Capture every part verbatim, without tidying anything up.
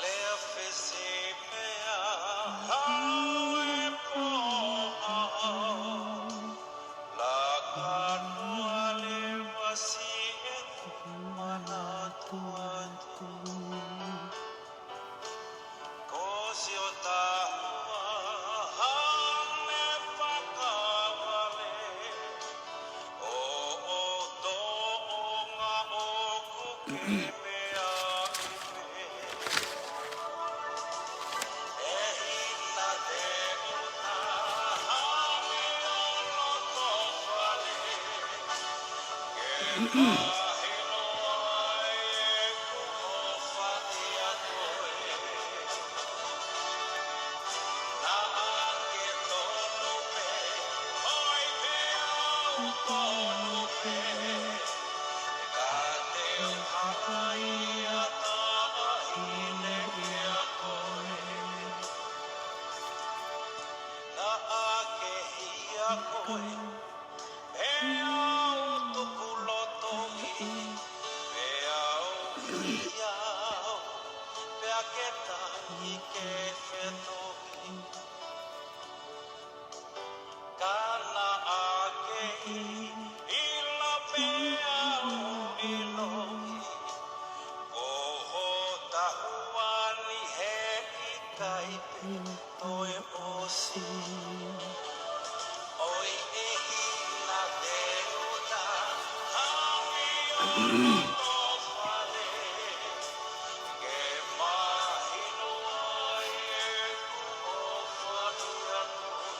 Lea fisi pea hau e pō hahau, laka noa leva siʻeku manatuʻi atu. Ko siʻo taʻu ua hangē fakavale, ʻo ʻoto ʻo ngaʻoku ke meʻa upe. ʻE hina te uta hangē ʻo loto fale, ke mahino ai ʻoku ʻofa ʻia koe. Naʻa ke tonu pē, ʻoi pē au tonu pē, ka te u halaia taʻahine ʻia koe. Naʻa ke hia koe, pea u tuku loto ki, pea u hia au, pea ke tahi ke fetohi. Ka naʻa ke ʻilo pea u ʻiloʻi, ko ho taʻu ua ni he ʻikai pē toe ʻosi. ʻOi ʻe hina te uta hangē ʻo loto fale, ke mahino ai ʻoku ʻofa ʻia koe.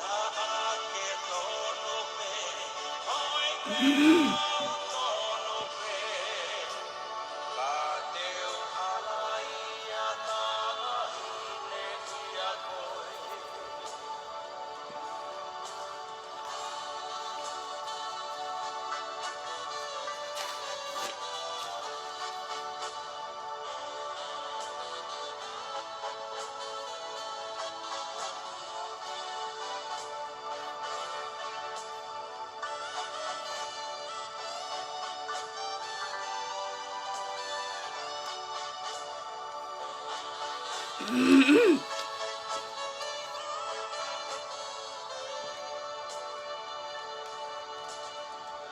Naʻa ke tonu pē, ʻoi pē au tonu pē, ka te u halaia taʻahine ʻia koe.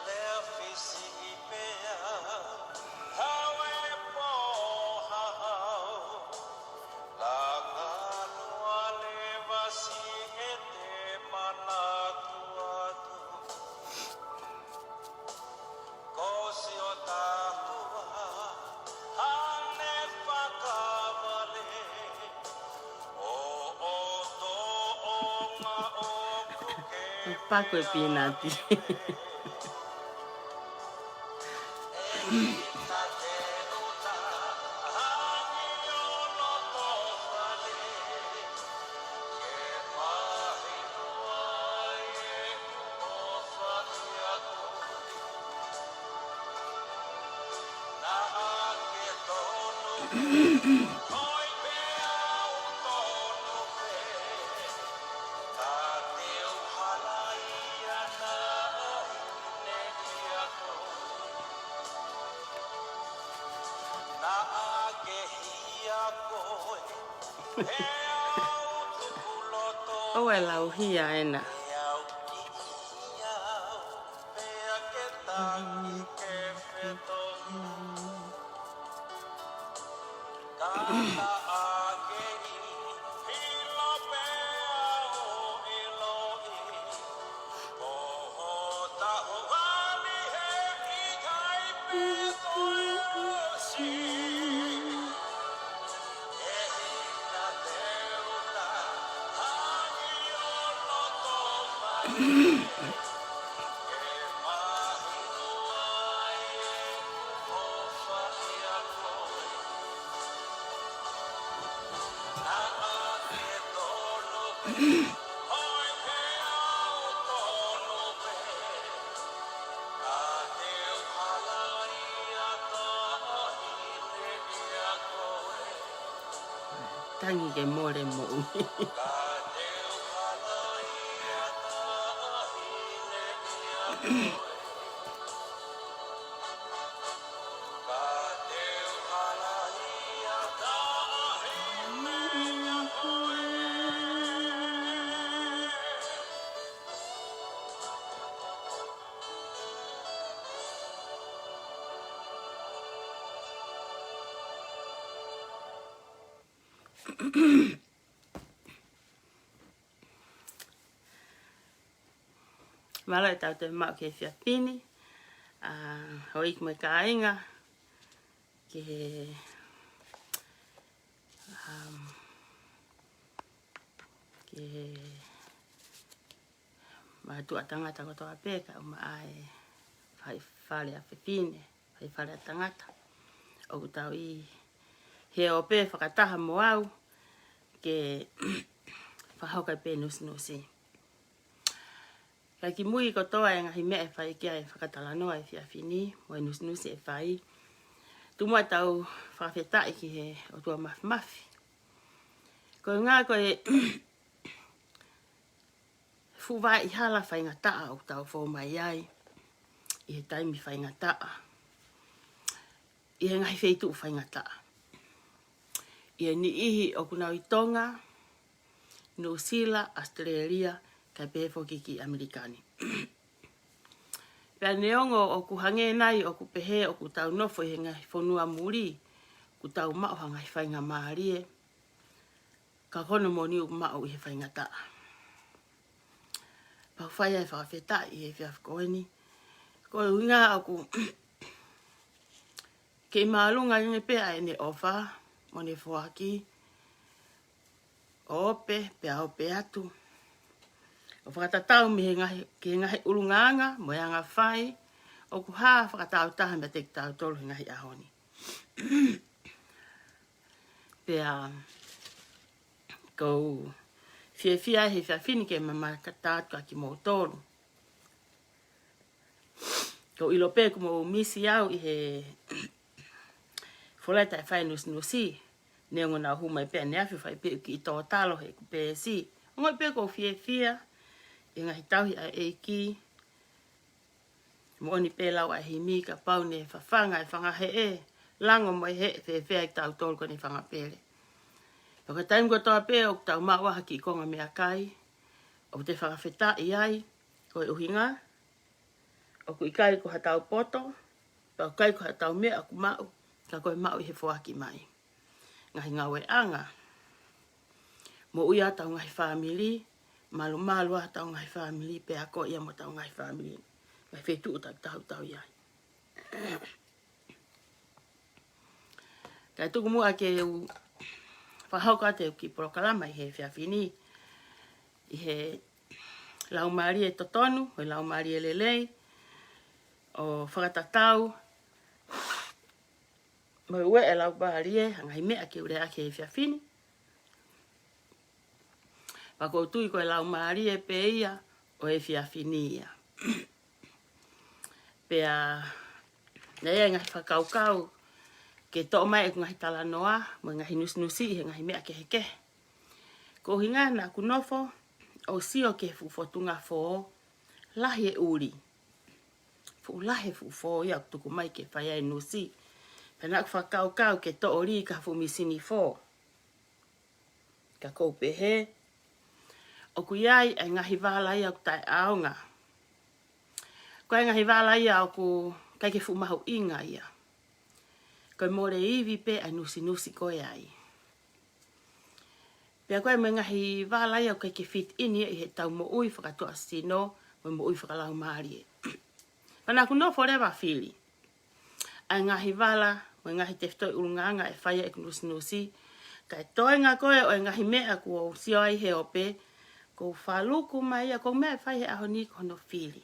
Lea fisi pea hau e pō hahau, laka noa leva siʻete manatuʻi atu. Ko siʻo taʻu ua hangē fakavale, ʻo ʻoto ʻo ngaʻoku ke meʻa upe. Paku e pīnati. ʻOua ʻe lauhia ena. Tangi ke mole moʻui. Mālō ʻetau toe maʻu ki he efiafi ni, ʻa, houʻeiki mo e kāinga, ki he, um, ki he mātuʻa tangata kotoa pē, kae ʻumaʻā e faifale ʻa fefine, faifale ʻa tangata. ʻOku tau ʻi he ope fakataha mo au ke fakahoko ai pē nusinusi. Kae kimui kotoa e ngaahi meʻa ʻe fai ki ai e fakatalanoa ʻo e efiafi ni, mo e nusinusi ʻe fai, tuku muʻa tau fakafetaʻi ki he ʻOtua Māfimafi. Ko e ʻuhinga ko e fuʻu vaʻe hala faingataʻa ʻoku tau fou mai ai ʻi he taimi faingataʻa, ʻi he ngaahi feituʻu faingataʻa, ʻi he niʻihi ʻoku nau ʻi Tonga, Nuʻusila, ʻAositelēlia, kae pehē foki ki ʻAmelika ni. Pea neongo ʻoku hangē nai ʻoku pehē ʻoku tau nofo ʻi he ngaahi fonua muli, ʻoku tau maʻu ha ngaahi faingamālie, ka ko hono moʻoni ʻoku maʻu ʻi he faingataʻa. Pea ʻoku fai ai e fakafetaʻi ʻi he efiafi ko eni. Ko e ʻuhinga ʻoku kei māʻolunga ange pē ʻa ʻene ʻofa mo ʻene foaki, ʻo ope, pea ope atu, ʻo fakatatau mei he ngaahi, ki he ngaahi ʻulungaanga mo e anga fai ʻoku hā fakatāutaha meiate kitautolu he ngaahi ʻaho ni. Pea ʻoku ou fiefia he efiafi ni ke mamata atu kia kimoutolu. ʻOku ou ʻilo pē kuo mou misi au ʻi he folahi taʻe fai e nusinusi, neongo naʻa ku hū mai pē ʻaneafi ʻo fai pē ʻeku kiʻi tōtalo heʻeku peesi. Ongoʻi pē ʻoku ou fiefia ʻi he ngaahi tauhi ʻa e ʻEiki. Moʻoni pē lau ʻa e himi, kapau naʻe fafanga e fanga heʻe, lango mo e heʻe, fēfē ai kitautolu ko ʻene fanga pele. Pea ko e taimi kotoa pē ʻoku tau maʻu ai ha kiʻi konga meʻakai ʻoku te fakafetaʻi ai, ko e ʻuhinga ʻoku ʻikai ko haʻatau poto, pea ʻoku ʻikai ko haʻatau meʻa ʻoku maʻu, ka ko e maʻu ʻi he foaki mai. Ngaahi ngāueʻanga, moʻui ʻa hotau ngaahi fāmili, malumalu ʻa hotau ngaahi fāmili, pea akoʻi ʻa hotau ngaahi fāmili, ngaahi feituʻu ʻoku tau ʻi ai. Kae tuku muʻa ke u fakahoko atu ʻeku kiʻi polokalama ʻi he efiafi ni ʻi he laumālie totonu, ʻo e laumālie lelei, ʻo fakatatau mo e ueʻi e laumālie, ʻa e ngaahi meʻa ke u lea ki he efiafi ni. Pea ʻoku ou tui ko e laumālie pē ia ʻo e efiafi ni ia. Pea naʻe ʻi ai e ngaahi fakakaukau ke toʻo mai ʻeku ngaahi talanoa mo e ngaahi nusinusi ʻi he ngaahi meʻa kehekehe. Ko e ʻuhinga naʻa ku nofo ʻo sio ki he fuʻu fōtunga fō, lahi e ʻuli. Fuʻu lahi e fuʻu fō ia ʻoku tuku mai ke fai ai e nusi. Pea naʻa ku fakakaukau ke toʻo lī ki ha fuʻu mīsini fō. Ka ʻoku ou pehē, ʻoku ʻi ai e ngaahi vala ia ʻoku taʻeʻaonga. Ko e ngaahi vala ia ʻoku ʻikai ke fuʻu mahuʻinga ia. Ko e mole ivi pē ʻa e nusinusi ko ia ai. Pea ko e mo e ngaahi vala ia ʻoku ʻikai ke fit in ia ʻi heʻetau moʻui fakatuʻasino mo e moʻui fakalaumālie. Pea naʻa ku nofo leva ʻo fili ʻa e ngaahi vala mo e ngaahi tefitoʻi ʻulungaanga ʻe fai ai ʻeku nusinusi. Kae toenga ko ē ʻo e ngaahi meʻa kuo u sio ai he ope, ʻoku ou faluku mai ia, ko e meʻa ʻe fai he ʻaho ni ko hono fili.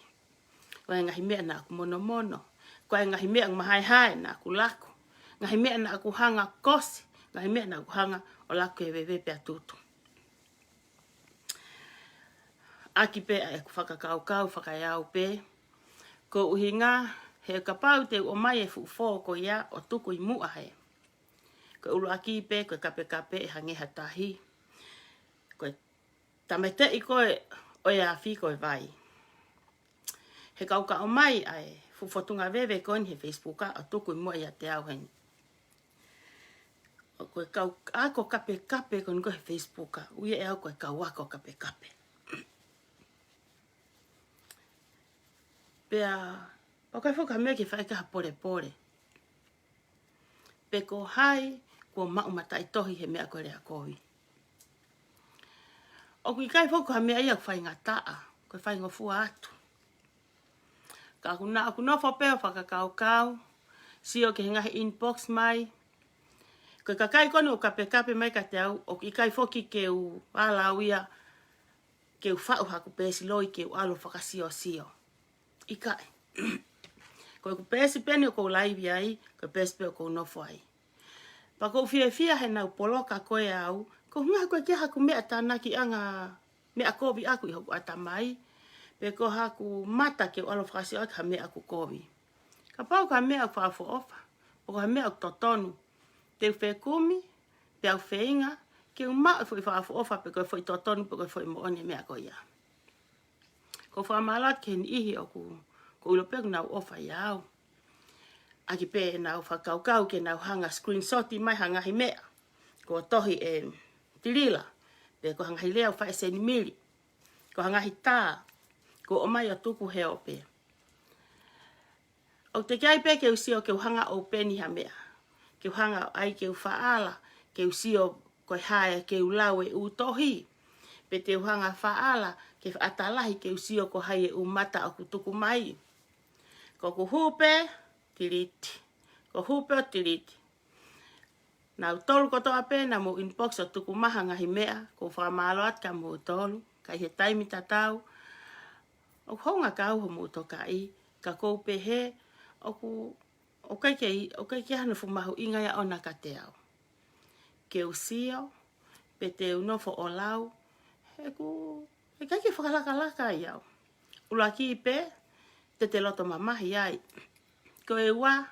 Ko e ngaahi meʻa naʻa ku monomono. Ko e ngaahi meʻa ʻoku mahaehae naʻa ku laku. Ngaahi meʻa naʻa ku hanga ʻo kosi. Ngaahi meʻa naʻa ku hanga ʻo laku ke veve pea tutu. ʻAki pē ʻa ʻeku fakakaukau fakaeau pē. Ko e ʻuhinga he kapau te u ʻomai e fuʻu fō ko ia ʻo tuku ʻi muʻa he, Ko e ʻuluaki pē, ko e kapekape ʻe hangē ha tahi. Ko e tāmateʻi ko ē ʻo e afi ko e vai. He ka u ka ʻomai ʻa e fuʻu fotunga veve ko eni he Facebook ʻo tuku ʻi muʻa ʻiate au heni. ʻOku ou kau ako kapekape ko eni ko ē he Facebook, ui ʻe au ko e kau ako kapekape. Pea, ʻoku ʻikai foki ha meʻa ke fai ki ha polepole. Pe ko hai kuo maʻu mataʻitohi he meʻa ko e lea kovi. ʻOku ʻikai foki ko ha meʻa ia ʻoku faingataʻa, ko e faingofua atu. Ka ʻoku na, ʻoku nofo pē ʻo fakakaukau, sio ki he ngaahi inbox mai. Ko e kakai ko eni ʻoku kapekape mai kiate au, ʻoku ʻikai foki ke u ala au ia, ke u faʻu haku peesi loi ke u ʻalu ʻo fakasiosio. ʻIkai. Ko ʻeku peesi pē eni ʻoku ou laivi ai, ko e peesi pē ʻoku ou nofo ai. Pea ʻoku ou fiefia he naʻa nau poloka ko ē au, ko e ʻuhinga he ʻoku ʻikai ke ʻi ai haku meʻa tānakiʻanga meʻa kovi ʻaʻaku ʻi hoku ʻatamai, pe ko haku mata ke u ʻalu ʻo fakasio ʻaki ha meʻa ʻoku kovi. Kapau ko ha meʻa ʻoku fakaʻofoʻofa, pe ko ha meʻa ʻoku totonu, te u fekumi, pea u feinga ke u maʻu e foʻi fakaʻofoʻofa pe ko e foʻi totonu pe ko e foʻi moʻoni e meʻa ko ia. ʻOku ou fakamālō atu ki he niʻihi ʻoku, ʻoku ou ʻilo pē ʻoku nau ʻofa ʻia au. ʻAki pē ʻenau fakakaukau ke nau hanga screenshot mai ha ngaahi meʻa kuo tohi ʻe Tilila, pe ko ha ngaahi lea ʻoku fai ʻe Senimili, ko ha ngaahi tā kuo ʻomai ʻo tuku he ope. ʻOku teʻeki ai pē ke u sio ke u hanga ʻo open ha meʻa, ke u hanga ai ke u faʻala, ke u sio ko e hā e ke u lau e ʻū tohi, pe te u hanga faʻala ke faʻa talahi ke u sio ko hai e ʻū mata ʻoku tuku mai. Ko ʻeku hū pē, delete. Ko e hū pē ʻo delete. Naʻa nau tolu kotoa pē naʻa mou inbox ʻo tuku mai ha ngaahi meʻa, ʻoku ou fakamālō atu kia moutolu, ka ʻi he taimi tatau, ʻoku hounga kau hoʻomou tokaʻi, ka ʻoku ou pehē, ʻoku, ʻoku ʻikai ke, ʻoku ʻikai ke ʻi ai hano fuʻu mahuʻinga ia ʻona kiate au. Ke u sio, pe te u nofo ʻo lau, he ʻoku ʻikai ke fakalakalaka ai au. ʻUluaki pē, te te loto mamahi ai. Ko e ua,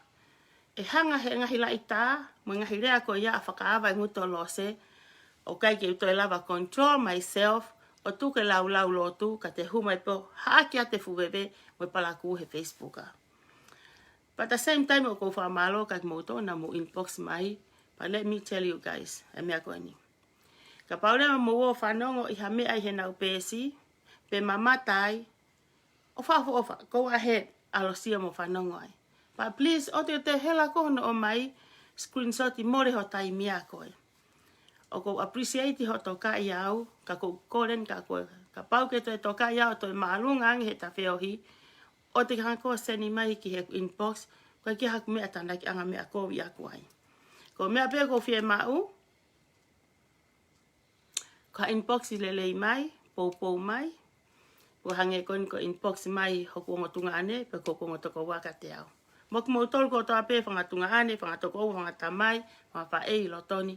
ʻe hanga he ngaahi laʻitā, mo e ngaahi lea ko ia ʻa Fakaava ʻi Ngutu ʻo Lose, ʻoku ʻikai ke u toe lava control myself, ʻo tuku e laulau lotu, ka te hū mai pē ʻo haʻaki ʻa e fuʻu veve, mo e palakū he Facebook. But at the same time, ʻoku ou fakamālō kia kimoutolu naʻa mou inbox mai, but let me tell you guys, e meʻa ko eni. Kapau leva mou ō ʻo fanongo ʻi ha meʻa ʻi heʻenau peesi, pe mamata ai, ʻofa, ʻofa, ʻofa, go ahead, ʻalu ʻo sio mo fanongo ai. But please, ʻoua te te hela ko hono ʻomai, screenshot ʻi mole ho taimi ʻa koe. ʻOku ou appreciate hoʻo tokaʻi au, ka ʻoku ou kole eni kia koe, kapau ke toe tokaʻi au ʻo toe māʻolunga ange he ta feohi, ʻoua te ke hanga koe ʻo send mai ki heʻeku inbox, ʻoku ʻikai ke ʻi ai haku meʻa tānakiʻanga meʻa kovi ʻaʻaku ai. Ko e meʻa pē ʻoku ou fiemaʻu, ko ha inbox lelei mai, poupou mai, ʻo hangē ko eni ko e inbox mai hoku ongo tuongaʻane, pe ko hoku ongo tokoua kiate au. Mo kimoutolu kotoa pē, fanga tuongaʻane, fanga tokoua, fanga tamai, fanga faʻē ʻi loto ni.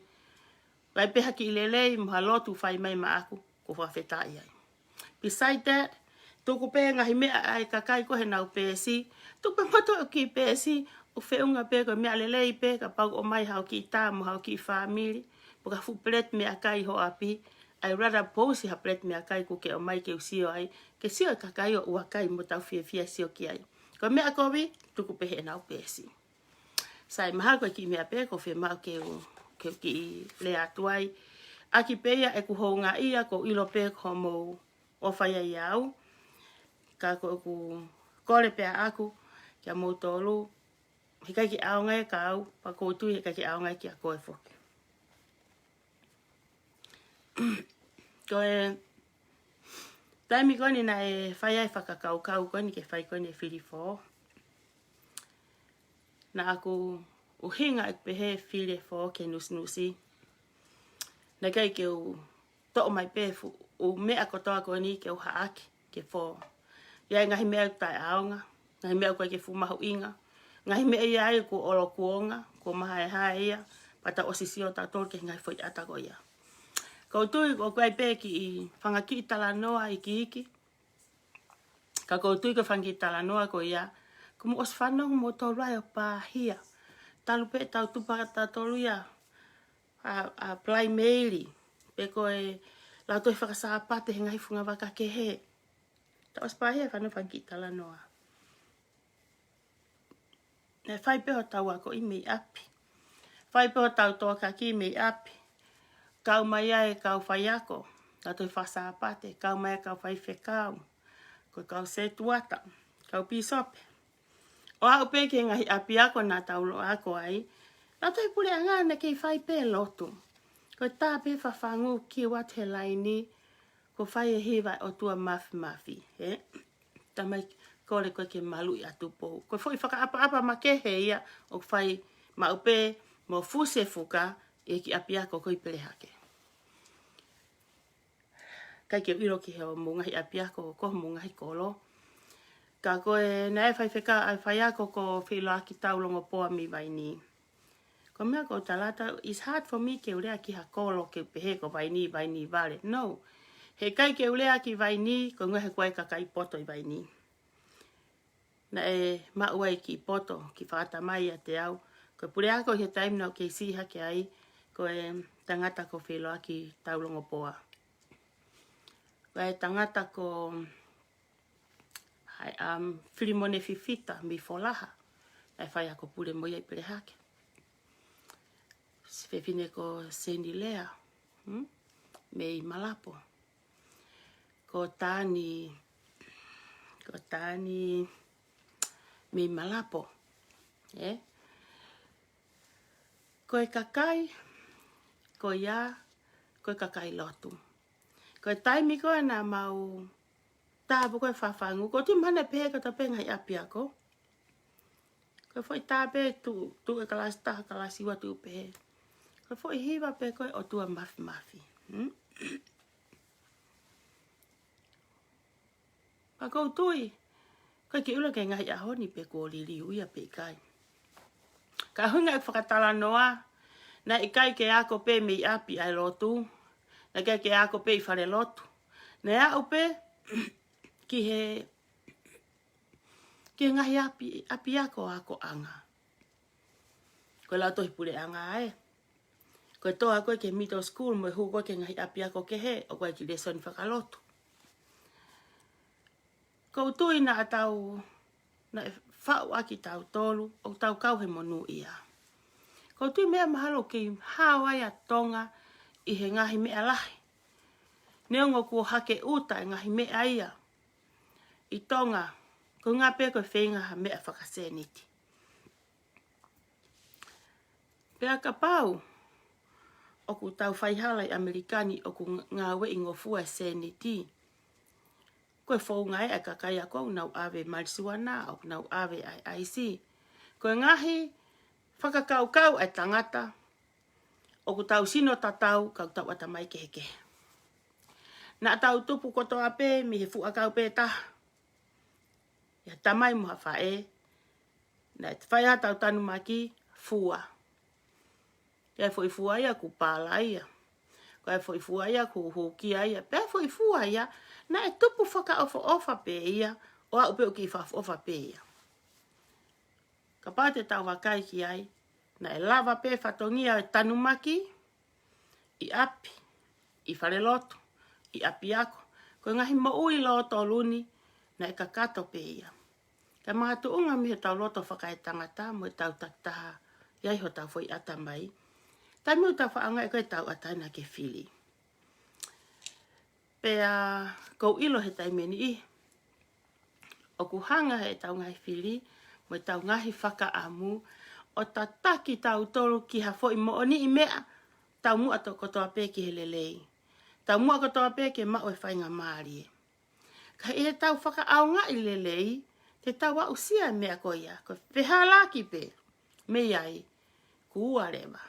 Kae pehē ha kiʻi lelei, mo ha lotu fai mai maʻaku, ʻoku ou fakafetaʻi ai. Beside that, tuku pē ngaahi meʻa ʻa e kakai ko ē heʻenau peesi, tuku pē moutolu e kiʻi peesi, ʻoku feʻunga pē ko e meʻa lelei pē, kapau ʻoku ʻomai haʻo kiʻi tā mo haʻo kiʻi fāmili, pe ko ha fuʻu peleti meʻakai ho ʻapi, I rather post ha peleti meʻakai ʻoku ke ʻomai ke u sio ai, ke sio e kakai ʻo ʻuakai mo tau fiefia sio ki ai. Ko e meʻa kovi, tuku pē heʻenau peesi. Sai, mahalo ko e kiʻi meʻa pē ʻoku ou fiemaʻu ke u, ke u kiʻi lea atu ai. ʻAki pē ia ʻeku houngaʻia, ʻoku ou ʻilo pē ʻoku mou ʻofa ia ʻia au. Ka ko ʻeku kole pē ʻaʻaku kia moutolu, he ʻikai ke ʻaonga ia kia au, pea ʻoku ou tui he ʻikai ke ʻaonga ia kia koe foki. Ko e taimi ko eni naʻe fai ai e fakakaukau ko eni ke fai ko eni e fili fō, naʻa ku ʻuhinga ʻeku pehē fili e fō ke nusinusi. Naʻe ʻikai ke u toʻo mai pē fuʻu meʻa kotoa ko eni ke u haʻaki ke fō. ʻI ai e ngaahi meʻa ʻoku taʻeʻaonga, ngaahi meʻa ʻoku ʻikai ke fuʻu mahuʻinga, ngaahi meʻa ia ai ʻoku ʻolokuonga, ʻoku mahaehae ia, pea tau ʻosi sio tautolu ki he ngaahi foʻi ʻata ko ia. ʻOku ou tui ʻoku ʻi ai pē kiʻi fanga kiʻi talanoa ikiiki. Ka ʻoku ou tui ko e fanga kiʻi talanoa ko ia, ʻoku mou ʻosi fanongo moutolu ai ʻo pāhia. Talu pē ʻetau tupu ʻa tautolu ia, ʻa, ʻa Palaimeli, pe ko e Lautohi Fakasāpate he ngaahi fungavaka kehe. Tau ʻosi pāhia fano fanga kiʻi talanoa. Naʻe fai pē hotau akoʻi mei ʻapi. Fai pē hotau tōkaki mei ʻapi. Kau mai ai e kau faiako, Lautohi Fakasāpate, kau mai e kau faifekau, ko e kau setuata, kau pīsope. ʻO aʻu pē ki he ngaahi ʻapiako naʻa tau ō ʻo ako ai, Lautohi Puleʻanga naʻe kei fai pē lotu. Ko e tā pē fafangu ki ua te laini, ko e fai e hiva ʻOtua Mafimafi, ē? Tamai kole ko e ke maluʻi ʻa Tupou. Ko e foʻi fakaʻapaʻapa makehe ia ʻoku fai maʻu pē mo fusi e fuka ʻi he kiʻi ʻapiako ko ē ʻi Pelehake. ʻIkai ke u ʻilo ki he ʻo mo e ngaahi ʻapiako ko mo e ngaahi kolo. Ka ko e naʻe faifekau ʻa e faiako ko Feiloaki Taulongopoa mei Vainī. Ko e meʻa ko u tala atu, it's hard for me ke u lea ki ha kolo ke u pehē ko Vainī, Vainī vale. No. Heʻikai ke u lea ki Vainī, ko e ngaahi ko e kakai poto ʻi Vainī. Naʻe maʻu ai kiʻi poto, kiʻi fakatamai ʻiate au. Ko e puleako ʻi he taimi naʻa ku kei siʻi hake ai, ko e tangata ko Feiloaki Taulongopoa. Ko e tangata ko, hai, um, Filimone Fifita mei Folaha. Naʻe faiako pule mo ia ʻi Pelehake. Siʻi fefine ko Seni Lea, hmm? Mei Malapo. Ko Tani, ko Tani mei Malapo. Ē? Ko e kakai, ko ia, ko e kakai lotu. Ko e taimi ko ē naʻa mau tāpu ko ē fafangu, ko e tui mahalo pehē ko e tā pē ngaahi ʻapiako. Ko e foʻi tā pē tuʻu, tuʻu e kalasi taha, kalasi ua tuʻu pehē. Ko e foʻi hiva pē ko ē ʻOtua Mafimafi. Hmm? Pea ko u tui, ʻikai ke u ʻilo ki he ngaahi ʻaho ni pe kuo liliu ia pe ʻikai. Ka ʻuhinga e fakatalanoa, naʻe ʻikai ke ako pē mei ʻapi ʻa e lotu, naʻe ʻikai ke ako pē ʻi fale lotu. Naʻe aʻu pē ki he, ki he ngaahi ʻapi, ʻapiako akoʻanga. Ko e Lautohi Puleʻanga ē. Ko e toʻo ko ē ki he middle school mo e hū ko ē ki he ngaahi ʻapiako kehe, ʻoku ʻi ai e kiʻi lēsoni fakalotu. Ko u tui naʻa tau, naʻe faʻu ʻaki tautolu, ʻo tau kau he monūʻia. Ko u tui meʻa mahalo kei hao ai ʻa Tonga ʻi he ngaahi meʻa lahi. Neongo kuo hake ʻuta e ngaahi meʻa ia ʻi Tonga, ko e ngā pē ko e feinga ha meʻa fakasēniti. Pea kapau ʻoku tau faihala ʻi ʻAmelika ni ʻoku ngāueʻi ngofua e sēniti, ko e founga ē ʻa e kakai ʻoku nau ʻave malisiuana, ʻoku nau ʻave ʻa e ʻaisi. Ko e ngaahi fakakaukau ʻa e tangata, ʻoku tau sino tatau, ka ʻoku tau ʻatamai kehekehe. Naʻa tau tupu kotoa pē mei he fuʻu ʻakau pē taha. ʻI ha tamai mo ha faʻē, naʻe fai ʻetau tanumaki fua. ʻI ai e foʻi fua ia kuo pala ia. Ko e foʻi fua ia kuo hūkia ia. Pea foʻi fua ia, naʻe tupu fakaʻofoʻofa pē ia, ʻo aʻu pē ʻo kiʻi fakaʻofoʻofa pē ia. Kapau te tau vakai ki ai, naʻe lava pē fatongia e tanumaki, ʻi ʻapi, ʻi fale lotu, ʻi ʻapiako. Ko e ngaahi moʻui lōtolu ni, naʻe kakato pē ia. Ka makatuʻunga mei heʻetau loto fakaetangata mo ʻetau takitaha, ʻi ai hotau foʻi ʻatamai. Taimi ʻoku tau faʻa ʻaonga ē ko ʻetau ʻatamai ke fili. Pea ko u ʻilo he taimi ni ʻi, ʻoku hanga heʻetau ngaahi fili, mo ʻetau ngaahi fakaʻamu, ʻo tataki tautolu ki ha foʻi moʻoniʻi meʻa, taumuʻa to-, kotoa pē ki he lelei. Taumuʻa kotoa pē ke maʻu e faingamālie. Ka ʻi heʻetau fakaʻaongaʻi lelei, te tau aʻusia e meʻa ko ia, ko e fehālaaki pē, mei ai, kuo ua leva.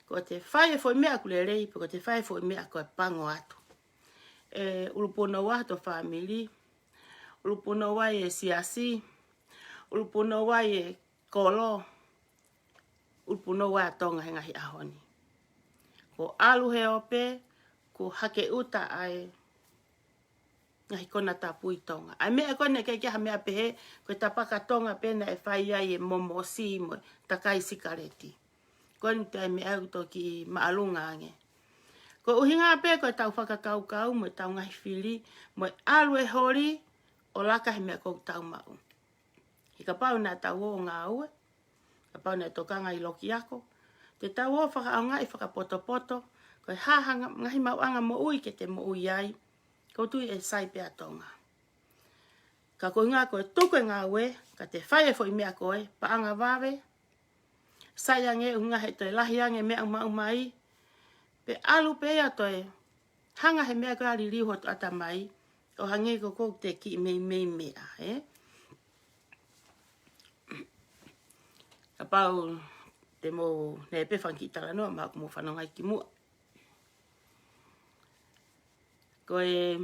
Ko te fai e foʻi meʻa ʻoku lelei, pe ko te fai e foʻi meʻa ko e pango atu. ʻE ulupunou ai hoto fāmili, ulupunou ai e siasi, ulupunou ai e kolo, ulupunou ai ʻa Tonga he ngaahi ʻaho ni. Kuo ʻalu he ope, kuo hake ʻuta ʻa e ngaahi konatapu ʻi Tonga. ʻA e meʻa ko ē naʻe ʻikai ke ʻi ai ha meʻa pehē, ko e tapaka Tonga pē naʻe fai ai e momosi mo e takai sikaleti. Ko eni te ai meʻa ʻoku toki māʻolunga ange. Ko e ʻuhinga pē ko ʻetau fakakaukau mo ʻetau ngaahi fili, mo e ʻalu e holi, ʻo laka he meʻa ʻoku tau maʻu. He kapau naʻa tau ō ngāue, kapau naʻe tokanga ʻi loki ako, te tau ō fakaʻaongaʻi fakapotopoto, ko e hā ha nga-, ngaahi maʻuʻanga moʻui ke te moʻui ai, ʻoku ou tui ʻe sai pē ʻa Tonga. Ka ko e ʻuhinga ko e tuku e ngāue, ka te fai e foʻi meʻa ko ē, paʻanga vave, sai ange ʻuhinga he toe lahi ange meʻa ʻoku maʻu mai, pe ʻalu pē ia toe hanga he meʻa ko ē ʻa liliu hoto ʻatamai, ʻo hangē ko ʻoku te kiʻi meimei meʻa, ē? Kapau te mou, ne pē fanga kiʻi talanoa, mahalo ʻoku mou fanongo ai kimuʻa. Ko e,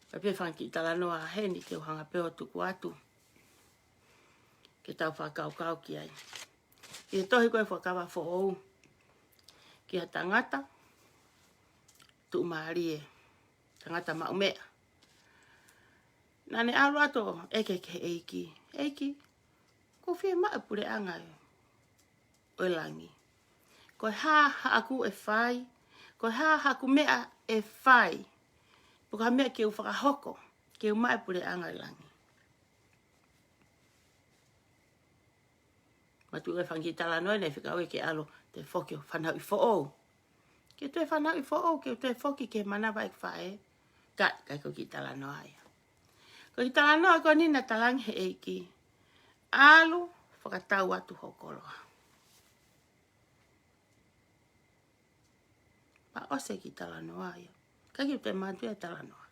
ko e pē fanga kiʻi talanoa heni te u hanga pē ʻo tuku atu. Ke tau fakakaukau ki ai. ʻI he tohi ko ē Fuakava Foʻou. Ki ha tangata, tuʻumālie. Tangata maʻu meʻa. Naʻa ne ʻalu atu ʻo ʻeke ki he ʻEiki. ʻEiki, ʻoku ou fiemaʻu e puleʻanga ʻo e langi. Ko e hā haʻaku ʻe fai, ko e hā haʻaku meʻa ʻe fai, pe ko ha meʻa ke u fakahoko, ke u maʻu e puleʻanga ʻo e langi. Mātuʻa e fanga kiʻi talanoa ne fekau ke ʻalu te foki ʻo fanauʻi foʻou. Ke toe fanauʻi foʻou, ke toe foki ki he manava ʻeku faʻē. Ka, ʻikai ko e kiʻi talanoa ia. Ko e kiʻi talanoa ko eni naʻe talaange he ʻEiki. ʻAlu, fakatau atu ho koloa. Pea ʻosi e kiʻi talanoa ia. ʻIkai ke u toe manatuʻi e talanoa.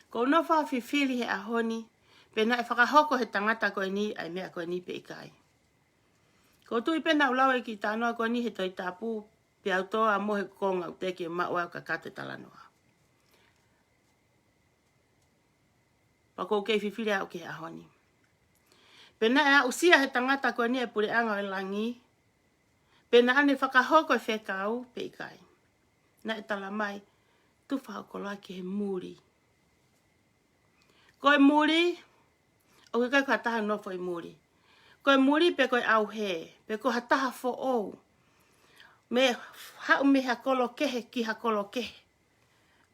Ko u nofo ʻo fifili he ʻaho ni, pe naʻe fakahoko he tangata ko eni, ʻa e meʻa ko eni pe ʻikai. ʻOku ou tui pē naʻa ku lau e kiʻi talanoa ko eni he Tohi Tapu, pea u toʻo mo he konga ʻoku teʻeki maʻu ai ʻo kakato e talanoa. Pea ʻoku ou kei fifili au ki he ʻaho ni. Pe naʻe aʻusia he tangata ko eni e puleʻanga ʻo e langi, pe naʻa ne fakahoko e fekau pe ʻikai. Naʻe tala mai, tufa ho koloa ki he muli. Ko e muli, ʻoku ʻikai ko ha taha nofo ʻi muli. Ko e muli pe ko e ʻauhē, pe ko ha taha foʻou. Mei haʻu mei ha kolo kehe ki ha kolo kehe.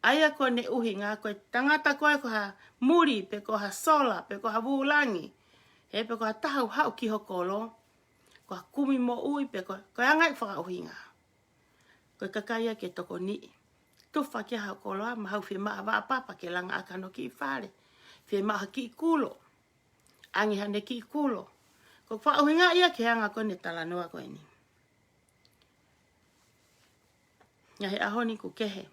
ʻA ia ko ʻene ʻuhinga, ko e tangata ko ē ko ha muli, pe ko ha sola, pe ko ha vūlangi. He pe ko ha taha ʻoku haʻu ki ho kolo, ko ha kumi moʻui, pe ko, ko e anga ia ʻoku fakaʻuhinga. Ko e kakai ia ke tokoniʻi. Tufa ki ai ho koloa, mahalo fiemaʻu ha vaʻa papa ke langa ʻaki hono kiʻi fale. Fiemaʻu ha kiʻi kulo. ʻAnge haʻane kiʻi kulo. Ko e fakaʻuhinga ia ki he anga ko eni e talanoa ko eni. Ngaahi ʻaho ni ʻoku kehe.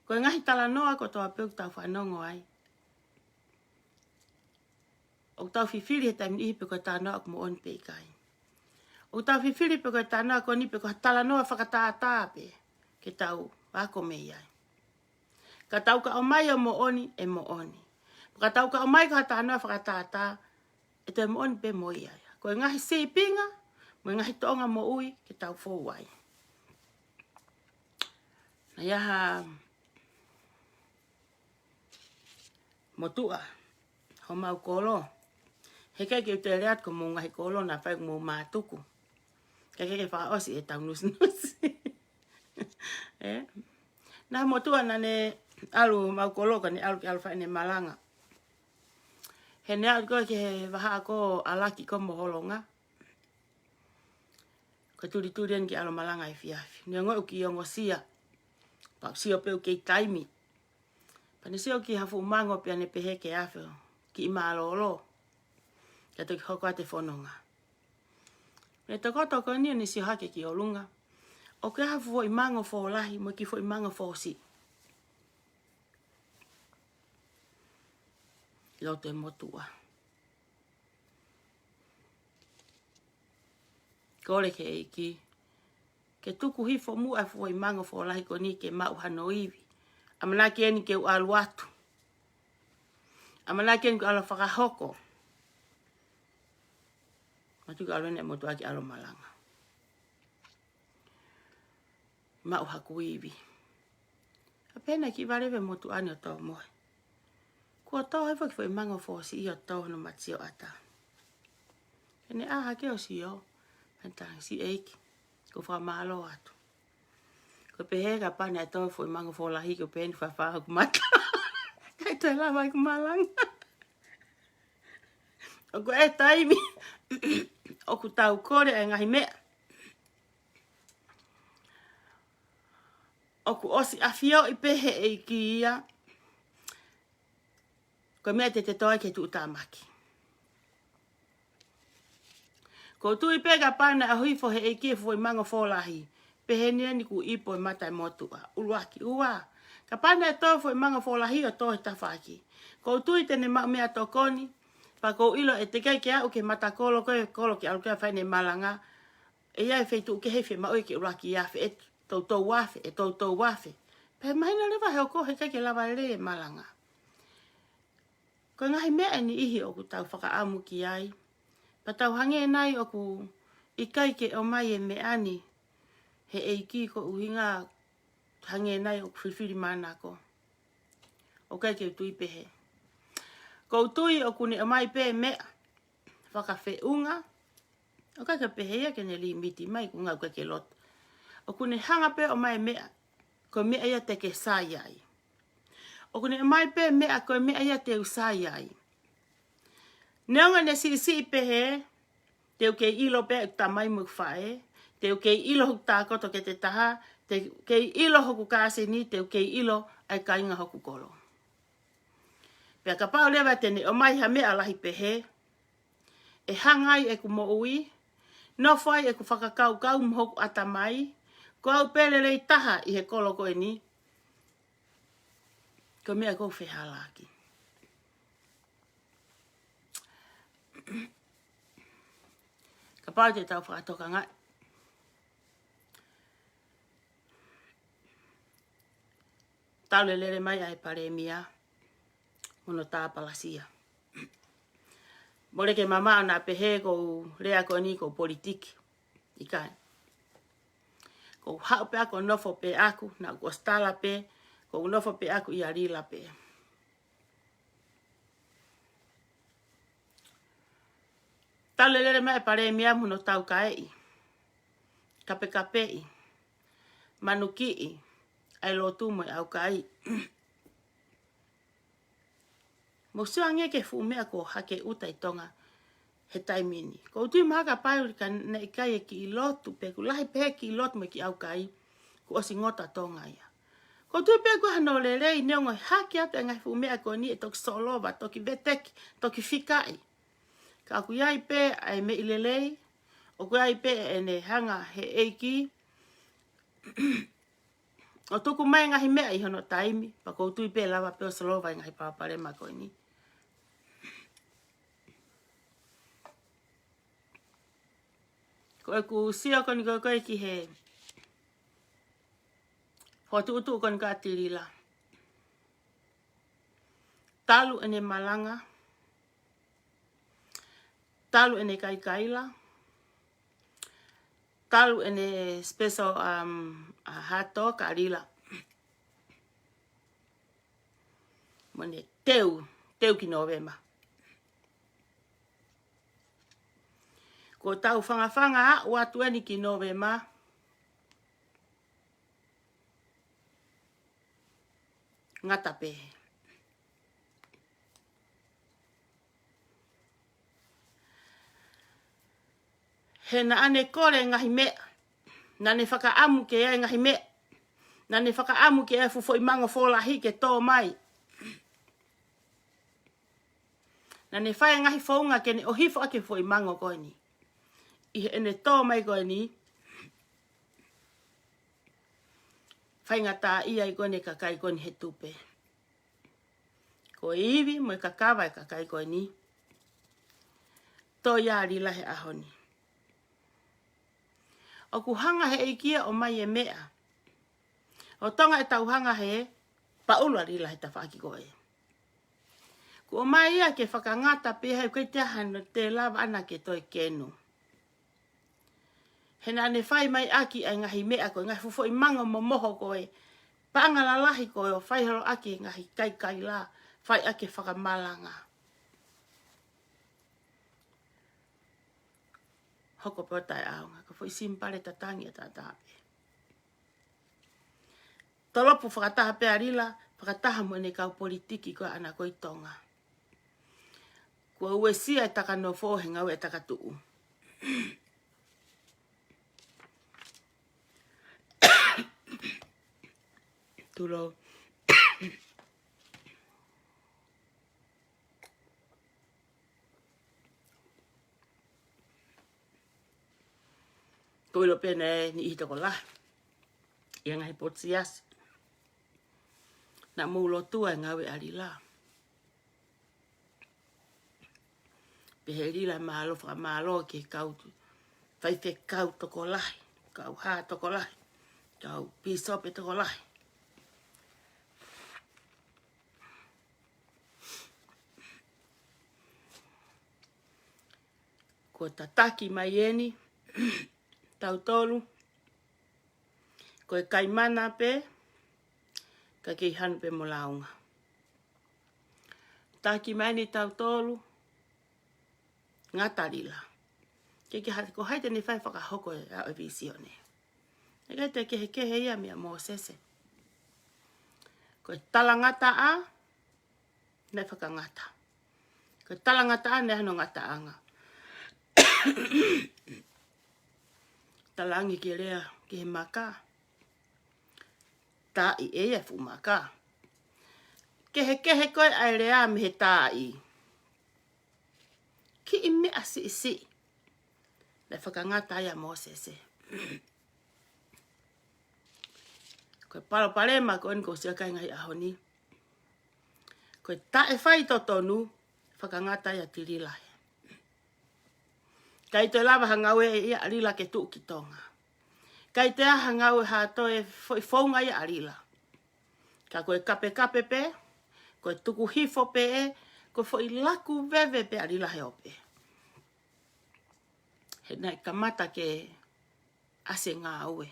Ko e ngaahi talanoa kotoa pē ʻoku tau fanongo ai. ʻOku tau fifili he taimi niʻihi pe ko e talanoa ʻoku moʻoni pe ʻikai. ʻOku tau fifili pe ko e talanoa ko eni pe ko ha talanoa fakatātā pē ke tau ako mei ai. Ka tau ka ʻomai ʻo moʻoni, ʻe moʻoni. Ka tau ka ʻomai ko ha talanoa fakatātā, ʻe toe moʻoni pē mo ia. Ko e ngaahi sīpinga, mo e ngaahi toʻonga moʻui ke tau fou ai. Naʻe ʻi ai ha motuʻa, homau kolo. Heʻikai ke u toe lea atu ko homou ngaahi kolo naʻa fai ko homou mātuku. Heʻikai ke fakaʻosi ʻetau nusinusi. Ē? Naʻe ʻi ai ha motuʻa naʻa ne ʻalu homau kolo ka ne ʻalu ke ʻalu fai ʻene malanga. Heʻene ʻalu ko ē ki he vahaʻa ko ʻAlaki ko Moholonga. Ko e tulituli eni ke ʻalu malanga efiafi. Neongo ʻoku kiʻi ongosia. Pea sio pē ʻoku kei taimi. Pea ne sio ki ha fuʻu mango pea ne pehē ke afe ʻo kiʻi mālōlō. Ka toki hoko atu e fononga. Ne tokoto ko eni ʻo ne sio hake ki ʻolunga. ʻOku ʻi ai ha fuʻu foʻi mango fōlahi mo e kiʻi foʻi mango fōsiʻi. Loto e motuʻa. Kole ki he ʻEiki. Ke tuku hifo muʻa e fuʻu foʻi mango fōlahi ko eni ke maʻu hano ivi. ʻAmanaki eni ke u ʻalu atu. ʻAmanaki eni ke u ʻalu fakahoko. Mātuku ʻalu eni e motuʻa ke ʻalu malanga. Maʻu haku ivi. ʻA pehē naʻe kiʻi vale pē motuʻa ni ʻo tō mohe. Ko Kuo tō hifo e kiʻi foʻi mango fōsiʻi ʻo tō hono mati sioʻata. Ke ne ʻā hake ʻo sio, pea ne talaange, siʻi ʻeiki, ʻoku ou fakamālō atu. Ko e pehē kapau naʻe tō e foʻi mango fōlahi, ko e pehē ni fafā hoku mata. ʻIkai toe lava ʻeku malanga. ʻOku ʻi ai e taimi ʻoku tau kole e ngaahi meʻa ʻoku ʻosi ʻafioʻi pē ʻe he ʻEiki ia ko e meʻa te te tō ai ki he tuʻutāmaki. ʻOku ou tui pē kapau naʻe ʻohifo ʻe he ʻEiki e foʻi mango fōlahi, pehē ni eni kuo ipo e mata e motuʻa. ʻUluaki. Ua, kapau naʻe tō e foʻi mango fōlahi ʻo tō he tafaʻaki, ʻoku ou tui te ne maʻu meʻatokoni, pea ʻoku ou ʻilo ʻe teʻeki ai ke aʻu ki he matakolo ko ē, kolo ke ʻalu ki ai ʻo fai ʻene malanga, ʻe ʻi ai e feituʻu kehe ʻe fiemaʻu ia ke ʻuluaki afe, ʻe toutou afe, ʻe toutou afe. Pea mahino leva he ʻoku ʻikai ke lava lelei e malanga. Ko e ngaahi meʻa ʻe niʻihi ʻoku tau fakaʻamu ki ai. Pea tau hangē nai ʻoku ʻikai ke ʻomai e meʻa ni ʻe he ʻEiki koeʻuhi hangē nai ʻoku filifilimānako. ʻOku ʻikai ke u tui pehē. ʻOku ou tui ʻoku ne ʻomai pē meʻa fakafeʻunga. ʻOku ʻikai ke pehē ia ke ne limiti mai, ʻoku ngāue ke loto. ʻOku ne hanga pē ʻo ʻomai meʻa, ko e meʻa ia te ke sai ai. ʻOku ne ʻomai pē meʻa, ko e meʻa ia te u sai ai. Neongo ʻene siʻisiʻi pehē, te u kei ʻilo pē ʻeku tamai mo ʻeku faʻē, te u kei ʻilo hoku tākoto ki he taha, te u kei ʻilo hoku kāsini, te u kei ʻilo ʻa e kāinga hoku kolo. Pea kapau leva te ne ʻomai ha meʻa lahi pehē, ʻe hanga ai ʻeku moʻui, nofo ai ʻeku fakakaukau mo hoku ʻatamai, ko au pē lelei taha ʻi he kolo ko eni, ko e meʻa ʻoku ou fehālaaki. Kapau te tau fakatokangaʻi, talu e lele mai ʻa e Palēmia mo hono tāpalasia. Mole ke mamaʻo naʻa pehē ʻoku ou lea ko eni ʻoku ou politiki. ʻIkai. ʻOku ou haʻu pē ʻaku ʻo nofo pē ʻaku, naʻa ku ʻosi tala pē, ʻoku ou nofo pē ʻaku ʻia Lila pē. Talu e lele mai e Palēmia mo hono taukaeʻi, kapekapeʻi, manukiʻi ʻa e lotu mo e ʻaukai. Mou sio ange ki he fuʻu meʻa kuo hake ʻuta ʻi Tonga he taimi ni. ʻOku ou tui mahalo kapau naʻe ʻikai e kiʻi lotu, pe ʻoku lahi pē kiʻi lotu mo e kiʻi ʻaukai, kuo ʻosi ngota Tonga ia. ʻOku ou tui pē ko hano lelei neongo e hake atu e ngaahi fuʻu meʻa ko eni ʻe toki solova, toki veteki, toki fikaʻi. Ka ʻoku ʻi ai pē ʻa e meʻi lelei, ʻoku ʻi ai pē ʻene hanga ʻe he ʻEiki ʻo tuku mai e ngaahi meʻa ʻi hono taimi, pea ʻoku ou tui pē ʻe lava pē ʻo solova e ngaahi palopalema ko eni. Ko ʻeku sio ko eni ko ē ki he fokotuʻutuʻu ko eni ʻa Tilila. Talu ʻene malanga, talu ʻene kaikaila, talu ʻene special, um, ʻa Hato, Kalila. Mo ʻene teu, teu ki Nōvema. Ko ʻetau fangafanga ʻo aʻu atu eni ki Nōvema, ngata pē. He naʻa ne kole e ngaahi meʻa, naʻa ne fakaʻamu ke ʻi ai e ngaahi meʻa, naʻa ne fakaʻamu ke ʻi ai e fuʻu foʻi mango fōlahi ke tō mai. Naʻa ne fai e ngaahi founga ke ne ʻohifo ʻaki e foʻi mango ko eni. ʻI heʻene tō mai ko eni, faingataʻaʻia ai ko eni e kakai ko eni he tupe. Ko e ivi mo e kakava e kakai ko eni, tō ia ʻa Lila he ʻaho ni. ʻOku hanga ʻe he ʻEiki ia ʻo ʻomai e meʻa. ʻO Tonga ʻe tau hanga ʻe paʻulu ʻa Lila he tafaʻaki ko ē. Kuo ʻomai ia ke fakangata pē he ʻoku ʻikai te ʻi ai hano toe lava ʻana ke toe kenu. He naʻa ne fai mai ʻaki ʻa e ngaahi meʻa ko ē, ngaahi fuʻu foʻi mango momoho ko ē, paʻanga lalahi ko ē ʻo fai holo ʻaki e ngaahi kaikaila, fai ʻaki e fakamalanga. Hoko pē ʻo taʻeʻaonga, ko e foʻi simipale tatangi ʻataʻatā pē. Tolopu fakataha pē ʻa Lila, fakataha mo ʻene kau politiki ko ē ʻaʻana ko ē ʻi Tonga. Kuo uesia e taka nofo he ngāue e taka tuʻu. Tulou. Ko e ʻilo pē ʻe he niʻihi tokolahi ʻi he ngaahi potu siasi, naʻa mou lotua e ngāue ʻa Lila. Pehē ʻe Lila, mālō, fakamālō ki he kau faifekau tokolahi, kau hā tokolahi, kau pīsope tokolahi. Kuo tataki mai eni tautolu, ko e kaimana pē, ka kei hanu pē mo lāunga. Tataki mai eni tautolu, ngata Lila. Ke ke hati ko hai te ne fai fakahoko e ʻaʻau e vīsione. ʻIkai te kehekehe ia meia Mōsese. Ko e talangataʻa, naʻe fakangata. Ko e talangataʻa naʻe ʻi ai hono ngataʻanga. Talaange ke lea ki he maka, taaʻi ʻe ia e fuʻu maka. Kehekehe ko ē ʻa e lea mei he taaʻi. Kiʻi meʻa siʻisiʻi. Naʻe fakangata ai ʻa Mōsese. Ko e palopalema ko eni ʻoku siʻi ʻi he ngaahi ʻaho ni. Ko e taʻefaitotonu, fakangata ai ʻa Lila. ʻIkai toe lava ha ngāue ia ʻa Lila ke tuʻu ki Tonga. ʻIkai toe ʻi ai ha ngāue ha toe foʻi founga ia ʻa Lila. Ka ko e kapekape pē, ko e tuku hifo pē ē, ko e foʻi laku veve pē ʻa Lila he ope. He naʻe kamata ke ʻasi e ngāue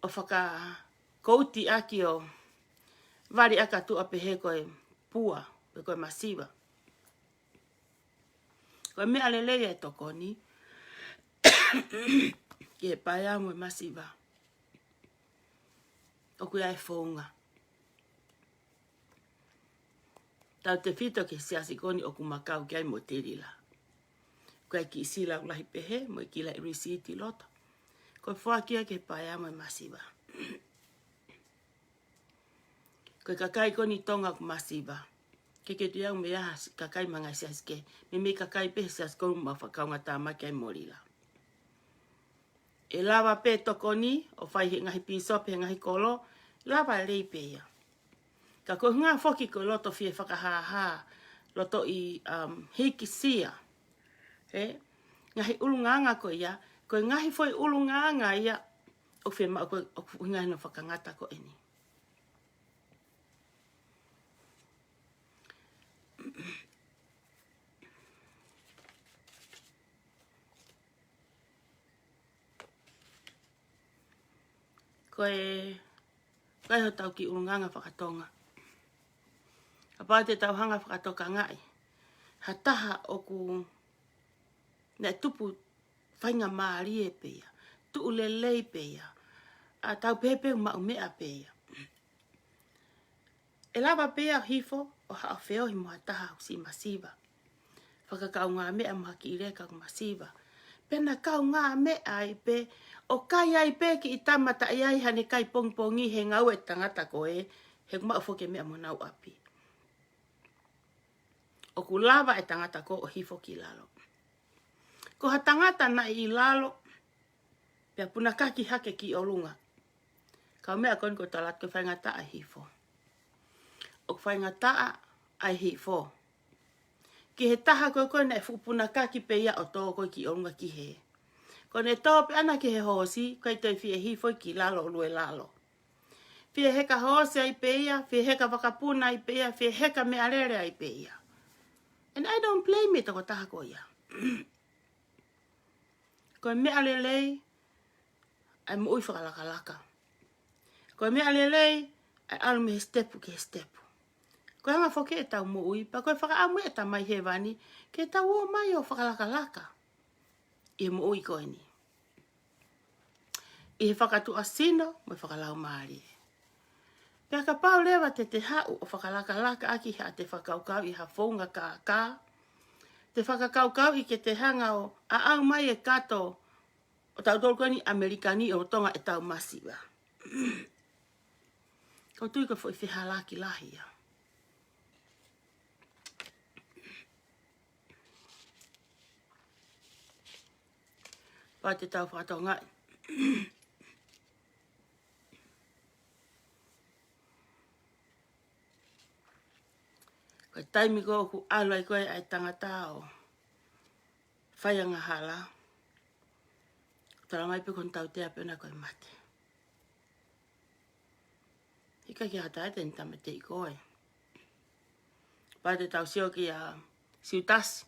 ʻo fakakouti ʻaki ʻo vali ʻaki atu ʻa pehē ko e pua, pe ko e masiva. Ko e meʻa lelei e tokoni ki he paea mo e masiva. ʻOku ʻi ai e founga. Tautefito ki he siasi ko eni ʻoku ma kau ki ai mo Lila. Ko e kiʻi sila ʻoku lahi pehē, mo e kiʻi laʻi lisiiti ʻi loto. Ko e foaki ia ki he paea mo e masiva. Ko e kakai ko eni ʻi Tonga ʻoku masiva. Ke ke tui au meia ha s-, kakai mei he ngaahi siasi kehe. Meimei kakai pē he siasi ko eni ʻoku ma fakakaungātāmaki ai mo Lila. ʻE lava pē tokoni ʻo fai he ngaahi pīsope, he ngaahi kolo, lava lelei pē ia. Ka ko e ʻuhinga foki ko e loto fie fakahāhā, loto ʻi, um, hikisia, ē? Ngaahi ʻulungaanga ko ia, ko e ngaahi foʻi ʻulungaanga ia ʻoku fiemaʻu ko ē, ʻoku ʻuhinga hono fakangata ko eni. Ko e, ko e hotau kiʻi ʻulungaanga fakatonga. Kapau te tau hanga fakatokangaʻi ha taha ʻoku naʻe tupu faingamālie pē ia, tuʻu lelei pē ia, ʻa tau pehē pē maʻu meʻa pē ia. ʻE lava pē ia ʻo hifo ʻo haʻu ʻo feohi mo ha taha ʻoku siʻi masiva. Fakakaungāmeʻa mo ha kiʻi leka ʻoku masiva. Pea na kaungāmeʻa ai pē, ʻo kai ai pē kiʻi tama taʻe ʻi ai haʻane kai pongipongi he ngāue e tangata ko ē, he ʻoku maʻu foki e meʻa mei honau ʻapi. ʻOku lava e tangata ko ē ʻo hifo ki lalo. Ko ha tangata naʻe ʻi lalo, pea punakaki hake ki ʻolunga. Kaumeʻa ko eni ʻoku tala atu ko e faingataʻa e hifo. ʻOku faingataʻa ʻa e hifo. Ki he taha ko ē ko ē naʻe fuʻu punakaki pē ia ʻo tō ko ē ki ʻolunga ki hē. Ko ʻene tō pē ʻana ki he hoosi, ʻikai toe fie hifo ki lalo ʻo lue lalo. Fie heka hoosi ai pē ia, fie heka vakapuna ai pē ia, fie heka meʻalele ai pē ia. And I don't blame e tokotaha ko ia. Ko e meʻa lelei ʻa e moʻui fakalakalaka. Ko e meʻa lelei ʻa e ʻalu mei he sitepu ki he sitepu. Ko e anga foki ʻetau moʻui, pea ko e fakaʻamu ʻa e Tamai Hēvani ke tau ō mai ʻo fakalakalaka ʻi he moʻui ko eni, ʻi he fakatuʻasino mo e fakalaumālie. Pea kapau leva te te haʻu ʻo fakalakalaka ʻaki haʻate fakakaukauʻi ha founga kākā, te fakakaukauʻi ke te hanga ʻo aʻau mai e kato ʻo tautolu ko eni ʻAmelika ni ʻi Tonga ʻetau masiva. Ko u tui ko e foʻi fehālaaki lahi ia. Pea te tau fakatokangaʻi, ko e taimi ko ē ʻoku ʻalu ai ko ē ʻa e tangata ʻo fai angahala, talamai pē ko hono tautea pē ʻona ko e mate. ʻIkai ke ʻi ai ha taha ia te ne tāmateʻi koe. Pea te tau sio kia Siutasi.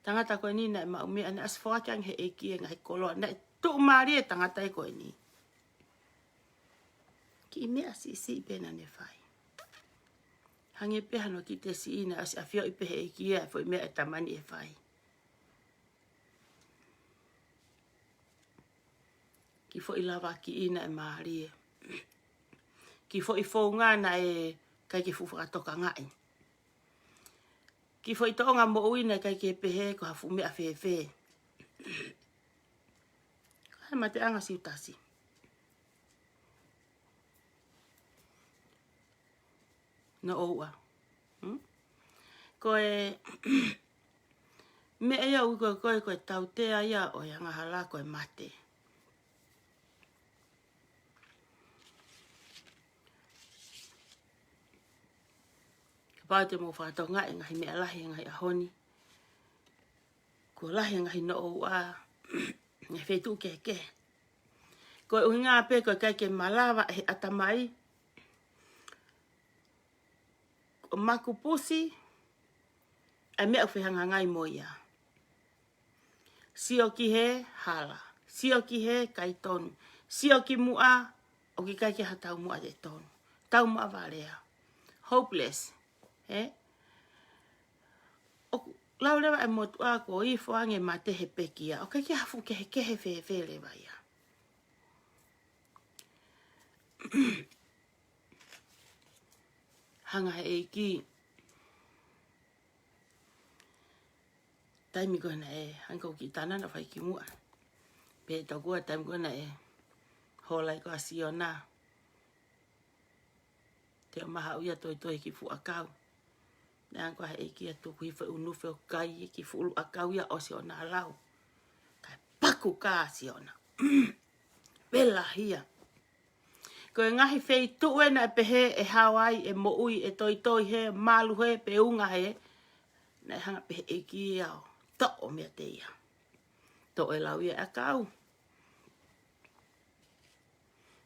Tangata ko eni naʻe maʻu meʻa, naʻe ʻosi foaki ange ʻe he ʻEiki e ngaahi koloa, naʻe tuʻumālie e tangata ko eni. Kiʻi meʻa siʻisiʻi pē naʻa ne fai. Hangē pē hano kiʻi tesiʻi, naʻe ʻosi ʻafioʻi pē ʻe he ʻEiki ia e foʻi meʻa ʻe taha ni ʻe fai. Kiʻi foʻi lavakiʻi naʻe mālie. Kiʻi foʻi founga naʻe ʻikai ke fuʻu fakatokangaʻi. Kiʻi foʻi tōʻonga moʻui naʻe ʻikai ke pehē ko ha fuʻu meʻa fēfē. Ko e mateʻanga ʻa Siutasi. Noʻouʻa. Hmm? Ko e meʻa ia ʻoku ui ko ē ko e tautea ia ʻo e angahala ko e mate. Kapau te mou fakatokangaʻi e ngaahi meʻa lahi he ngaahi ʻaho ni, kuo lahi e ngaahi noʻouʻa, ngaahi feituʻu kehekehe. Ko e ʻuhinga pē ko e ʻikai ke malava ʻe he ʻatamai ʻo makupusi ʻa e meʻa ʻoku fehangahangai mo ia. Sio ki he hala, sio ki he ʻikai tonu, sio ki muʻa, ʻoku ʻikai ke ʻi ai ha taumuʻa te tonu. Taumuʻa valea. Hopeless. Ē? ʻOku lau leva e motuʻa kuo ifo ange mate he pekia. ʻOku ʻikai ke ʻi ai ha fuʻu kehekehe fēfē leva ia. Hanga ʻe he ʻEiki. Taimi ko ē naʻe, hangē ko e kiʻi tala naʻa ku fai kimuʻa. Pea tokua taimi ko ē naʻe hola ai ko ē ʻa Siona. Te u mahaʻu ia toitoi ki he fuʻu ʻakau. Naʻe hanga ko ē ʻe he ʻEiki ia ʻo tuku hifo e ʻunufe ʻo kai e kiʻi fuʻu ʻakau ia ʻo Siona lau. Kae paku ka Siona. Pela hia. Ko e ngaahi feituʻu ē naʻe pehē ʻe hao ai e moʻui, ʻe toitoi hē, malu hē, pe unga hē, naʻe hanga pē ʻe he ʻEiki ia ʻo toʻo meiate ia. Toʻo e lau ia e ʻakau.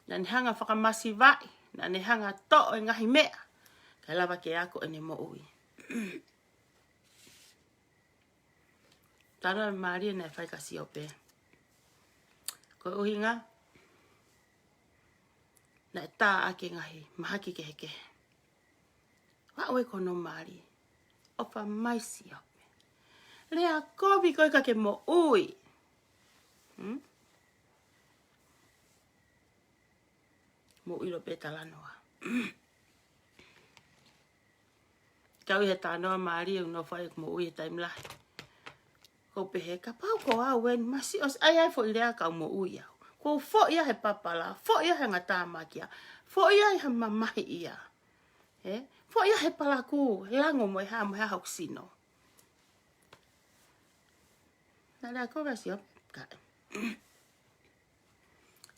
Naʻa ne hanga fakamasivaʻi, naʻa ne hanga toʻo e ngaahi meʻa kae lava ke ako ʻene moʻui. Talanoa mālie naʻe fai kia Siope. Ko e ʻuhinga, naʻe tā ʻaki e ngaahi mahaki kehekehe. Ua ue ko hono mali. ʻOfa mai Siope. Lea kovi ko ē ka ke moʻui. Hmm? Mou ʻilo pē talanoa. Kau ʻi he talanoa mālie ʻoku nau fai ʻoku moʻui he taimi lahi. Ko u pehē kapau ko au eni masi ʻosi ʻai ai foʻi lea kau moʻui au. Ko u foʻi ia he papala, foʻi ia he ngataʻamaki ia, foʻi ia he mamahi ia. Ē? Foʻi ia he palakū, lango mo e hā mo e hā hoku sino. Naʻe lea kovi ʻa Siope, kae.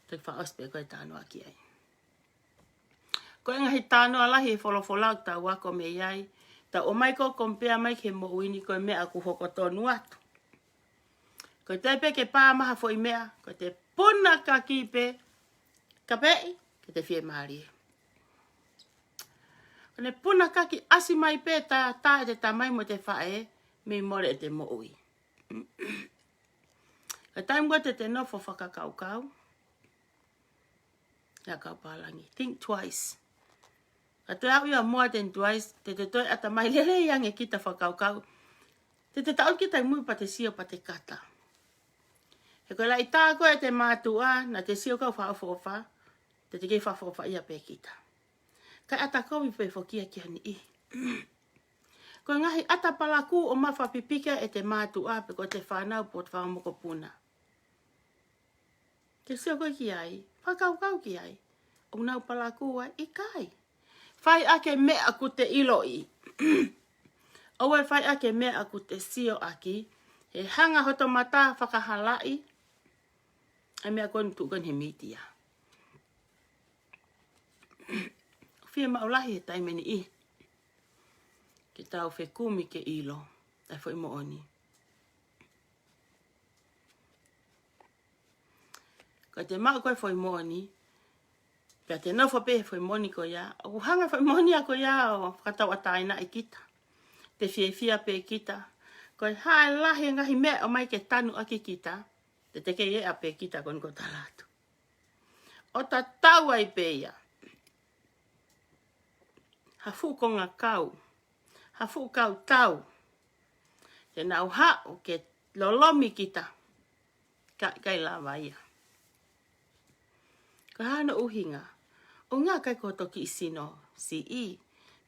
Te u fakaʻosi pē ko e talanoa ki ai. Ko e ngaahi talanoa lahi he folofola ʻoku tau ako mei ai. Tau ō mai ko e compare mai ki he moʻui ni ko e meʻa ʻoku hoko tonu atu. Ko e taimi pē ke pā mai ha foʻi meʻa, ko ʻete punakaki pē, kapeʻi, ke te fiemālie. Ko ʻene punakaki ʻasi mai pē tā, tā ʻete tamai mo ʻete faʻē, mei mole ʻete moʻui. Ko e taimi ko ē te te nofo fakakaukau, ʻa e kau pālangi, think twice. Ka toe aʻu ia more than twice, te te toe ʻatamai lelei ange kita fakakaukau. Te te taʻu kita ʻi mui pea te sio pea te kata. He ko e laʻitā ko ē ʻete mātuʻa, naʻa te sio kau fakaʻofoʻofa, te te kei fakaʻofoʻofaʻia pē kita. Kae ʻata kovi pē foki ia ki ha niʻihi. Ko e ngaahi ʻata palakū ʻo mafapipiki ʻete mātuʻa pe ko ʻete fānau pe ko ʻete fanga mokopuna. Te sio koe ki ai, fakakaukau ki ai. ʻOku nau palakū ai, ʻikai. Fai ʻaki e meʻa ʻoku te ʻiloʻi. ʻOua ʻe fai ʻaki e meʻa ʻoku te sio ʻaki. He hanga hoto mata fakahalaʻi ʻa e meʻa ko eni tuʻu ko eni he mītia. Fiemaʻu lahi he taimi ʻe niʻihi ke tau fekumi ke ʻilo ʻa e foʻi moʻoni. Ko ʻete maʻu ko ē foʻi moʻoni, pea te nofo pē he foʻi moʻoni ko ia, ʻoku hanga foʻi moʻoni ia ko ia ʻo fakatauʻatāinaʻi kita. Te fiefia pē kita. Ko e hā e lahi e ngaahi meʻa ʻomai ke tanu ʻaki kita, te te kei eʻa pē kita ko eni ko e tala atu. ʻO tatau ai pē ia. Ha fuʻu konga kau, ha fuʻu kau tau. Te nau haʻu ke lolomi kita. Ka ʻikai lava ia. Ko e hā hono ʻuhinga? ʻUhinga ʻikai ko hoto kiʻi sino siʻi,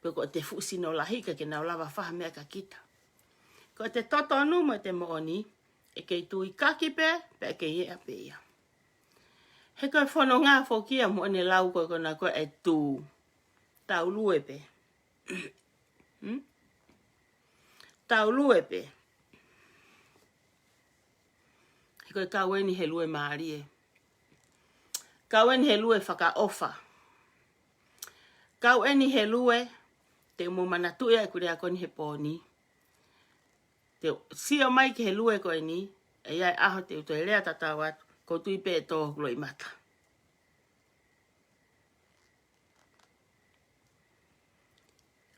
pe ko ʻete fuʻu sino lahi ʻikai ke nau lava fai ha meʻa kia kita. Ko ʻete totonu mo ʻete moʻoni, ʻe kei tuikaki pē, pea ʻe kei eʻa pē ia. He ko e fononga foki ia mo ʻene lau ko ē ko ena ko e tū. Tau lue pē. Hmm? Tau lue pē. He ko e kau eni he lue mālie. Kau eni he lue fakaʻofa. Kau eni he lue, te mou manatuʻi ʻeku lea ko eni he pō ni. Te sio mai ki he lue ko eni, ʻe ʻi ai e ʻaho te u toe lea tatau atu, ʻoku ou tui pē ʻe tō hoku loʻimata.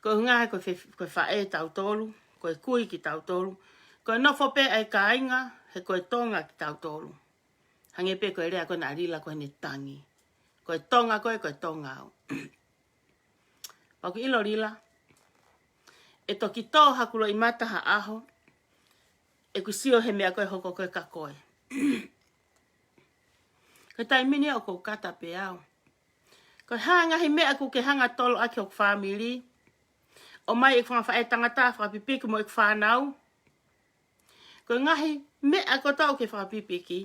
Ko e ʻuhinga he ko e fe-, ko e faʻē kitautolu, ko e kui kitautolu, ko e nofo pē ʻa e kāinga, he ko e Tonga kitautolu. Hangē pē ko e lea ko ena ʻa Lila ko ʻene tangi. Ko e Tonga koe, ko e Tonga au. Pea ʻoku ke ʻilo Lila, ʻe toki tō haku loʻimata ha ʻaho, ʻeku sio he meʻa ko ē hoko ko ē kia koe. Ko e taimi ni ʻoku ou kata pē au. Ko e hā e ngaahi meʻa ʻoku ke hanga tolo ʻaki hoku fāmili, ʻomai ʻeku fanga faʻē tangata, fakapipiki mo ʻeku fānau. Ko e ngaahi meʻa kotoa ʻoku ke fakapipiki,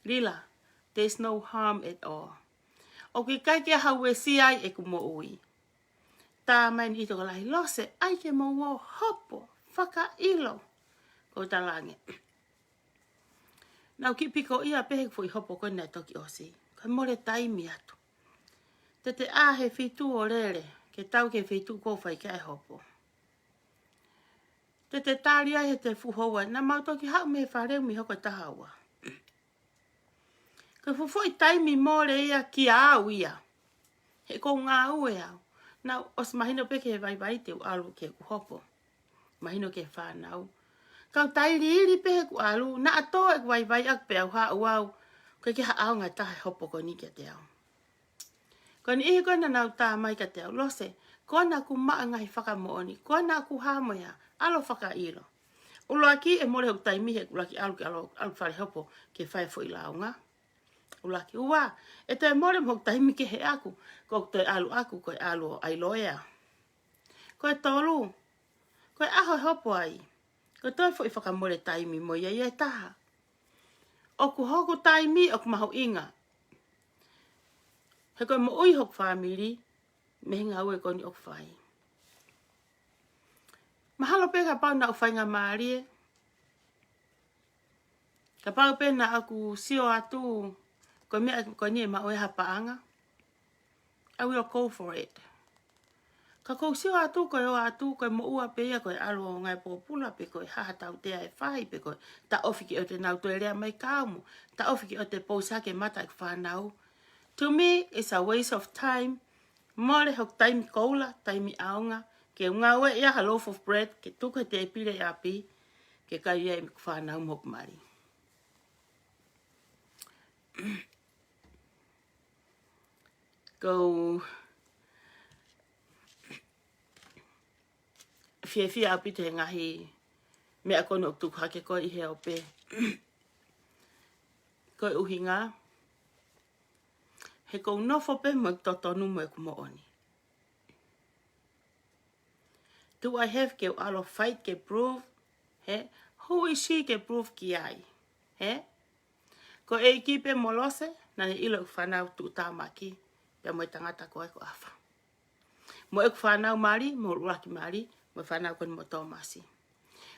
Lila, there's no harm at all. ʻOku ʻikai ke ha uesia ai ʻeku moʻui. Tā mai ni ʻi tokolahi, Lose, ʻai ke mou ō hopo, fakaʻilo. Ko e tala ange. Naʻá ku kiʻi pikoʻia pē he foʻi hopo ko ē naʻe toki ʻosi. Ko e mole taimi atu. Te te ʻā he feituʻu ʻo lele, ke tau ki he feituʻu ʻoku fai ki ai e hopo. Te te tali ai he te fuʻu houa, naʻa mau toki haʻu mei he fale ʻo mei hoko e taha ua. Ko e fuʻu foʻi taimi mole ia kia au ia. He ʻoku ou ngāue au. Naʻá ku ʻosi mahino pē ki he vaivai te u ʻalu ki heʻeku hopo. Mahino ki he fānau. Kau tailiili pē heʻeku ʻalu, naʻa tō ʻeku vaivai ʻaʻaku pea u haʻu au. ʻOku ʻikai ke ha ʻaonga ʻe taha e hopo ko eni kiate au. Ko e niʻihi ko ē naʻa nau tā mai kiate au, Lose, ko ena ʻoku maʻu e ngaahi fakamoʻoni, ko ena ʻoku hā mo e hā, ʻalu ʻo fakaʻilo. ʻUluaki, ʻe mole hoku taimi he ʻuluaki ʻalu ke ʻalu, ʻalu fale hopo ke fai e foʻi lāunga. ʻUluaki, ua, ʻe toe mole mo hoku taimi kehe ʻaʻaku, ko ʻeku toe ʻalu ʻaʻaku, ko e ʻalu ʻo ʻai loea. Ko e tolu, ko e ʻaho ʻe hopo ai, ko e toe foʻi fakamole taimi mo ia ia ʻe taha. ʻOku hoku taimi ʻoku mahuʻinga. He ko e moʻui hoku fāmili, mei he ngāue ko eni ʻoku fai. Mahalo pē kapau naʻá ku faingamālie, kapau pē naʻá ku sio atu, ko e meʻa ko eni ʻe maʻu ai ha paʻanga, I will go for it. Ka ʻoku ou sio atu, ko e ō atu, ko e moʻua pē ia, ko e ʻalu ʻo ngāue pōpula, pe ko e hā ha tautea ʻe fai, pe ko e taʻofi ki ʻoua te nau toe lea mai kia au mo, taʻofi ki ʻoua te pousi hake e mata ʻeku fānau. To me, it's a waste of time. Mole hoku taimi koula, taimi ʻaonga, ke u ngāueʻi ha loaf of bread, ke tuku he tēpile ʻi ʻapi, ke kai ai mo ʻeku fānau mo hoku mali. Ko, fiefia ʻaupito he ngaahi meʻa ko eni ʻoku tuku hake ko ē ʻi he ope. Ko e ʻuhinga, he ʻoku ou nofo pē mo ʻeku totonu mo ʻeku moʻoni. Do I have ke u ʻalu ʻo fight ke prove? He, who is she ke prove ki ai? He, ko e ʻEiki pē mo Lose, naʻa ne ʻilo ʻeku fānau tuʻutāmaki, pea mo e tangata ko ē ko ʻAfa. Mo ʻeku fānau mali, mo ʻuluaki mali, mo e fānau ko eni mo Tōmasi.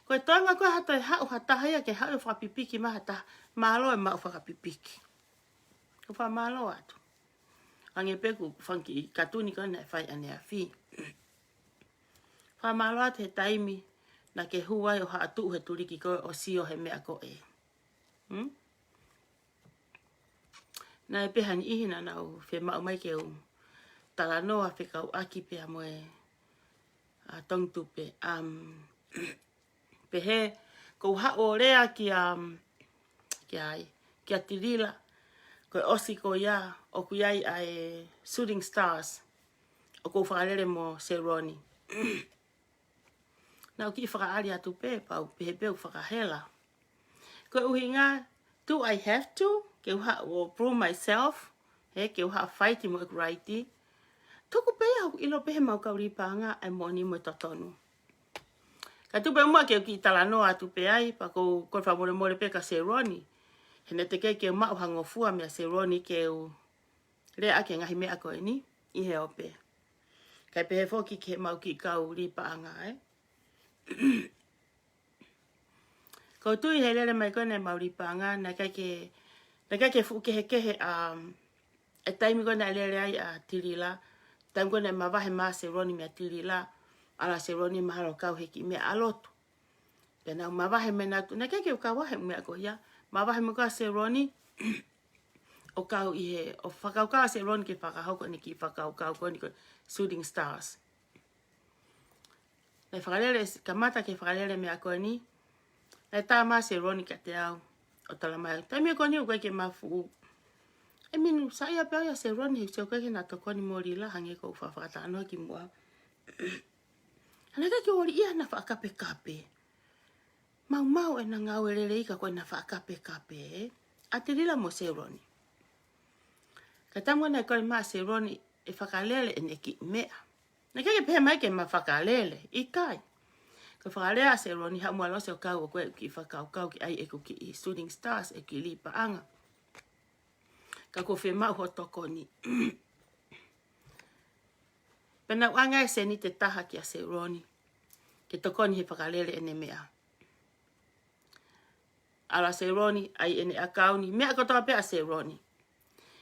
Ko e toenga ko ē ha toe haʻu ha taha ia ke haʻu ʻo fakapipiki mai ha taha, mālō e maʻu fakapipiki. ʻOku ou fakamālō atu. Hangē pē ko e fanga kiʻi katuni ko ē naʻe fai ʻaneafi. Fakamālō atu he taimi naʻa ke hū ai ʻo haʻu ʻo tuʻu he tuliki ko ē ʻo sio he meʻa ko ē. Hmm? Naʻe pehē ha niʻihi naʻa nau fiemaʻu mai ke u talanoa fekauʻaki pea mo e, ʻa, Tongitupe. Um, pehē, ʻoku ou haʻu ʻo lea kia, um, kia ai, kia Tilila, ko e ʻosi ko ia, ʻoku ʻi ai ʻa e Shooting Stars, ʻoku ou fakalele mo Seloni. Naʻa ku kiʻi fakaʻali atu pē, pea u pehē pē ʻoku fakahela. Ko e ʻuhinga, do I have to? Ke u haʻu ʻo prove myself, he, ke u haʻu ʻo fight mo ʻeku right. Tuku pē ia ʻoku ʻilo pē he maʻu kau lī paʻanga ʻa e moʻoni mo e totonu. Ka tuku pē muʻa ke u kiʻi talanoa atu pē ai, pea ʻoku ou, ʻoku ou fakamolemole pē kia Seloni. He naʻe teʻeki ke u maʻu ha ngofua meia Seloni ke u lea ʻaki e ngaahi meʻa ko eni ʻi he ope. Kae pehē foki ki he maʻu kiʻi kau lī paʻanga, ē. ʻOku ou tui he lele mai ko ē ʻa e maʻu lī paʻanga, naʻe ʻikai ke, naʻe ʻikai ke fuʻu kehekehe, um, e taimi ko ē naʻe lele ai ʻa Tilila, taimi ko ē naʻe mavahe mai ʻa Seloni meia Tilila, ʻalu ʻa Seloni mahalo kau he kiʻi meʻa ʻa lotu. Pea naʻa ku mavahe mai naʻa ku, naʻe ʻikai ke u kau ai he meʻa ko ia, mavahe mai ko ē ʻa Seloni, ʻo kau ʻi he, ʻo fakakaukau ʻa Seloni ke fakahoko ʻene kiʻi fakakaukau ko eni ko e Shooting Stars. Naʻe fakalele, kamata ke fakalele meʻa ko eni, naʻe tā mai ʻa Seloni kiate au, ʻo tala mai, taimi ko eni ʻoku ʻikai ke ma fuʻu, ʻe minu, saiʻia pē au ʻia Seloni, he ʻoku ʻikai ke na tokoni mo Lila, hangē ko ʻeku fa-, fakatalanoa kimuʻa. Naʻe ʻikai ke u ʻilo ia naʻa faʻa kapekape. Maumau ʻena ngāue lelei ka ko ʻena faʻa kapekape, ē? ʻA Tilila mo Seloni. Ka taimi naʻe kole mai ʻa Seloni ʻe fakalele ʻene kiʻi meʻa. Naʻe ʻikai ke pehē mai ke ma fakalele, ʻikai. Ko e fakalea ʻa Seloni, haʻu muʻa Lose ʻo kau ʻo ko e kiʻi fakakaukau ki ai ʻeku kiʻi Shooting Stars, ʻeku kiʻi lī paʻanga. Ka ʻoku ou fiemaʻu hoʻo tokoni. Pea naʻa ku ʻoange e sēniti ʻe taha kia Seloni, ke tokoni he fakalele ʻene meʻa. ʻAlu ʻa Seloni, ʻai ʻene ʻakauni, meʻa kotoa pē ʻa Seloni.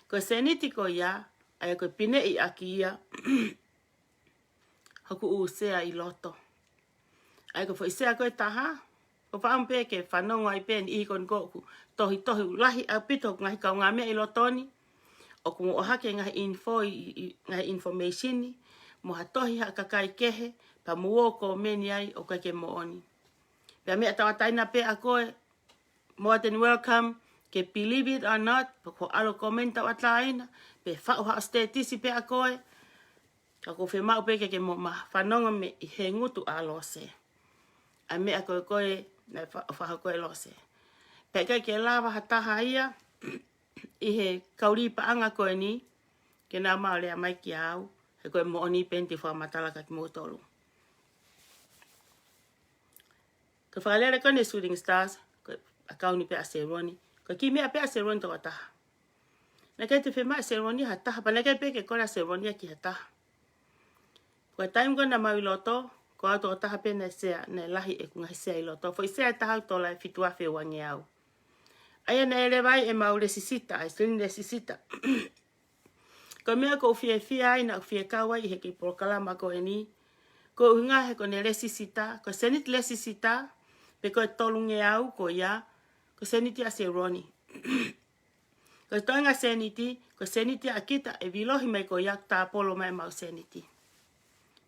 Ko e sēniti ko ia, ʻa ia ko e pineʻi ʻaki ia hoku ʻū sea ʻi loto. ʻA ia ko e foʻi sea ko ē ʻe taha, ʻoku ou fakaʻamu pē ke fanongo ai pē niʻihi ko eni ʻoku tohitohi lahi ʻaupito hoku ngaahi kaungāmeʻa ʻi loto ni. ʻOku mo ʻohake ngaahi info ʻi, ʻi, ngaahi information, mo ha tohi ha kakai kehe, pea mou ō ʻo comment ai ʻoku ʻikai ke moʻoni. Pea meʻa tauʻatāina pē ʻa koe, more than welcome, ke believe it or not, pe ko e ʻalu ʻo comment tauʻatāina, pe faʻu haʻo status pē ʻa koe, ka ʻoku ou fiemaʻu pē ke, ke mo ma fanongo mei he ngutu ʻa Lose. ʻA e meʻa ko ē ko ē naʻe fa-, fakahoko ʻe Lose. Pea ʻikai ke lava ha taha ia ʻi he kau lī paʻanga ko eni ke nau ō mai ʻo lea mai kia au, he ko e moʻoni pē eni te u fakamatala kia kimoutolu. Ko e fakalele ko eni Shooting Stars, ko e ʻakauni pē ʻa Seloni, ko e kiʻi meʻa pē ʻa Seloni tokotaha. Naʻe ʻikai toe fiemaʻu ʻe Seloni ha taha, pea naʻe ʻikai pē ke kole ʻa Seloni ia ki ha taha. Ko e taimi ko ē naʻa mau ʻi loto, ko au tokotaha pē naʻe sea, naʻe lahi ʻeku ngaahi sea ʻi loto. Foʻi sea ʻe taha ʻoku tola ʻe fitu afe uangeau. ʻA ia naʻe leva ai ʻemau lēsisita, ʻa e student lēsisita. Ko e meʻa ʻoku ou fiefia ai, naʻa ku fie kau ai ʻi he kiʻi polokalama ko eni. Ko e ʻuhinga he ko ʻene lēsisita, ko e sēniti lēsisita, pe ko e tolungeau ko ia, ko e sēniti ʻa Seloni. Ko e toenga sēniti, ko e sēniti ʻa kita ʻe vīlohi mai ko ia ʻoku tāpolo mai ʻemau sēniti.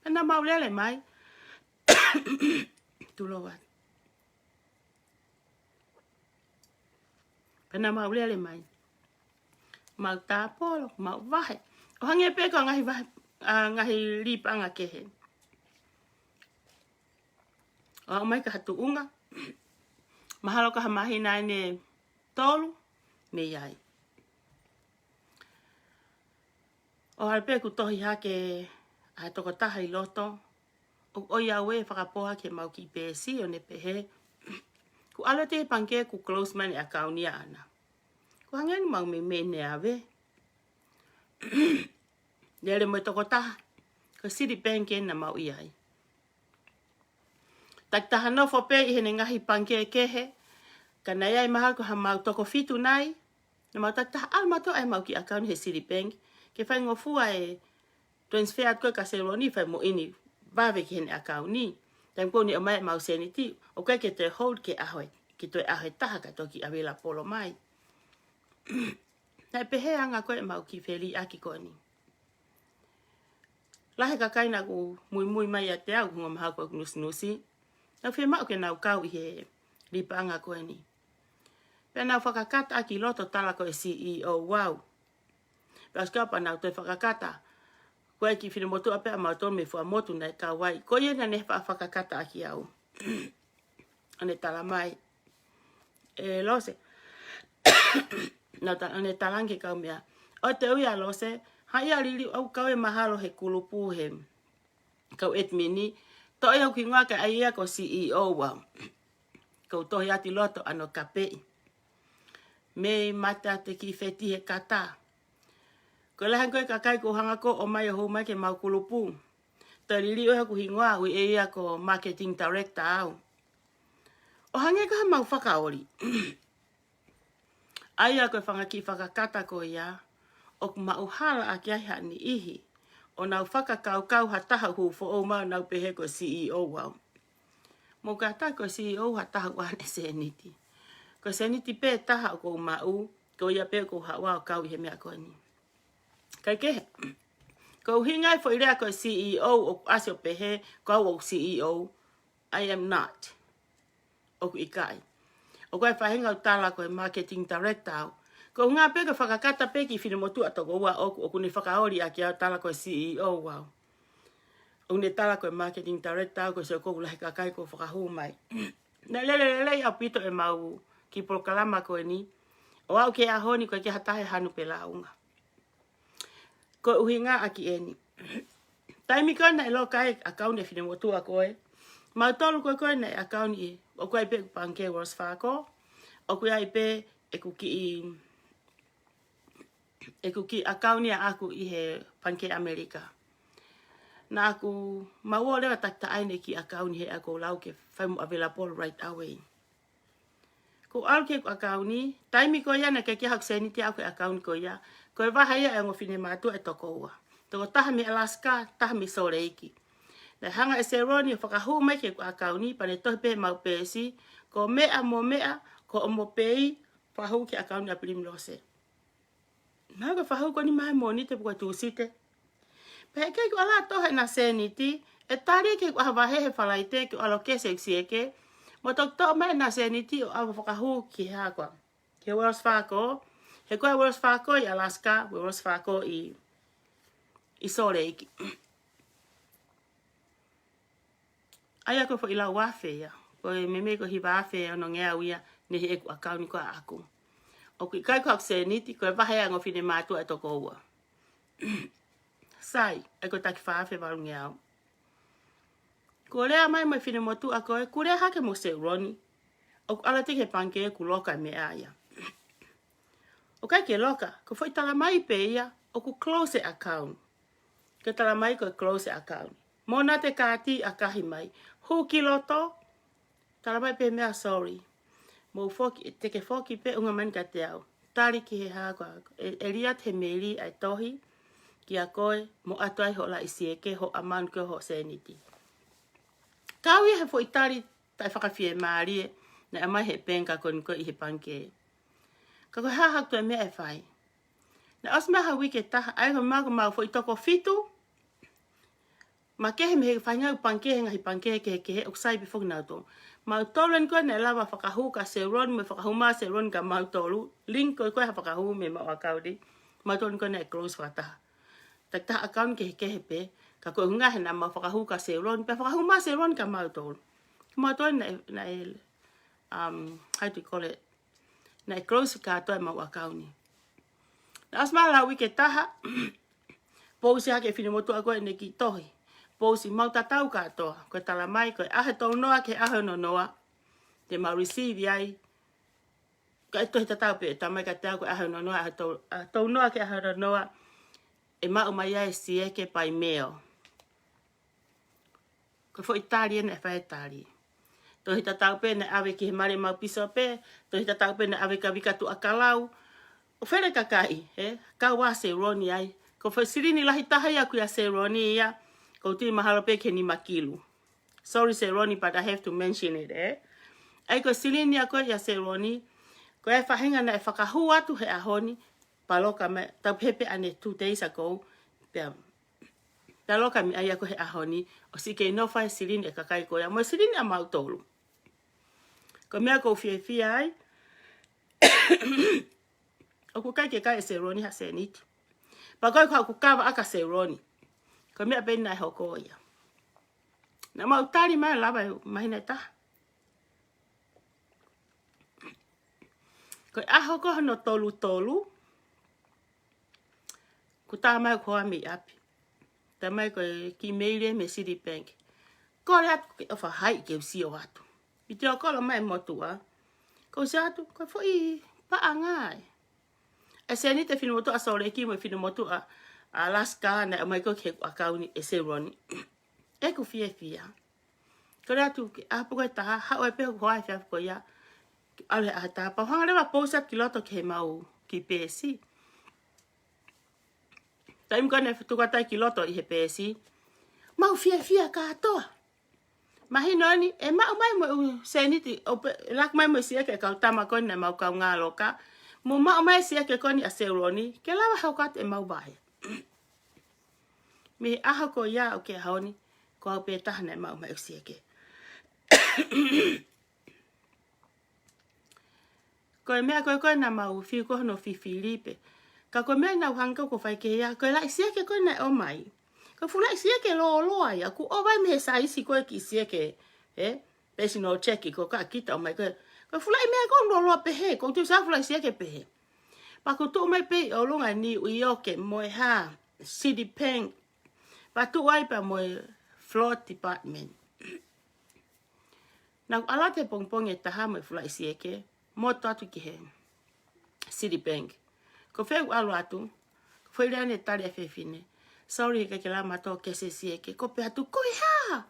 Pea naʻa mau lele mai. Tulou atu. Pea naʻa mau lele mai. Mau tāpolo, mau vahe. ʻO hangē pē ko e ngaahi vahe, ʻa, ngaahi lī paʻanga kehe. ʻo aʻu mai ki ha tuʻunga, mahalo ko ha māhina ʻe tolu mei ai. ʻO hangē pē ʻoku tohi hake ʻa e tokotaha ʻi loto, ʻoku ʻoiauē fakapō hake ʻemau kiʻi peesi ʻo ne pehē, kuo ʻalu atu he pangikē kuo close mai ʻene ʻakauni ʻaʻana. Kuo hangē ʻoku mau meimei neave. Lele mo e tokotaha, ko e Citibank eni naʻa mau ʻi ai. Takitaha nofo pē ʻi heʻene ngaahi pangikē kehe, ka naʻe ʻi ai mahalo ko haʻamau toko fitu nai, naʻa mau takitaha ʻalu mautolu ʻa ʻemau kiʻi ʻakauni he Citibank, ke faingofua e transfer atu ko ē kia Seloni, fai mo ʻene vave ki heʻene ʻakauni. Taimi ko ē ʻoku ne ʻomai ʻemau sēniti, ʻoku ʻikai ke toe hold ki he ʻaho ʻe, ki he toe ʻaho ʻe taha ka toki available mai. Naʻe pehē ʻa e anga ko ē ʻemau kiʻi feliʻaki ko eni. Lahi e kakai naʻa nau muimui mai ʻiate au, ʻoku mahalo ko ʻeku nusinusi. Nau fiemaʻu ke nau kau ʻi he lipaʻanga ko eni. Pea nau fakakata ʻaki ʻi loto tala ko e C E O au. Pea ʻosi ko ia pea nau toe fakakata, ko e kiʻi finemotuʻa pē ʻamautolu mei Fuaʻamotu naʻe kau ai. Ko ia naʻa ne faʻa fakakata ʻaki au. ʻO ne tala mai, ʻe Lose, naʻa ta-, ʻo ne talaange ki he kaumeʻa, ʻoua te u ui ʻa Lose, haʻi ʻo liliu au, kau ē mahalo he kulupu he kau admin ni, toʻo hoku hingoa kae ʻai ia ko e C E O au. Ko e tohi atu ʻi loto ʻa hono kapeʻi. Mei mata ʻa e kiʻi feti he kata. Ko e lahi ange ko ē kakai ʻoku hanga ko ē ʻo ʻomai ʻo hū mai ki heʻemau kulupu. Toe liliu ʻe hoku hingoa, ui ʻe ia ko e marketing director au. ʻO hangē ko haʻamau fakaoli. ʻA ia ko e fanga kiʻi fakakata ko ia, ʻoku maʻuhala ʻaki ai ha niʻihi, ʻo nau fakakaukau ha taha ʻoku foʻou mai ʻo nau pehē ko e C E O au. Mou kātaki, ko e C E O ha taha ʻoku ʻi ai ʻene sēniti. Ko e sēniti pē taha ʻoku ou maʻu, ko ia pē ʻoku ou haʻu ʻo kau ʻi he meʻa ko eni. Kae kehe, ko e ʻuhinga e foʻi lea ko e C E O, ʻoku ʻasi ʻo pehē, ko au ʻoku C E O, I am not. ʻOku ʻikai. ʻOku ʻi ai e faʻahinga ʻoku tala ko e marketing director au. Ko e ʻuhinga pē ko e fakakata pē kiʻi finemotuʻa toko ua ʻoku, ʻoku ne fakaoli ʻaki au, tala ko e C E O au. ʻOku ne tala ko e marketing director au, ko e sio ko e lahi e kakai ʻoku fakahū mai. Naʻe lele lelei ʻaupito ʻemau kiʻi polokalama ko eni. ʻO aʻu ki he ʻaho ni ʻoku ʻikai ke ʻi ai ha taha ʻe hanu pe lāunga. Ko e ʻuhinga ʻaki eni. Taimi ko ē naʻe loka ai e ʻakauni ʻa e finemotuʻa ko ē, mautolu ko ē ko ē naʻe ʻakauni ʻi, ʻoku ʻi ai pē ʻeku pangikē Wells Fargo, ʻoku ʻi ai pē ʻeku kiʻi, ʻeku kiʻi ʻakauni ʻaʻaku ʻi he Pangikē ʻAmelika. Naʻa ku maʻu leva takitaha ʻene kiʻi ʻakauni he ʻaku lau ke fai mo available right away. Ko e ʻalu ki heʻeku ʻakauni, taimi ko ia naʻe ʻikai ke ʻi ai haku sēniti ʻaʻaku he ʻakauni ko ia, ko e vahe ia ʻa e ongo finemātuʻa ʻe toko ua. Toko taha mei Alaska, taha mei Sōleki. Naʻe hanga ʻe Seloni ʻo fakahū mai ki heʻeku ʻakauni, pea ne tohi pē heʻemau peesi, ko e meʻa mo e meʻa, ko hoʻomo pei, fakahū ki he ʻakauni ʻa Pilimilose. Naʻa ku fakahū ko eni mei he Mōnite pe ko e Tūsite. Pea ʻikai ke u ʻalu ʻo toʻo haʻane sēniti, ʻe tali ki heʻeku ʻaho vahe he Falaite ke u allocate ʻeku sieke. Mo toki toʻo mai haʻane sēniti ʻo ʻave ʻo fakahū ki he hā koā. Ki he Wells Fargo. He ko e Wells Fargo ʻi Alaska, Wells Fargo ʻi, ʻi Sōleki. ʻA ia ko e foʻi lau afe ia. Ko e meimei ko e hiva afe onongeau ia, ne ʻi heʻeku ʻakauni ko ē ʻaʻaku. ʻOku ʻikai ko haku sēniti, ko e vahe ia ʻa e ongo finemātuʻa ʻe toko ua. Sai, ʻa ia ko e taki fā afe valungeau. Ko e lea mai mo e finemotuʻa ko ē, kuo lea hake mo Seloni. ʻOku ʻalu atu ki he pangikē kuo loka e meʻa ia. ʻOku ʻikai ke loka, ko e foʻi tala mai pē ia, ʻoku close e account. Ke tala mai ko e close e account. Mo na te kaati ʻakahi mai. Hū ki loto, tala mai pē meʻa, sorry. Mou foki, te ke foki pē, ʻunga mai kiate au. Tali ki he hā koā, ʻe, ʻe liʻaki he meili ʻa e tohi, kia koe, mo ʻoatu ai hoʻo laʻi sieke, hoʻo amount ko ē hoʻo sēniti. Kau ia he foʻi tali taʻefakafiemālie, naʻe ʻomai he pengikē ko eni ko ē ʻi he pangikē. Ka ko e hā haku toe meʻa ʻe fai. Naʻe ʻosi mai ha uike ʻe taha, ʻa ia ko ʻemau, ko ʻemau foʻi toko fitu. Makehe mei he faʻahinga ʻū pangikē, he ngaahi pangikē kehekehe, ʻoku sai pē foki nautolu. Mautolu eni ko ē naʻe lava fakahū kia Seloni, mo e fakahū mai ʻa Seloni kia mautolu. Link ko ē ko ē ha fakahū mei heʻemau ʻakauni. Mautolu eni ko ē naʻe close fakataha. Takitaha ʻakauni kehekehe pē, ka ko e ʻuhinga he naʻa mau fakahū kia Seloni, pea fakahū mai ʻa Seloni kia mautolu. Mau toe naʻe, naʻe, um, how do you call it? Naʻe close kātoa ʻemau ʻakauni. Naʻe ʻosi mai lau uike ʻe taha, pousi hake ʻe he finemotuʻa ko ē ʻene kiʻi tohi. Pousi mau tatau kātoa. Ko e talamai, ko e ʻaho ʻe tolunoa ki he ʻaho ʻe ononoa, te mau receive ai. Ko e tohi tatau pē, talamai kiate au ko e ʻaho ʻe ononoa, ʻaho tou-, ʻaho tolunoa ki he ʻaho ʻe ononoa, ʻe maʻu mai ai e sieke by mail. Ko e foʻi tali ʻena ʻe fai e tali. Tohi tatau pē naʻe ʻave ki he mali ʻemau pīsope, tohi tatau pē naʻe ʻave kia Vika Tuʻakalau. ʻO fele kakai, ē? Kau ā Seloni ai. Ko e foʻi silini lahi taha ia ʻoku ʻia Seloni ia, ʻoku ou tui mahalo pē ki he nima kilu. Sorry, Seloni, but I have to mention it, ē? ʻA ia ko e silini ia ko ē ʻia Seloni, ko e faʻahinga naʻe fakahū atu he ʻaho ni, paloka mai, tau pehē pē ʻanai two days ago, pea, paloka mai ia ko ē he ʻaho ni, ʻosi kei nofo ai e silini ʻa e kakai ko ia, mo e silini ʻamautolu. Ko e meʻa ʻoku ou fiefia ai, ʻoku ʻikai ke kai ʻe Seloni ha sēniti. Pea ko e ko ʻeku kava ʻa Seloni. Ko e meʻa pē naʻe hoko ia. Naʻa mau tali mai lava ʻi he māhina ʻe taha. Ko e ʻaho ko hono tolu tolu, kuo tā mai ʻeku hoa mei ʻapi. Talamai ko e kiʻi meili mei Citibank. Kole atu ke ʻofa hai ke u sio atu. ʻI he ʻoku kole mai e motuʻa. Ko u sio atu, ko e foʻi paʻanga ē. ʻE sēniti ʻa e finemotuʻa Sōleki mo e finemotuʻa Alaska naʻe ʻomai ko ē ki heʻeku ʻakauni ʻe Seloni. ʻEku fiefia. Kole atu ke ʻapo ko e taha, haʻu ai pē hoku hoa he efiafi ko ia. Ke ʻalu he ʻaho ʻe taha pea u hanga leva ʻo pousi atu ki loto ki heʻemau kiʻi peesi. Taimi ko ē naʻe tuku atu ai ki loto ʻi he peesi, mau fiefia kātoa. Mahino eni, ʻe maʻu mai mo e ʻū sēniti, ʻo pe-, ʻe laku mai mo e sieke ʻa e kau tama ko eni naʻa mau kaungā loka. Mo maʻu mai e sieke ko eni ʻa Seloni, ke lava hoko atu ʻemau vahe. Mei he ʻaho ko ia ʻo aʻu ki he ʻaho ni, ko au pē taha naʻe maʻu mai e sieke. Ko e meʻa ko ē ko ē naʻa mau fiu ko hono fifili pē. Ka ko e meʻa naʻa ku hanga ko ē ʻo fai ki ai, ko e laʻi sieke ko ē naʻe ʻomai. Ko e fuʻu laʻi sieke lōloa ia, ʻoku ʻova ia mei he saisi ko ē kiʻi sieke, ē? Personal check ko ē ʻa kita ʻomai ko ē. Ko e fuʻu laʻi meʻa ko ē lōloa pehē, ʻoku ou tui ʻoku sai ha fuʻu laʻi sieke pehē. Pea ʻoku tuʻu mai pē ʻi ʻolunga Niu ʻIoke mo e hā, Citibank. Pea tuʻu ai pea mo e Fraud Department. Naʻa ku ʻalu atu he pongipongi ʻe taha mo e fuʻu laʻi sieke, moto atu ki he Citibank. Ko e fē ʻeku ʻalu atu, ko e foʻi lea naʻe tali ʻe he fefine. Sorry, heʻikai ke lava mautolu ʻo kesi e sieke. Ko u pehē atu, ko e hā?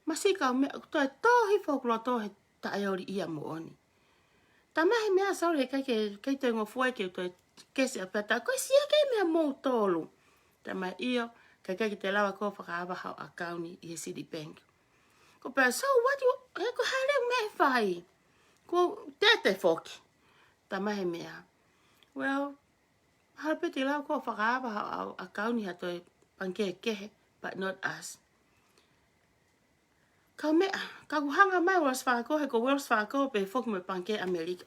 Masiʻi kau meʻa, ʻoku toe tō hifo hoku loto he taʻeoli ia moʻoni. Talamai he meʻa, sorry, heʻikai ke, ʻikai toe ngofua ke u toe kesi ʻa pehē atu, ko e sieke ia meia moutolu. Talamai ʻio, ka ʻikai ke te lava koe ʻo fakaava haʻo ʻakauni ʻi he Citibank. Ko u pehē, so what you, he ko e hā leva e meʻa ʻe fai? Ko u tete foki. Talamai he meʻa, well, mahalo pē te u lava koe ʻo fakaava haʻo, haʻo ʻakauni ʻi ha toe pangikē kehe, but not us. Kau meʻa, ka u hanga mai Wells Fargo, he ko Wells Fargo pē foki mo e pangikē ʻAmelika.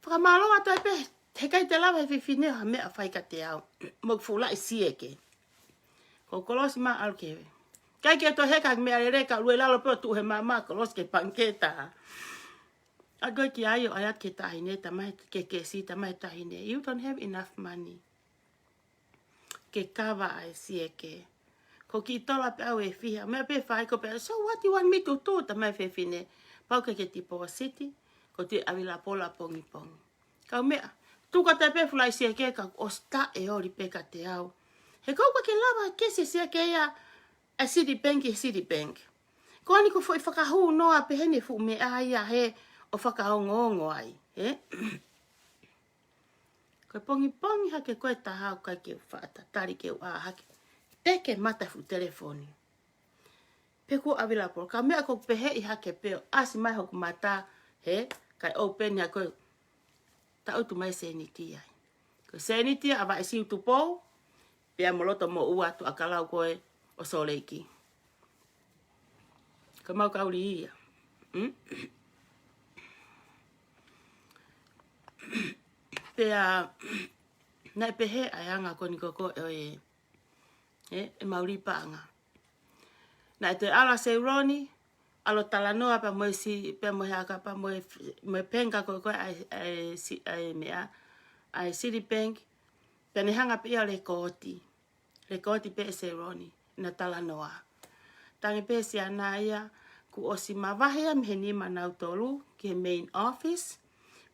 Fakamālō atu ai pē, heʻikai te lava he fefine ha meʻa ʻo fai kiate au. Mo ʻeku fuʻu laʻi sieke. Ko u kolosi mai ʻo ʻalu ki he. ʻIkai ke toe heka ha meʻalele, ka u ʻalu ʻi lalo pē ʻo tuʻu he maama, kolosi ki he pangikē ʻe taha. ʻAlu ko ē ki ai ʻo ʻai atu ki he taʻahine, talamai ki he kesi, talamai ki he taʻahine, you don't have enough money ke kava ʻa e sieke. Ko e kiʻi tola pē ʻaʻau ʻe fiha. Meʻa pē ʻe fai, ko u pehē, so what do you want me to do? Talamai ʻe he fefine, pau ke ke tipōsiti, ko u toe ʻavi lapola pongipongi. Kau meʻa, tuku atu ai pē fuʻu laʻi sieke ka ʻosi taʻeoli pē kiate au. He ko u ʻikai ke lava kesi e sieke ia ʻa e Citibank, ʻa e Citibank. Ko eni ko e foʻi fakahū noa pē heni e fuʻu meʻa ia he ʻo fakaongoongo ai, ē? Ko e pongipongi hake ko ē ʻe taha ʻoku ʻikai ke u faʻa tatali ke u ʻā hake. Teke mata fuʻu telefoni. Pea kuo ʻavi lapola. Kau meʻa ko u peheʻi hake pē ʻo ʻasi mai hoku mata, he, kae open hake ko ē. Taʻutu mai e sēniti ai. Ko e sēniti ia ʻa Vaʻesi ʻUtupou, pea mo Lotomoʻua Tuʻakalau ko ē ʻo Sōleki. Ko ʻemau kauli ia. Mm? Pea, naʻe pehē ʻa e anga ko eni ko ē ʻo e, ē, ʻemau lī paʻanga. Naʻe toe ʻalu ʻa Seloni, ʻalu ʻo talanoa pea mo e si-, pea mo e haka, pea mo e, mo e penga ko ē ko ē ʻa e, ʻa e si-, ʻa e meʻa, ʻa e Citibank. Pea ne hanga pē ia ʻo lekooti. Lekooti pē ʻe Seloni ʻena talanoa. Tangi pē siana ia, kuo ʻosi mavahe ia mei he nima ʻanautolu ki he main office.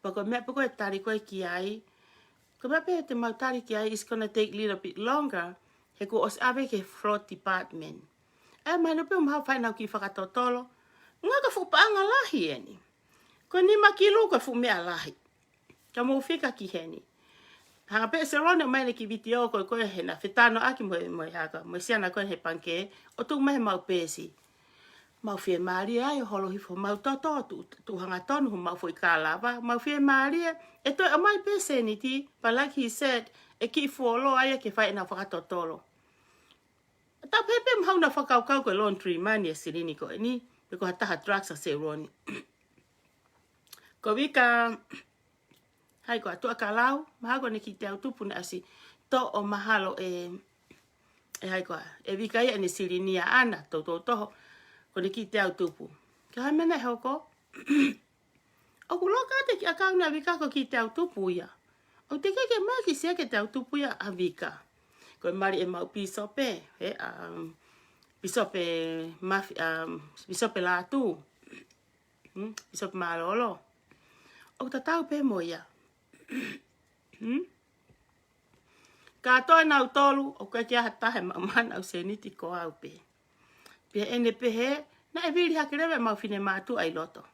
Pea ko e meʻa pē ko ē ʻe tali ko ē ki ai, ko e meʻa pē te mau tali ki ai, it's gonna take a little bit longer, he kuo ʻosi ʻave ki he fraud department. ʻE, mahino pē ʻoku mahaʻu fai ʻenau kiʻi fakatotolo. Ngaahi ka fuʻu paʻanga lahi eni. Ko e nima kilu ko e fuʻu meʻa lahi. Ka mou fika ki heni. Hanga pē ʻe Seloni ʻo ʻomai ʻene kiʻi vitiō ko ē ko ē heʻena fetano ʻaki mo e, mo e haka, mo e siana ko ē he pangikē, ʻo tuku mai heʻemau peesi. Mau fiemālie ai ʻo holo hifo homau toto, tuʻu, tuʻu hangatonu homau foʻi kalava. Mau fiemālie, ʻe toe ʻomai pē sēniti, but like he said, ʻe kiʻi fuoloa ia ke fai ʻenau fakatotolo. Tau pehē pē mahaʻu ʻenau fakakaukau ko e laundry money e silini ko eni, pe ko ha taha drugs ʻa Seloni. Ko Vika, hai ko atu ʻa Kalau, mahalo ko ʻene kiʻi teau tupu naʻe ʻosi toʻo mahalo ʻe, ʻe hai ko ā, ʻe Vika ia ʻene silini ʻaʻana, toutou toho, ko ʻene kiʻi teau tupu. Ka ko e hā e meʻa naʻe hoko? ʻOku loka atu e kiʻi ʻakauni ʻa Vika ko e kiʻi teau tupu ia. ʻOku teʻeki ke ʻomai e kiʻi sēniti teau tupu ia ʻa Vika. Ko e mali ʻemau pīsope, ē, um, pīsope Mafi-, um, pīsope Lātū. Hmm? Pīsope Mālōlō. ʻOku tatau pē mo ia. Hmm? Kātoa ʻanautolu, ʻoku ʻikai ke ʻi ai ha taha ʻe maʻu mai haʻanau sēniti, ko au pē. Pea ʻi heʻene pehē, naʻe vili hake leva ʻemau finemātuʻa ʻi loto.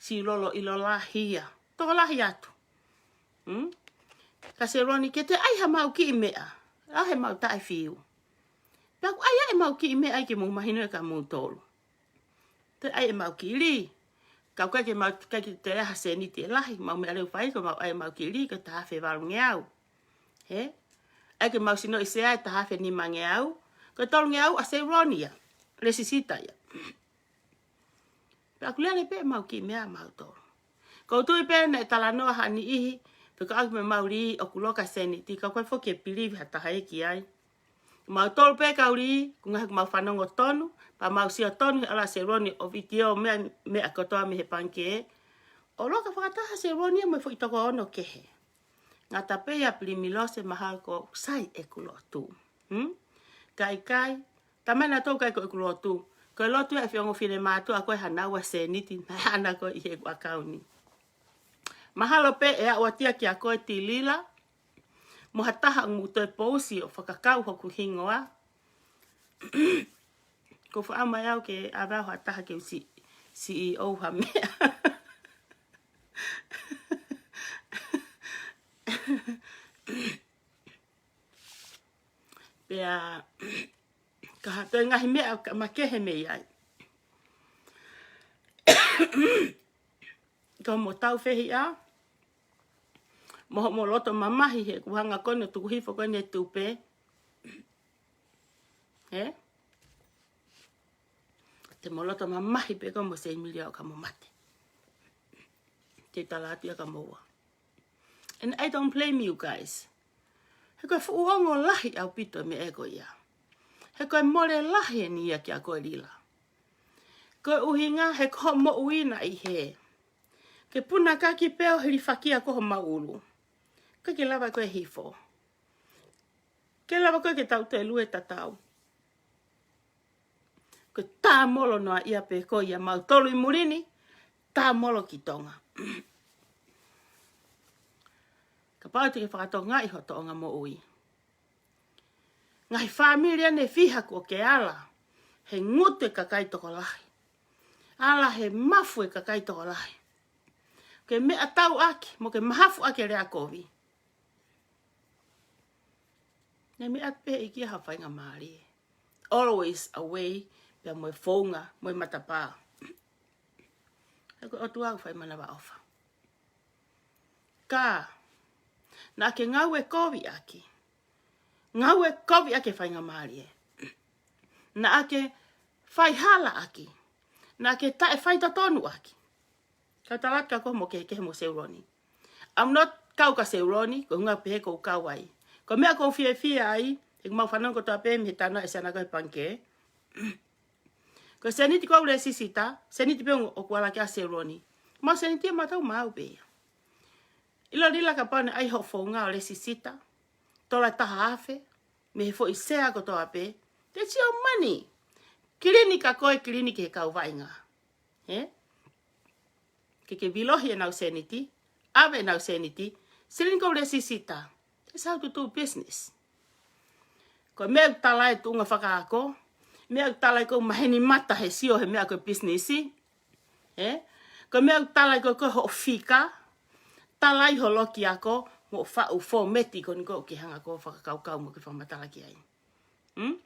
Siʻi lolo ʻilo lahi ia. Tokolahi atu. Hmm? Ka Seloni, ke toe ʻai haʻamau kiʻi meʻa. Lau heʻemau taʻefiu. Pea ʻoku ʻai ʻemau kiʻi meʻa ai ke mou mahino ʻe kimoutolu. Toe ʻai ʻemau kiʻi lī. Ka ʻoku ʻikai ke mau, ʻikai ke toe ʻi ai ha sēniti ʻe lahi, mau meʻaleu fai ko ʻemau ʻai ʻemau kiʻi lī, ko e taha afe valungeau. Hē? ʻAi ke mau sinoʻi sea e taha afe nimangeau, ko e tolungeau ʻa Seloni ia. Lēsisita ia. Pea ʻoku lele pē ʻemau kiʻi meʻa ʻamautolu. ʻOku ou tui pē naʻe talanoa ha niʻihi, pe ko au pē mo ʻemau lī ʻoku loka sēniti, ka ʻoku ʻikai foki ke pilivi ha taha ia ki ai. Mautolu pē kau lī, ko e ngaahi ʻoku mau fanongo tonu, pea mau sio tonu he ʻalu ʻa Seloni ʻo vitiō meʻa, meʻa kotoa mei he pangikē. ʻO loka fakataha ʻa Seloni ia mo e foʻi toko ono kehe. Ngata pē ia Pilimilose, mahalo kuo sai ʻeku lotu. Hmm? Ka ʻikai, talamai ʻe nautolu ʻikai ko ʻeku lotu. Ko e lotu ia ʻa e ongo finemātuʻa ko ē haʻanau ʻa e sēniti naʻe ʻaʻana ko ē ʻi heʻeku ʻakauni. Mahalo pē ʻe aʻu atu ia kia koe Tilila, mo ha taha ʻoku mou toe pousi ʻo fakakau hoku hingoa. Ko e faʻa mai au ke ʻave au ha taha ke u si-, C E O ha meʻa. Pea, ka ha toe ngaahi meʻa ka makehe mei ai. Ka mo tau fehiʻa, mo hoʻomo loto mamahi he ʻoku hanga ko eni ʻo tuku hifo ko eni e tupe. Hē? Te mo loto mamahi pē ko mo seimili au ka mo mate. Te tala atu ia ka mo ua. And I don't blame you guys. He ko e fuʻu ongo lahi ʻaupito meʻa ko ia. He ko e mole lahi eni ia kia koe Lila. Ko e ʻuhinga he ko hoʻo moʻui naʻe ʻi hē. Ke puna kaki pē ʻo hilifakia ko homau ʻulu. Ke ke lava ko e hifo. Ke lava ko e ke tau te lue tatau. Ko e tāmolo noa ia pē ko ia mautolu ʻi muli ni, tāmolo ki Tonga. Kapau te ke fakatokangaʻi ho toʻonga moʻui. Ngaahi fāmili ʻe fiha kuo ke ala he ngutu e kakai tokolahi. Ala he mafu e kakai tokolahi. Ke meʻatauʻaki, mo ke mahafuʻaki e lea kovi. Naʻe meʻa pē ʻe ʻikai ha faingamālie. Always away, pea mo e founga, mo e matapā. He ko e ʻOtua ʻoku fai manavaʻofa. Ka, naʻa ke ngāue kovi ʻaki. Ngāue kovi ʻaki e faingamālie. Naʻa ke faihala ʻaki. Naʻa ke taʻe faitotonu ʻaki. Ka tala atu kia koe mo kehekehe mo Seloni. I'm not kau kia Seloni, ko e ʻuhinga pehē ʻoku ou kau ai. Ko e meʻa ʻoku ou fiefia ai, he ʻoku mau fanongo kotoa pē mei he talanoa ʻa e siana ko ē he pangikē. Ko e sēniti ʻoku ou lēsisita, sēniti pē ʻoku ʻalu ki ai ʻa Seloni. Mau sēniti ʻa mautolu maʻu pē ia. ʻIlo Lila, kapau naʻe ʻai hoʻo founga ʻo lēsisita, tola ʻe taha afe, mei he foʻi sea kotoa pē, that's your money. Kilini ka ko e kilini ki he kau vaʻinga. Ē? Ke ke vilohi ʻenau sēniti, ʻave ʻenau sēniti, seleni ʻoku ou lēsisita. That's how to do business. Ko e meʻa ʻoku tala ai e tuʻunga fakaako, meʻa ʻoku tala ai ko e maheni mata he sio he meʻa ko e business, ē? Ko e meʻa ʻoku tala ai ko e, ko e hoʻo fika, tala ai ho loki ako, mo e faʻu fōmeti ko eni ʻoku ke hanga ʻo fakakaukau mo ke fakamatala ki ai. Hmm?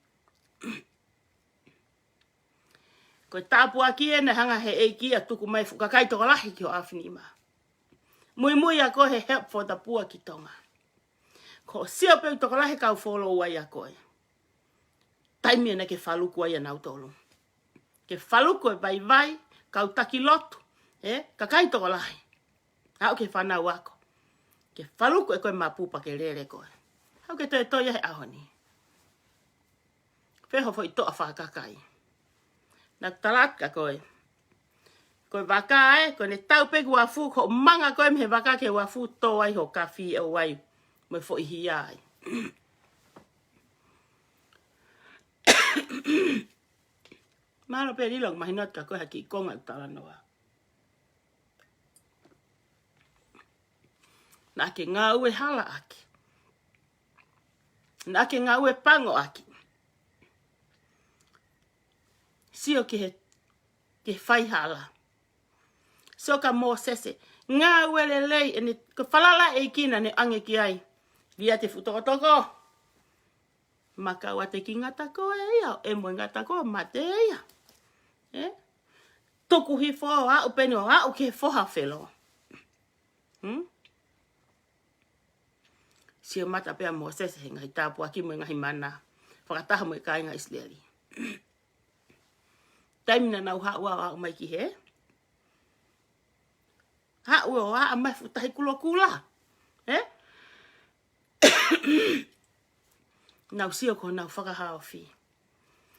Ko e tāpuaki ē naʻe hanga he ʻEiki ʻo tuku mai e fuʻu kakai tokolahi ki hoʻo ʻaofinima. Muimui ʻa koe he Help for the Poor ki Tonga. Ko e sio pē ʻoku tokolahi e kau follow ai ʻa koe. Taimi ē naʻa ke faluku ai ʻa nautolu. Ke faluku e vaivai, kau taki lotu, ē, kakai tokolahi. Aʻu ki he fānau ako. Ke faluku ʻe koe mapupa ke lele koe. Aʻu ki he toitoi ʻa e ʻaho ni. Fē ho foʻi toʻa fakakakai. Naʻa ku tala atu kia koe. Ko e vaka ē, ko ʻene tau pē ki uafu, ko e manga ko ē mei he vaka ki he uafu, tō ai ho kafi ʻo ʻai mo e foʻi hia ai. Mālō pē Lila, mahino atu kia koe ha kiʻi konga ʻeku talanoa. Naʻa ke ngāue halaʻaki. Naʻa ke ngāue pangoʻaki. Sio ki he, ki he faihala. Sio kia Mōsese. Ngāue lelei, ʻene, ko e falala ʻa e ʻEiki naʻa ne ʻange ki ai. Lī ʻa e fuʻu tokotoko. Makau ʻa e kiʻi ngata ko ē ia, ʻe mo e ngata ko ē mate ia. Ē? Tuku hifo ʻo aʻu pē eni ʻo aʻu ki he foha ʻo Felo. Hmm? Sio mata pē ʻa Mōsese he ngaahi tāpuaki mo e ngaahi mana. Fakataha mo e kāinga ʻIsileli. Taimi naʻa nau haʻu ʻo aʻu mai ki hē. Haʻu ʻo aʻu mai fuʻu tahi kulokula. Ē? Nau sio ko ʻenau fakahaofi.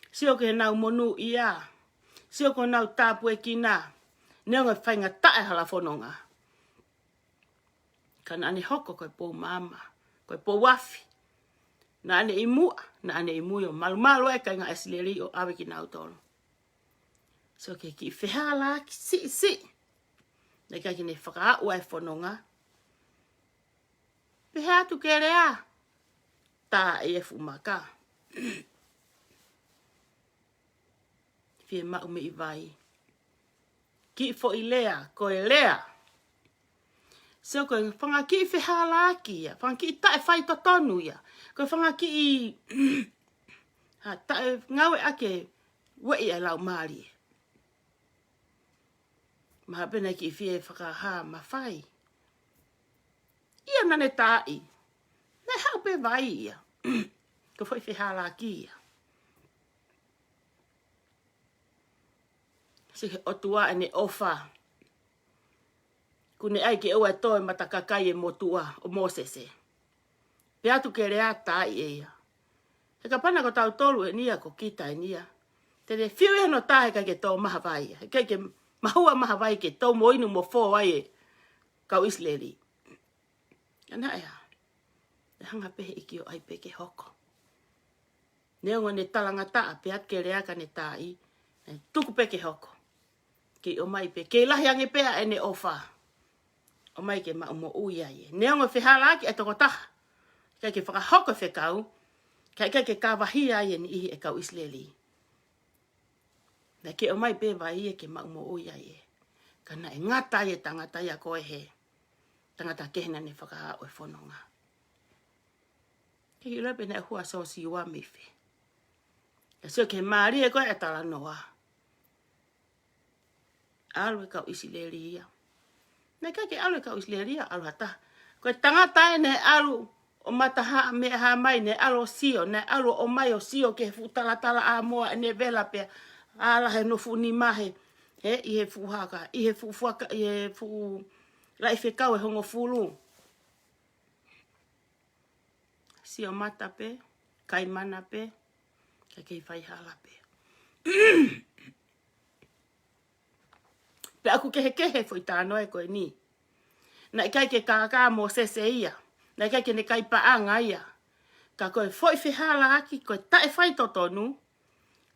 Sio ki heʻenau monūʻia. Sio ko ʻenau tāpuekina. Neongo e faingataʻa e hala fononga. Ka naʻa ne hoko ko e pou maama, ko e pou afi. Naʻa ne ʻi muʻa, naʻa ne ʻi mui ʻo malumalu e kāinga ʻIsileli ʻo ʻave kinautolu. So ko e kiʻi fehālaaki siʻisiʻi. Naʻe ʻikai ke ne fakaaʻu ʻa e fononga. Pehē atu ke lea. Tā ʻi he fuʻu maka. Fiemaʻu meʻi vai. Kiʻi foʻi lea, ko e lea. So ko e fanga kiʻi fehālaaki ia, fanga kiʻi taʻe faitotonu ia. Ko e fanga kiʻi, ha, taʻe ngāueʻaki e ueʻi ʻa e laumālie. Mahalo pē naʻe kiʻi fie fakahā mafai. ʻIa naʻa ne taaʻi. Naʻe haʻu pē vai ia. Ko e foʻi fehālaaki ia. Sio ki he ʻOtua ʻene ʻofa. Kuo ne ʻai ke ʻoua ʻe tō e mata kakai e motuʻa ʻo Mōsese. Pehē atu ke lea tā ʻi he ia. He kapau naʻa ko tautolu eni ia ko kita eni ia. Te ne fiu ʻi hono tā he ʻikai ke tō maha vai ia. He ʻikai ke mahua maha vai ke tō mo inu mo fō ai e kau ʻIsileli. ʻA naʻe ā. ʻE hanga pē he ʻEiki ʻo ʻai pē ke hoko. Neongo ʻene talangataʻa pehē atu ke lea ka ne taaʻi, naʻe tuku pē ke hoko. Kei ʻomai pē, kei lahi ange pē ʻa ʻene ʻofa. ʻOmai ke maʻu moʻui ai ē. Neongo e fehālaaki e tokotaha. ʻIkai ke fakahoko e fekau, ka ʻikai ke kavahia ai e niʻihi e kau ʻIsileli. Naʻe kei ʻomai pē vai ia ke maʻu moʻui ai ē. Ka naʻe ngata ai e tangata ia ko ē he tangata kehe naʻa ne fakaaʻu e fononga. Ke ʻilo pē naʻe hua Siosiua mei fē. Ka sio ki he mālie ko ē e talanoa. ʻAlu e kau ʻIsileli ia. Naʻe ʻikai ke ʻalu e kau ʻIsileli ia, ʻalu ha taha. Ko e tangata ē naʻe ʻalu ʻo matahaʻa meʻa hā mai, naʻe ʻalu ʻo sio, naʻe ʻalu ʻo ʻomai ʻo sio ki he fuʻu talatalaʻāmoa ʻene vela pea ʻā lahi hono fuʻu nima he, he, ʻi he fuʻu haka, ʻi he fuʻu fuaka, ʻi he fuʻu laʻi fekau ʻe hongofulu. Sio mata pē, kai mana pē, ka kei faihala pē. ʻOku kehekehe foʻi talanoa ko eni. Naʻe ʻikai ke kākā Mōsese ia. Naʻe ʻikai ke ne kai paʻanga ia. Ka ko e foʻi fehālaaki, ko e taʻefaitotonu,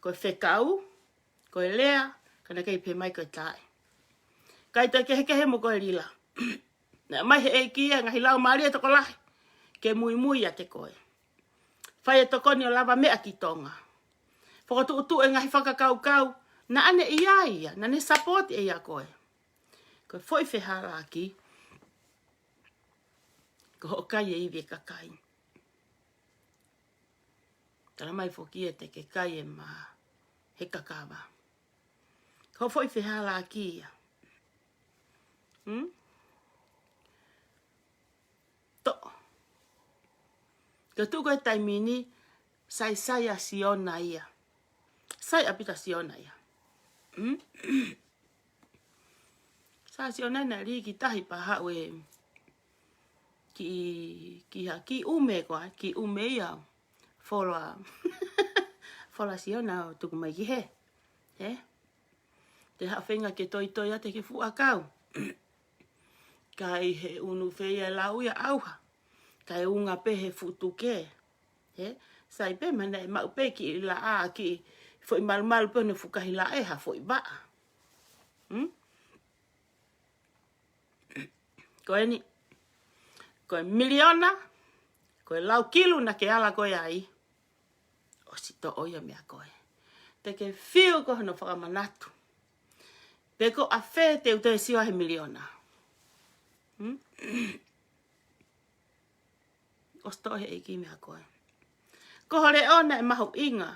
ko e fekau, ko e lea, ka naʻe ʻikai pehē mai ko e taʻe. ʻIkai toe kehekehe mo ko e lila. Naʻe ʻomai he ʻEiki ia e ngaahi laumālie tokolahi ke muimui ʻiate koe. Fai e tokoni ʻo lavameʻa ki Tonga. Fokotuʻutuʻu e ngaahi fakakaukau naʻa ne ʻi ai ia, naʻa ne sapoti ʻe ia koe. Ko e foʻi fehālaaki, ko hoʻo kai e ivi e kakai. Tala mai foki ʻe te ke kai e mā he kakava. Ko e foʻi fehālaaki ia. Hmm? Toʻo. Ko e tuʻu ko e taimi ni, sai sai ʻa Siona ia. Sai ʻa Pita Siona ia. Hmm? Sai ʻa Siona naʻe lī ki tahi pea haʻu e ki, ki ha, ki ʻume ko ā, ki ʻume ia. Fola, fola Siona ʻo tuku mai ki hē. Hē? Te haʻu feinga ke toitoi ʻa te ke fuʻu ʻakau. Kai he unu fē ia lau ia ʻauha. Kai unga pē he fuʻu tuke. Hē? Sai pē mana e maʻu pē ki laʻā ki foʻi malumalu pē ne fukahi laʻe ha foʻi vaʻa. Hmm? Ko eni, ko e miliona, ko e lau kilu naʻa ke ala ko ē ai. ʻOsi toʻo ia meʻa ko ē. Te ke fiu ko hono fakamanatu. Pe ko ʻafē te u toe sio he miliona. Hmm? ʻOsi toʻo he ʻEiki meʻa ko ē. Ko ho leʻo naʻe mahuʻinga.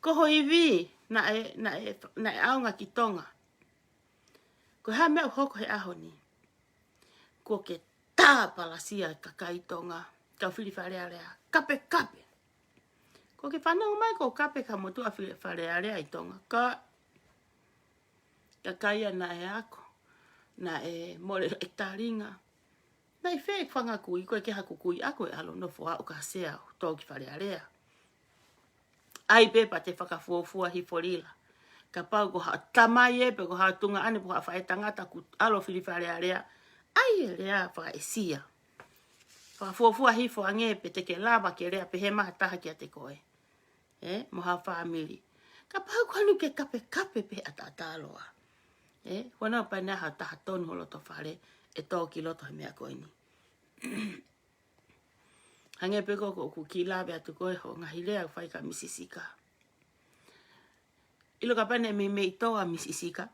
Ko ho ivi naʻe, naʻe, naʻe ʻaonga ki Tonga. Ko e hā meʻa ʻoku hoko he ʻaho ni? Kuo ke tāpalasia e kakai Tonga, kau fili Fale Alea, kapekape. Kuo ke fanongo mai ko kape ka motuʻa fili Fale Alea ʻi Tonga. Ka, kakai ia naʻe ako, naʻe mole e talinga. Naʻe fē fanga kui, ko e ke haku kui ako e ʻalu nofo aʻu ka sea, tō ki Fale Alea. ʻAi pē pea te fakafuofua hifo lila. Kapau ko ha tamai ē, pe ko ha tuongaʻane, pe ko ha faʻētangata ʻoku ʻalu fili Fale Alea. ʻAi e lea fakaʻēsia. Fakafuofua hifo ange pe te ke lava ke lea pehē mai ha taha kiate koe. Ē, mo ha fāmili. Kapau ko anu ke kapekape pē ʻataʻatā loa. Ē, huana pea naʻa ha taha tonu ho loto fale, ʻe tō ki loto he meʻa ko eni. Hangē pē ko ē ʻoku kiʻi lave atu ko ē hoʻo ngaahi lea ʻoku fai kia Misi Sika. ʻIlo kapau naʻe meimei tō ʻa Misi Sika,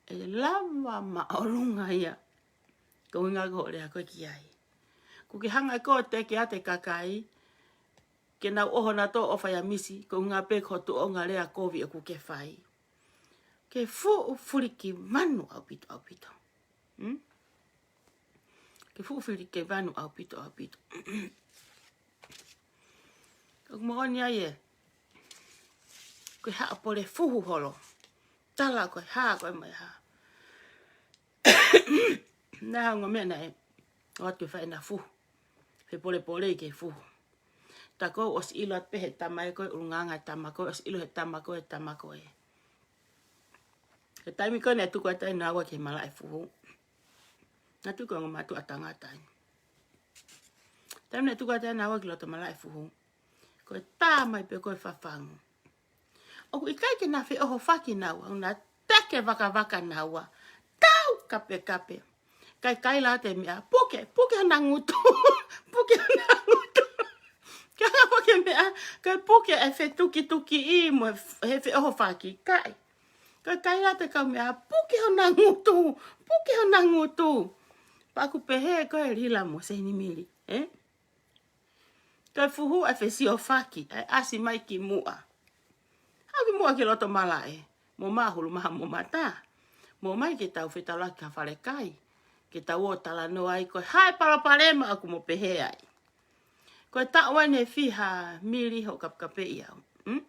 ʻe lava māʻolunga ia. Ko e ʻuhinga ko hoʻo lea ko ē ki ai. Kuo ke hanga ʻe koe ʻo teke atu e kakai, ke nau ʻoho nautolu ʻo fai ʻa Misi, ko e ʻuhinga pē ko e tuʻunga lea kovi ʻoku ke fai. Ke fuʻu fulikivanu ʻaupito, ʻaupito. Hmm? Ke fuʻu fulikivanu ʻaupito, ʻaupito. ʻOku moʻoni ai ē. Ko e haʻa pole fuhu holo. Tala ko e hā, ko e mai hā. Naʻa ngā meʻa naʻe ʻoatu ke fai ʻena fuhu. Fepolepole ke fuhu. Tā ko ē ʻosi ʻilo atu pē he tama ē ko e ʻulungaanga e tama ko ē, ʻosi ʻilo he tama ko ē, tama ko ē. He taimi ko ē naʻe tuku atu ai naua ki he malaʻe fuhu. Naʻe tuku ʻe he ongo mātuʻa tangata ai. Taimi naʻe tuku atu ai naua ki loto malaʻe fuhu. Ko e tā mai pē ko e fafangu. ʻOku ʻikai ke na feʻohofaki naua, ʻoku na teke vakavaka naua. Tau kapekape. Kai kai la te meʻa, puke, puke hona ngutu, puke hona ngutu. Ke hanga puke meʻa, kai puke e fetukituki ʻi mo e f-, he feʻohofaki, kai. Kai kai la te kau meʻa, puke hona ngutu, puke hona ngutu. Pea ʻoku pehē ko e lila mo Seini Mili, ē? Ko e fuhu ʻa e fesiofaki, ʻa e ʻasi mai ki muʻa. Haʻu ki muʻa ki loto malaʻe, mo māhulu maha mo mata. Mo mai ke tau fetaulaki ki ha fale kai. Ke tau ō talanoa ai ko e hā e palopalema ʻoku mo pehē ai. Ko e taʻu ʻeni ʻe fiha Mili hoʻo kapekapeʻi au. Mm?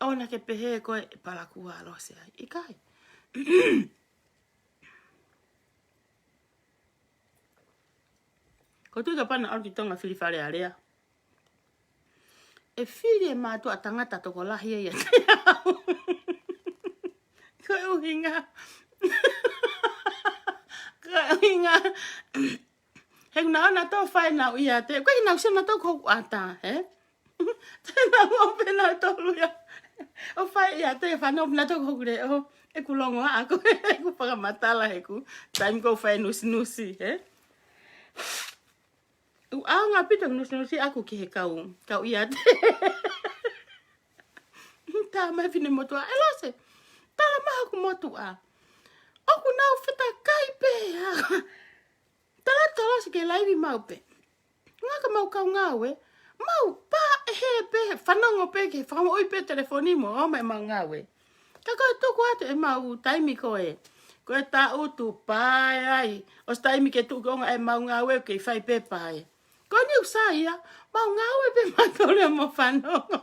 ʻOua naʻa ke pehē ko e palakū ʻa Lose ai. ʻIkai. Ko e tuʻi kapau naʻa ʻalu ki Tonga fili Fale Alea. ʻE fili e mātuʻa tangata tokolahi ia ʻiate au. Ko e ʻuhinga. Ko e ʻuhinga. He ʻoku nau ō nautolu ʻo fai ʻenau ʻiate. Ko e ʻikai ke nau sio nautolu ki hoku ʻata, hē? Te nau ō pē nautolu ia ʻo fai ʻiate, fanongo pē nautolu ki hoku leʻo. ʻOku ou longoaʻa ko ē, ʻoku ou fakamatala heʻeku taimi ʻoku ou fai nusinusi, hē? ʻOku ʻaonga ʻaupito e nusinusi ʻaku ki he kau, kau ʻiate. Tā mai e finemotuʻa, ʻElose, tala mai hoku motuʻa. ʻOku nau fetakai pē, ʻa. Tala atu ʻElose ke laivi maʻu pē. Ngaka mau kau ngāue, mau pā ʻe he pē, fanongo pē ke fakamoʻui pē telefoni mo ō mai ʻemau ngāue. Ka ko e tuku atu ʻemau taimi ko ē, ko e taʻutu pā ē ai, ʻosi taimi ke tuʻu ki ʻolunga ʻemau ngāue ʻoku kei fai pē pā ē. Ko eni ʻoku sai ia, mau ngāue pē mautolu ia mo fanongo.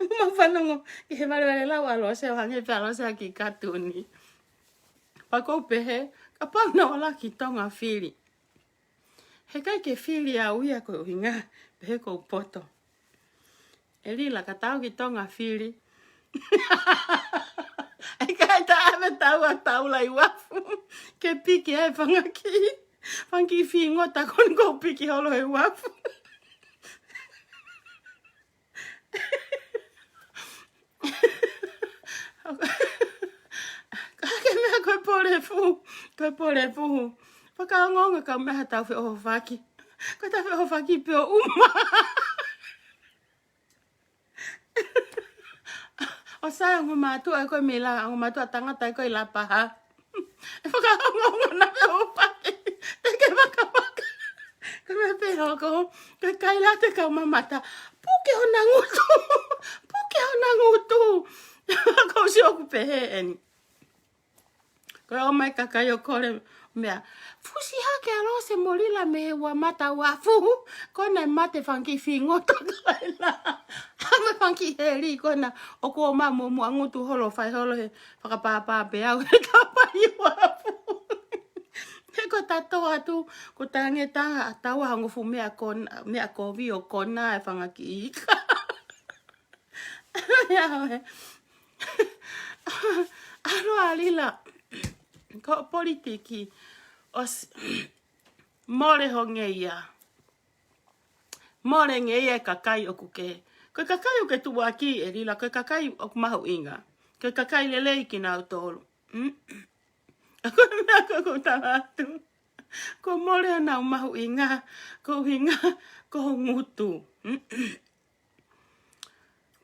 Mau fanongo ki he valevalelau ʻa ʻElose ʻo hangē pē ʻa ʻElose ʻa e kiʻi katuni. Pea ʻoku ou pehē, kapau naʻa ku ala ki Tonga ʻo fili. He ʻikai ke fili au ia ko e ʻuhinga, pehē ʻoku ou poto. ʻElila, ka tau ki Tonga ʻo fili. ʻIkai, tā ʻave taua taula ʻi uafu. Ke piki ai e fanga kiʻi, fanga kiʻi fīngota ko eni ʻoku ou piki holo he uafu. Ka ke meʻa ko e polefu, ko e polefu. Fakaongoongo ka meʻa ha tau feʻohofaki. Ko e tau feʻohofaki pē ʻo uma. ʻOsi ʻa e ongo mātuʻa ko ē mei La, ongo mātuʻa tangata ko ē ʻi Lapaha. ʻE fakaongoongo naʻa feʻohofaki. Te ke vakavaka. Ko e meʻa pē hoko, ko e kaila te kau mamata. Puke hona ngutu. Puke hona ngutu. Ko e ʻuhinga ʻoku ou pehē eni. Ko e ō mai e kakai ʻo kole meʻa. Fusi hake ʻa ʻElose mo ʻElila mei he ua mata uafu. Ko ena ʻe mate e fanga kiʻi fīngota ko ena. ʻA e fanga kiʻi heli ko ena. ʻOku ou ō mai mo muʻa ngutu holo fai holo he fakapāpā pē au he kapai uafu. He ko e tato atu, ko e tange tanga ʻa taua hangē fuʻu meʻa ko ena, meʻa kovi ʻo kona e fanga kiʻi ika. Ia ʻoe. ʻAlu ʻa ʻElila. Ko e politiki. ʻOsi mole ho ngeia. Mole ngeia e kakai ʻoku ke. Ko e kakai ʻoku ke tuʻuaki ʻElila, ko e kakai ʻoku mahuʻinga. Ko e kakai lelei kinautolu. Mm. Ko e meʻa ko ē ʻoku ou tala atu. Kuo mole honau mahuʻinga, ko e ʻuhinga, ko ho ngutu. Mm.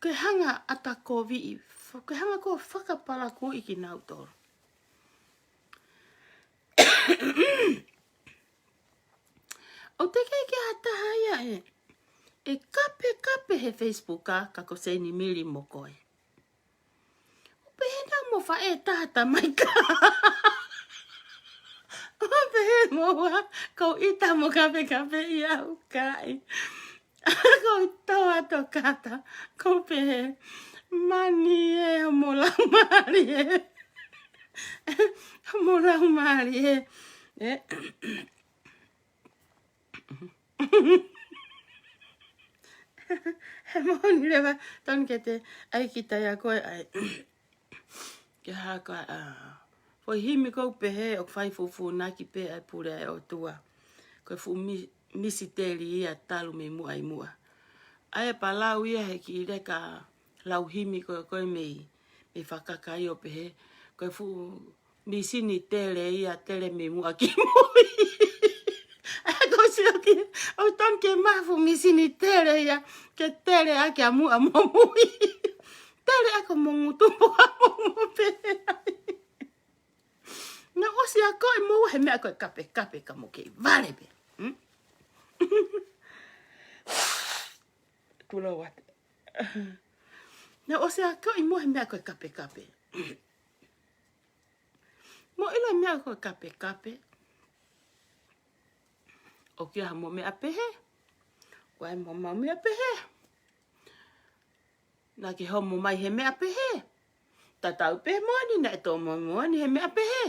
Ke hanga ʻo ʻatakoviʻi, ke hanga ʻo fakapalakuʻi kinautolu. ʻOku teʻeki ke ʻi ai ha taha ia ʻe, ʻe kapekape he Facebook ʻa, ka ko Seinimili mo koe. ʻO pehē naʻa mo faʻē taha tamaika. ʻO pehē mo ua, ko ita mo kapekape ia ukai. Ko toa tokata, ko pehē. Mani ē, mo lau mali ē. Mo lau mali ē. Ē. He moʻoni leva, tonu ke te ʻai kita ia ko e ʻai. Ke haka, ʻa, foʻi himi ʻoku pehē, ʻoku fai fufunaki pē ʻa e pule ʻa e ʻOtua. Ko e fuʻu mi-, misiteli ia talu mei muʻa ʻi muʻa. ʻA e palau ia he kiʻi leka lau himi ko ē ko ē mei, mei Fakakakai ʻo pehē. Ko e fuʻu misini tele ia, tele mei muʻa ki mui. ʻA ko sio ki, ʻoku tonu ke mafu misini tele ia, ke tele ʻaki ʻa muʻa mo mui. Tele ʻaki mo ngutu mo ʻapongi pē. Naʻa ʻosi akoʻi mo ua he meʻa ko e kapekape ka mo kei vale pē. Hmm? Kulo wate. Naʻa ʻosi akoʻi mo ua he meʻa ko e kapekape. Mo ʻilo e meʻa ko e kapekape. ʻOku ʻi ai ha mo meʻa pehē. ʻOku ʻi ai mo mau meʻa pehē. Naʻa ke homo mai he meʻa pehē. Tatau pē moʻoni naʻe tō mo moʻoni he meʻa pehē.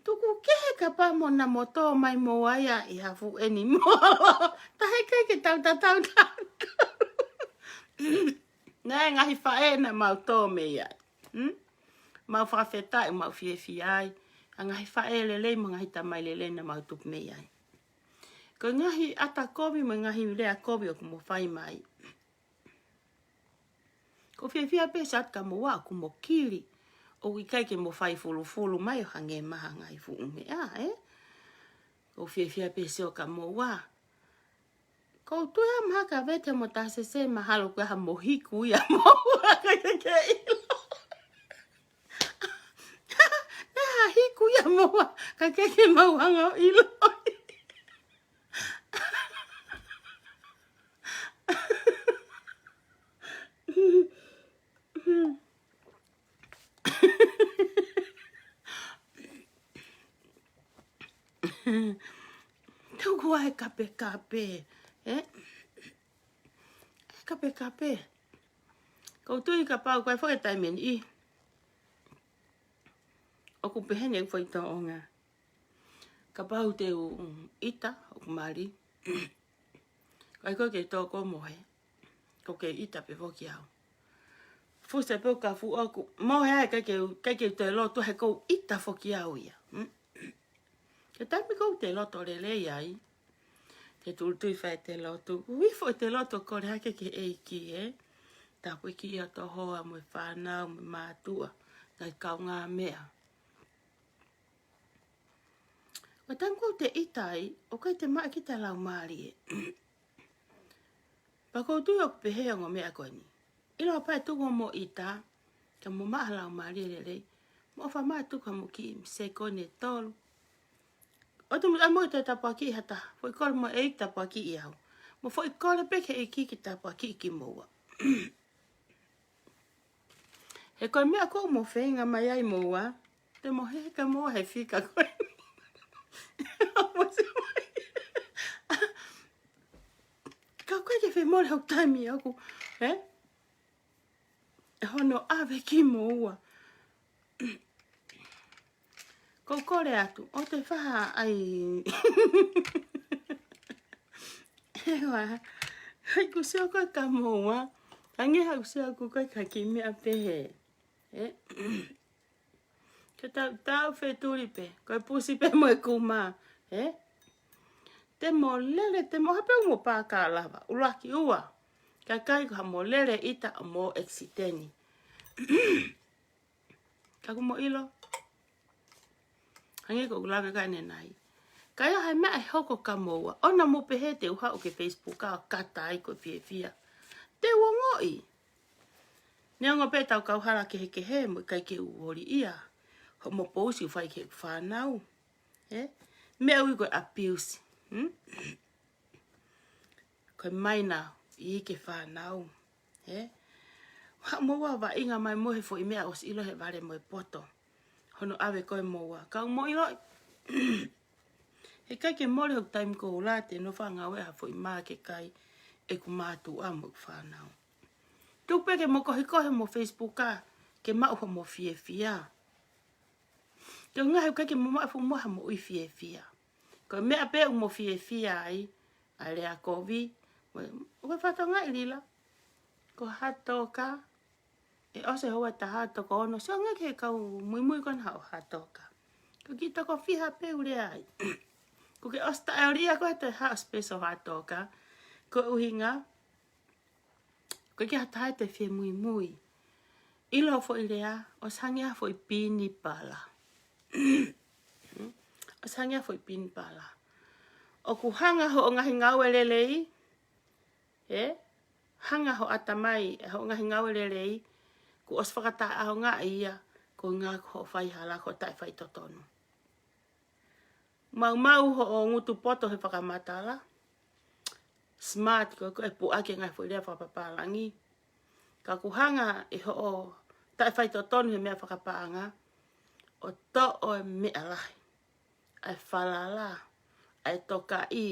Tuku kehe kapau mo na mo tō mai mo ua ia ʻi ha fuʻu eni mo. Tahi kai ke tau tatau tau. Naʻe ngaahi faʻē naʻa mau tō mei ai. Hmm? mau fakafetaʻi, mau fiefia ai. ʻA e ngaahi faʻē lelei mo e ngaahi tamai lelei naʻa mau tupu mei ai. Ko e ngaahi ʻata kovi mo e ngaahi lea kovi ʻoku mo fai mai, ʻoku ou fiefia pē ʻosi atu kia moua ʻoku mo kili. ʻOku ʻikai ke mo fai fulufulu mai ʻo hangē mai ha ngaahi fuʻu meʻa, ē? ʻOku ou fiefia pē ʻosi ʻo kia moua. ʻOku ou tui ʻa e mahaka vete mo tā sese mahalo ko e hā mo hiku ia moua ka ke ke ʻilo. Naʻe hā hiku ia moua ka ke ke mau hanga ʻo ʻilo. Tuku ʻa e kapekape, ē? ʻA e kapekape. ʻOku ou tui kapau ko e foʻi taimi ni, ʻoku pehē ni ʻeku foʻi tōʻonga. Kapau te u ʻita, ʻoku mali. ʻIkai ko e ke tō ko mohe. ʻOku ke ʻita pē foki au. Fusi pē ʻoku ka fuʻu ʻoku mohe ai, ʻikai ke, ʻikai ke te loto he ʻoku ou ʻita foki au ia. Mm? Ko e taimi ʻoku te loto lelei ai, te tūtui fai te loto. Ui foʻi te loto kole hake ki he ʻEiki, ē? Tāpuakiʻi ʻa e hoa mo e fānau mo e mātuʻa, ngaahi kaungāmeʻa. Ko e taimi ʻoku te ʻita ai, ʻoku ʻikai te maʻa kita laumālie. Pea ʻoku ou tui ʻoku pehē ʻa e ongo meʻa ko eni. ʻIlo pē tuku mo ʻita, ka mo maʻa ha laumālie lelei. Mo ʻofa mai tuku mo kiʻi sekoni ʻe tolu. ʻOtu mo ʻai mo te tāpuakiʻi ha taha. Foʻi kole mo e ʻEiki tāpuakiʻi au. Mo foʻi kole pē ki he ʻEiki ke tāpuakiʻi kimoua. He ko e meʻa ʻoku mo feinga mai ai moua, te mo heka moua he fika ko ē. Ka ko e ke fai mole hoku taimi ʻoku, ē? Hono ʻave kimoua. ʻOku ou kole atu, ʻoua te faha ai. He ua, hai kusio ko e kia moua. Ange hai kusio ʻoku ko e ka kiʻi meʻa pehē. Ē? Ke tau, tau fetuli pē, ko e pusi pē mo e kuma. Ē? Te mo lele, te mo hape mo pā ka lava. ʻUluaki ua. Ka ʻikai ko ha mo lele ʻita mo ʻekisiteni. Ka ʻoku mo ʻilo. Hangē ko ʻeku lave ko eni ʻanenai. Ka ʻi ai ha meʻa ʻe hoko kia moua, ʻoua naʻa mo pehē te u haʻu ki he Facebook ʻo kata ai ko e fiefia. Te u ongoʻi. Neongo pē ʻetau kauhala kehekehe mo ʻikai ke u ʻoliʻia. Hoʻomo pousi ʻoku fai ki he fānau. Ē? Meʻa ʻoku ui ko e abuse. Hmm? Ko e minor ʻi he fānau. Ē? Haʻu moua ʻo vaʻinga mai mo e foʻi meʻa ʻosi ʻilo he vale mo e poto. Hono ʻave ko ē moua. Ka ʻoku mo ʻiloʻi. He ʻikai ke mole hoku taimi koula te nofo ʻo ngāue ha foʻi mā ke kai ʻeku mātuʻa mo ʻeku fānau. Tuku pē ke mo kohikohi mo Facebook ā, ke maʻu hoʻomo fiefia. Ke ngaahi ʻoku ʻikai ke mo maʻu fuʻu mo ha moʻui fiefia. Ko e meʻa pē ʻoku mo fiefia ai, ʻa e lea kovi, mo, ʻoku ke fakatokangaʻi Lila. Ko Hatoka, ʻe ʻosi e houa ʻe taha toko ono, sio ange ki he kau muimui ko ena ʻo Hatoka. Ko e kiʻi toko fiha pē ʻoku lea ai. ʻOku ke ʻosi taʻeʻoliʻia ko e toe haʻu special Hatoka. Ko e ʻuhinga, ʻoku ʻikai ke ha taha te fie muimui. ʻIlo foʻi lea, ʻosi hangē ha foʻi pini pala. ʻOsi hangē ha foʻi pini pala. ʻOku hanga hoʻo ngaahi ngāue lelei, ē? Hanga hoʻo ʻatamai, ē, hoʻo ngaahi ngāue lelei, kuo ʻosi fakataʻeʻaongaʻi ia, ko e ngaahi ko hoʻo faihala, ko e taʻefaitotonu. Maumau hoʻo ngutu poto he fakamatala. Smart ko, ko e puʻaki e ngaahi foʻi lea fakapapālangi. Ka ʻoku hanga ʻe hoʻo taʻefaitotonu he meʻa fakapaʻanga, ʻo toʻo e meʻa lahi. ʻA e falala, ʻa e tokaʻi,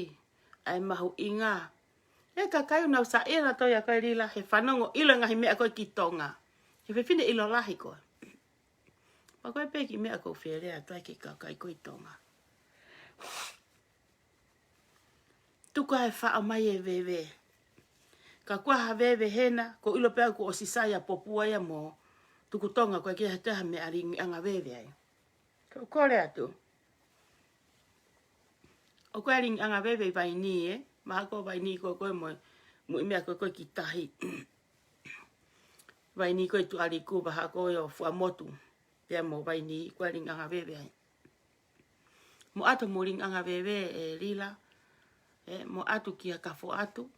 ʻa e mahuʻinga. ʻE kakai ʻoku nau saiʻia nautolu ʻia koe Lila, he fanongo ʻilo e ngaahi meʻa ko ē ki Tonga. He fefine ʻilo lahi koe. Pea ko e pē kiʻi meʻa ʻoku ou fie lea atu ai ki he kakai ko ē ʻi Tonga. Tuku ā e faʻo mai e veve. Ka ko e hā veve hena, ʻoku ou ʻilo pē au kuo ʻosi sai ʻa Popua ia mo tuku tonga ko e ke ha taha meʻa lingiʻanga veve ai. Ko, kole atu. ʻOku ʻi ai lingiʻanga veve ʻi vaini, ē? Mahalo ko vaini ko, ko e mo, mo e meʻa ko, ko e ki tahi. Vaini ko e tuʻaliku, vaha ko e ʻo Fuaʻamotu. Pea mo vaini ko e lingiʻanga veve ai. Mo ʻatu mo lingiʻanga veve ē Lila. Ē, mo ʻatu kia Kafoʻatu.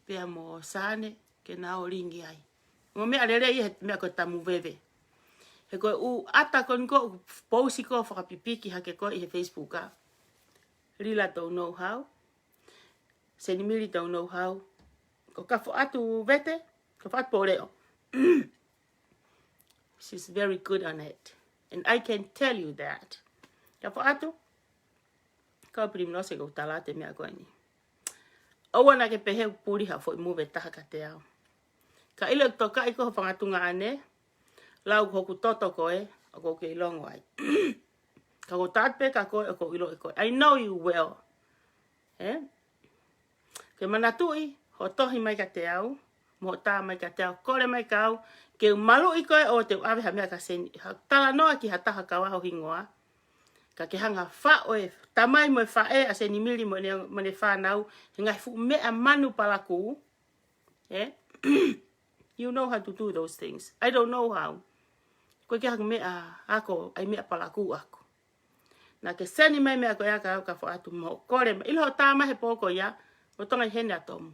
Pea mo Sane, ke nau lingi ai. Mo meʻa lelei he meʻa ko e tamu veve. He ko e ʻū ʻata ko eni ko ʻoku pousi ko fakapipiki hake ko ē ʻi he Facebook ā. Lila don't know how. Senimili don't know how. Ko Kafoʻatu Vete, Kafoʻatu Pōleʻo. She's very good on it. And I can tell you that. Kafoʻatu, kau Piliminosi ko u tala atu e meʻa ko eni. ʻOua naʻa ke pehē ʻoku puli ha foʻi move ʻe taha kiate au. Ka ʻilo ʻe tokaʻi ko ho fanga tuongaʻane, lau hoku toto ko ē, ʻoku ou kei longo ai. Ka ko u tala atu pē kia koe ʻoku ou ʻilo ʻe koe. I know you well. Ē? Ke manatuʻi, hoʻo tohi mai kiate au, mo hoʻo tā mai kiate au, kole mai kia au, ke u maluʻi koe ʻo te u ʻave ha meʻa kia Seni, ha talanoa ki ha taha kau ʻa ho hingoa. Ka ke hanga faʻo e tamai mo e faʻē ʻa Senimili mo ʻene, mo ʻene fānau, he ngaahi fuʻu meʻa manu palakū, ē? You know how to do those things. I don't know how. Ko e ke haku meʻa ako, ʻai meʻa palakū ako. Naʻa ke seni mai meʻa ko ia kia au Kafoʻatu mo kole mai. ʻIlo hoʻo tā mai he pō ko ia, mo Tonga ʻi heni ʻa Tomu.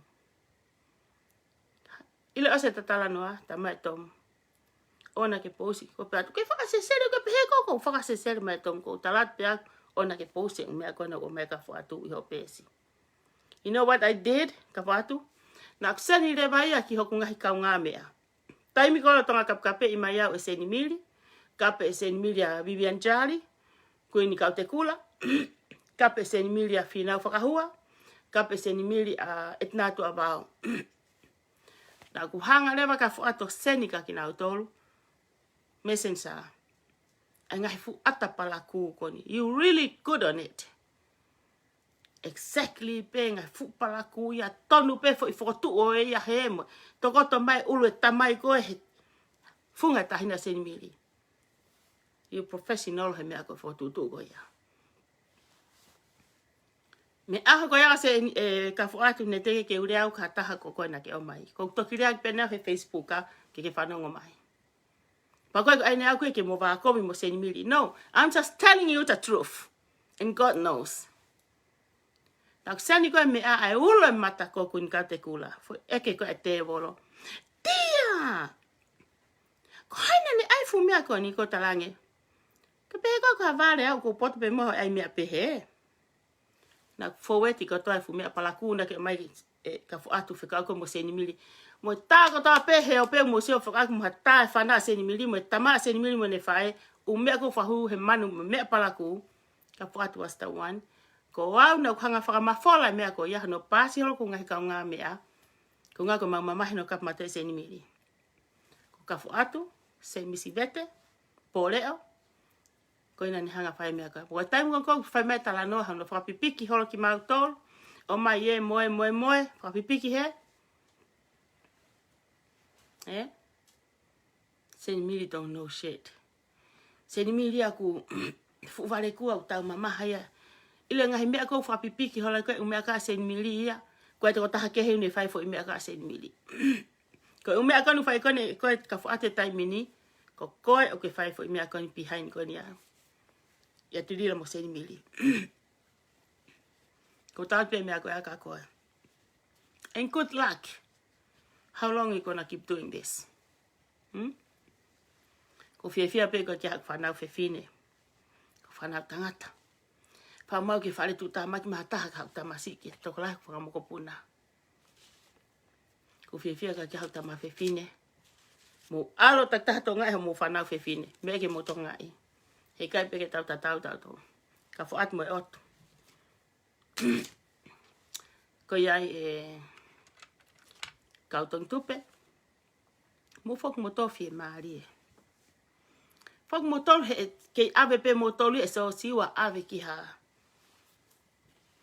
ʻIlo ʻosi e talanoa, tā mai Tomu. ʻOua naʻa ke pousi, ko pē atu. Ke fakasesele, ke pehē ko, ko fakasesele mai Tomu, ko u tala atu pē au, ʻoua naʻa ke pousi e meʻa ko ena ʻoku ʻomai Kafoʻatu ʻi hoʻo peesi. You know what I did, Kafoʻatu? Naʻa ku seni leva ia ki hoku ngaahi kaungāmeʻa. Taimi ko ē ʻoku Tonga kapekapeʻi mai au ʻe Senimili, kape ʻe Senimili ʻa Vivian Jali, Kuini Kautekula, kape ʻe Senimili ʻa Fīnau Fakahua, kape ʻe Senimili ʻa Etinatu ʻAvao. Naʻa ku hanga leva Kafoʻatu ʻo seni kia kinautolu, Messenger, ʻa e ngaahi fuʻu ʻata palakū ko eni. You really good on it. Exactly pē ngaahi fuʻu palakū ia, tonu pē foʻi fokotuʻu ʻo e ia he mo. Tokoto mai ʻulu e tamai ko ē he funga tahina Senimili. You professional he meʻa ko e fokotuʻutuʻu ko ia. Mei he ʻaho ko ia ʻa Seni, ē, Kafoʻatu naʻe teʻeki ke u lea au ki ha taha ko koe naʻa ke ʻomai. Ko u toki lea pē ʻanenai he Facebook ā, ke ke fanongo mai. Pea ko e ʻai ʻanenai au ke mo vākovi mo Senimili. No, I'm just telling you the truth. And God knows. Naʻa ku seni ko e meʻa ʻa e ulo e mata ko Kuini Kautekula. Foʻi ʻeke ko e tēvolo. Tia! Ko hai naʻa ne ʻai fuʻu meʻa ko eni ko talange. Ke pehē ko ka vale au ko poto pē mo ʻai meʻa pehē. Naʻa ku fōueti kotoa e fuʻu meʻa palakū naʻa ke ʻomai ē Kafoʻatu fekauʻaki mo Senimili. Mo tā kotoa pē he ʻo pē mo sio fekauʻaki mo ha tā e fānau Senimili, mo e tama Senimili mo ʻene faʻē, ʻū meʻa ko fakahū he manu mo e meʻa palakū, Kafoʻatu was the one. Ko au naʻa ku hanga fakamafola e meʻa ko ia, hono paasi holo ko e ngaahi kaungāmeʻa, ko e ngaahi ko e mau mamahi hono kapau mate Senimili. Ko Kafoʻatu, Semisi Vete, Pōleʻo, ko ena ne hanga fai meʻa ko ia. Ko e taimi ko ē ʻoku fai mai talanoa, hanga fakapipiki holo kimautolu, ʻomai ē, moe, moe, moe, fakapipiki hē. Ē? Senimili don't know shit. Senimili ʻoku fuʻu vale kuo u tau mamaha ia. ʻIlo e ngaahi meʻa ko ē ʻoku fakapipiki holo ko e ʻū meʻa ko ē ʻa Senimili ia. Ko e tokotaha kehe ʻoku ne fai foʻi meʻa ko ē ʻa Senimili. Ko e ʻū meʻa ko ē ʻoku fai ko eni, ko e Kafoʻatu he taimi ni, ko koe ʻoku ke fai foʻi meʻa ko eni behind ko eni ʻa, ʻia Tulila mo Senimili. Ko u tala pē meʻa ko ia kia koe. And good luck. How long you gonna keep doing this? Hmm? Ko u fiefia pē ko e ki haʻaku fānau fefine. Ko e fānau tangata. Pea mau ke fale tuʻutāmaki maʻa ha taha ka haʻu tamasiʻi ke tokolahi ko e fanga mokopuna. Ko u fiefia ka ki haʻaku tama fefine. Mou ʻalu takitaha tokangaʻi hoʻomou fānau fefine. Meʻa ke mou tokangaʻi. He ʻikai pē ke tau tatau tautolu. Kafoʻatu mo e ʻOtu. Ko ia ai ē kau Tongitupe. Mou foki moutolu fiemālie. Foki moutolu he kei ʻave pē moutolu ʻe Sosiua ʻave ki ha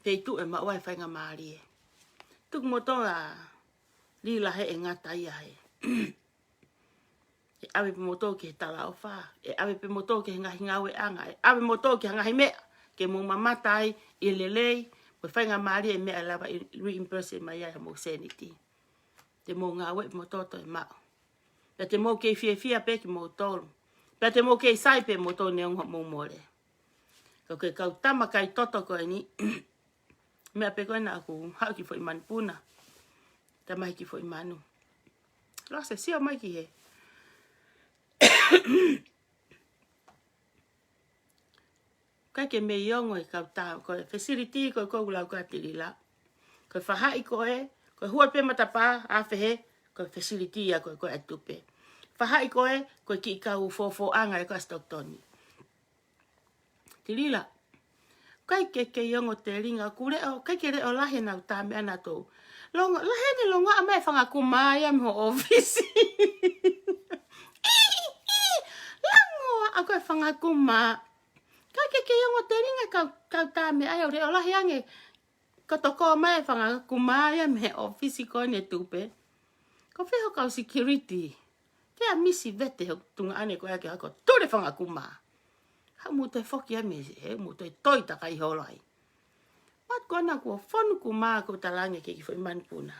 feituʻu ʻe maʻu ai e faingamālie. Tuku moutolu ʻa Lila he ʻe ngata ia he. ʻE ʻave pē moutolu ki he talaʻofa, ʻe ʻave pē moutolu ki he ngaahi ngāueʻanga, ʻe ʻave moutolu ki he ngaahi meʻa ke mou mamata ai ʻi he lelei mo e faingamālie e meʻa ʻe lava ʻo reimburse mai ai homou sēniti. Te mou ngāueʻi pē moutolu ʻo toe maʻu. Pea te mou kei fiefia pē kimoutolu. Pea te mou kei sai pē moutolu neongo hoʻomou mole. Ko e kau tama kai toto ko eni, meʻa pē ko ē naʻa ku haʻu ki foʻi manupuna. Tamaiki foʻi manu. Lose, sio mai ki he. ʻIkai ke mei ongo e kau tā, ko e facility ko ē ʻoku lau kia Tilila. Ko e faʻahi ko ē, ko e hua pē matapā, ʻa fē hē, ko e facility ia ko ē, ko e ʻa e tupe. Faʻahi ko ē, ko e kiʻi kau fōfōʻanga ē ko ē ʻa Stockton. Tilila. ʻIkai ke kei ongo telinga, ʻoku leʻo, ʻikai ke leʻo lahi ʻenau tā meʻa naʻa tou. Longo, lahi ʻene longoaʻa mai e fanga kumā ia mei ho ʻōfisi. ʻI, ʻi, longoaʻa ko ē fanga kumā. ʻIkai ke kei ongo telinga kau, kau tā meʻa ia ʻo leʻo lahi ange. Ko e toko mai e fanga kumā ia mei he ʻōfisi ko eni e tupe. Ko fē ho kau security? Ke a misi vete ho tuongaʻane ko ē ke ako tule fanga kumā. Haʻu mou toe foki ai mei hē, mou toe toi takai holo ai. What ko ena kuo fonu kumā ko e talange ke ki foʻi manupuna.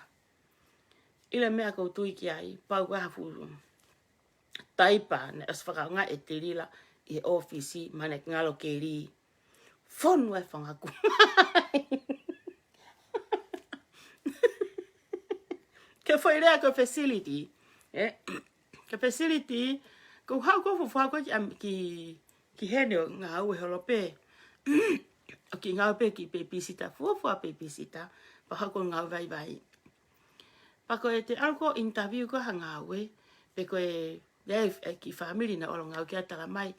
ʻIlo e meʻa ʻoku ou tui ki ai, pau ko ha fuʻu taipa naʻe ʻosi fakaʻaongaʻi ʻe Tilila ʻi he ʻōfisi, mahalo naʻe ngalo ke lī. Fonu e fanga kumā. Ke foʻi lea ko e facility. ʻE, ko e facility, ko e haʻu ko e fuofua ko ē ki, am, ki, ki heni ʻo ngāue holo pē. ʻO kiʻi ngāue pē kiʻi babysitter, fuofua babysitter. Pea haʻu ko e ngāue vaivai. Pea ko e te ʻalu ko e interview ko ha ngāue, pe ko e, ʻe, ʻe kiʻi family naʻa ku ʻalu ʻo ngāue ki ai, talamai,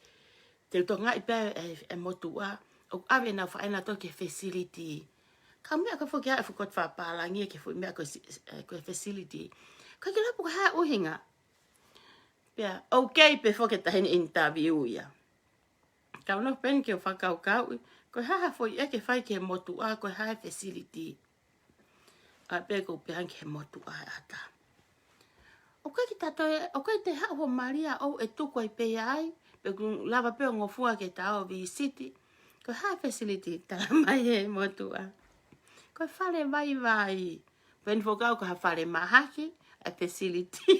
te u tokangaʻi pē e, e motuʻa, ʻo ʻave ʻenau faʻē nautolu ki he facility. Ka meʻa ka foki ʻa e fuʻu koto fakapālangi ki he foʻi meʻa ko e si-, e, ko e facility. ʻIkai ke lapu ka ha ʻuhinga. Pea, okay pē foki e taʻahine interview ia. Kau nofo pē eni ke u fakakaukauʻi, ko e hā ha foʻi ʻeke fai ki he motuʻa, ko e hā e facility. ʻA pē ko u pehē ange ki he motuʻa ʻe ʻatā. ʻOku ʻikai ke ta toe, ʻoku ʻikai te haʻu ho mali ʻo ʻe tuku ai pē ia ai, pe ʻoku lava pē ʻo ngofua ke ta ō visiti. Ko e hā e facility, talamai ʻe he motuʻa. Ko e fale vaivai. Pea eni foki ʻoku ʻikai ko ha fale mahaki, e facility.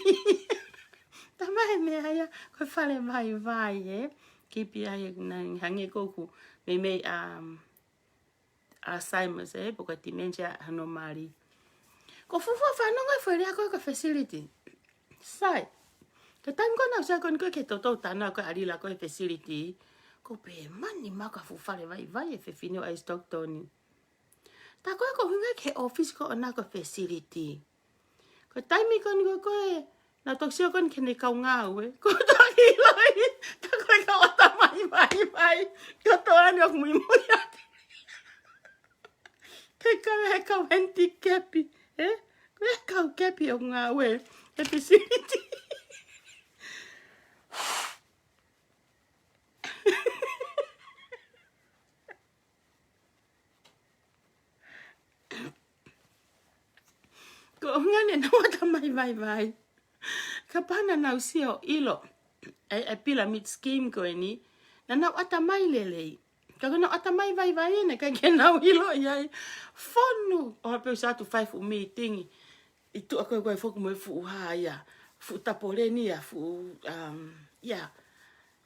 Talamai ʻe he meʻa ia, ko e fale vaivai, ē. Kipi ai, naʻe hangē ko ʻeku meimei, um, Alzheimer's, ē, pe ko e dementia hono mali. Ko e fuofua fanongo e foʻi lea ko ē ko e facility. Sai. Ko e taimi ko ē naʻa ku sio ko eni ko ē ki he toutou tānaki ko ē ʻa Lila ko e facility. Ko e pehē mai ni ma ka fuʻu fale vaivai e fefine ʻo ʻai Stockton. Tā ko ē ko e ʻuhinga ki he ʻōfisi ko ena ko e facility. Ko e taimi ko eni ko ē, naʻa ku toki sio ko eni ki heʻene kau ngāue. Ko e toki loi, tā ko e kau ʻatamai vaivai. Ko e toʻa eni ʻoku muimui atu. Ke kau he kau handicap, ē? Ko e kau kepi ʻo ngāue he facility. Ko e ʻuhinga naʻa nau ʻatamai vaivai. Kapau naʻa nau sio ʻilo ʻa e, ʻa e pyramid scheme ko eni, naʻa nau ʻatamai lelei. Ka ko ʻenau ʻatamai vaivai eni, ʻikai ke nau ʻilo ia ai. Fonu, ʻo ha pē ʻosi atu fai fuʻu mītingi. ʻI tuʻa ko ē ko ē foki mo e fuʻu hā ia. Fuʻu tapoleni ia, fuʻu, um, ia.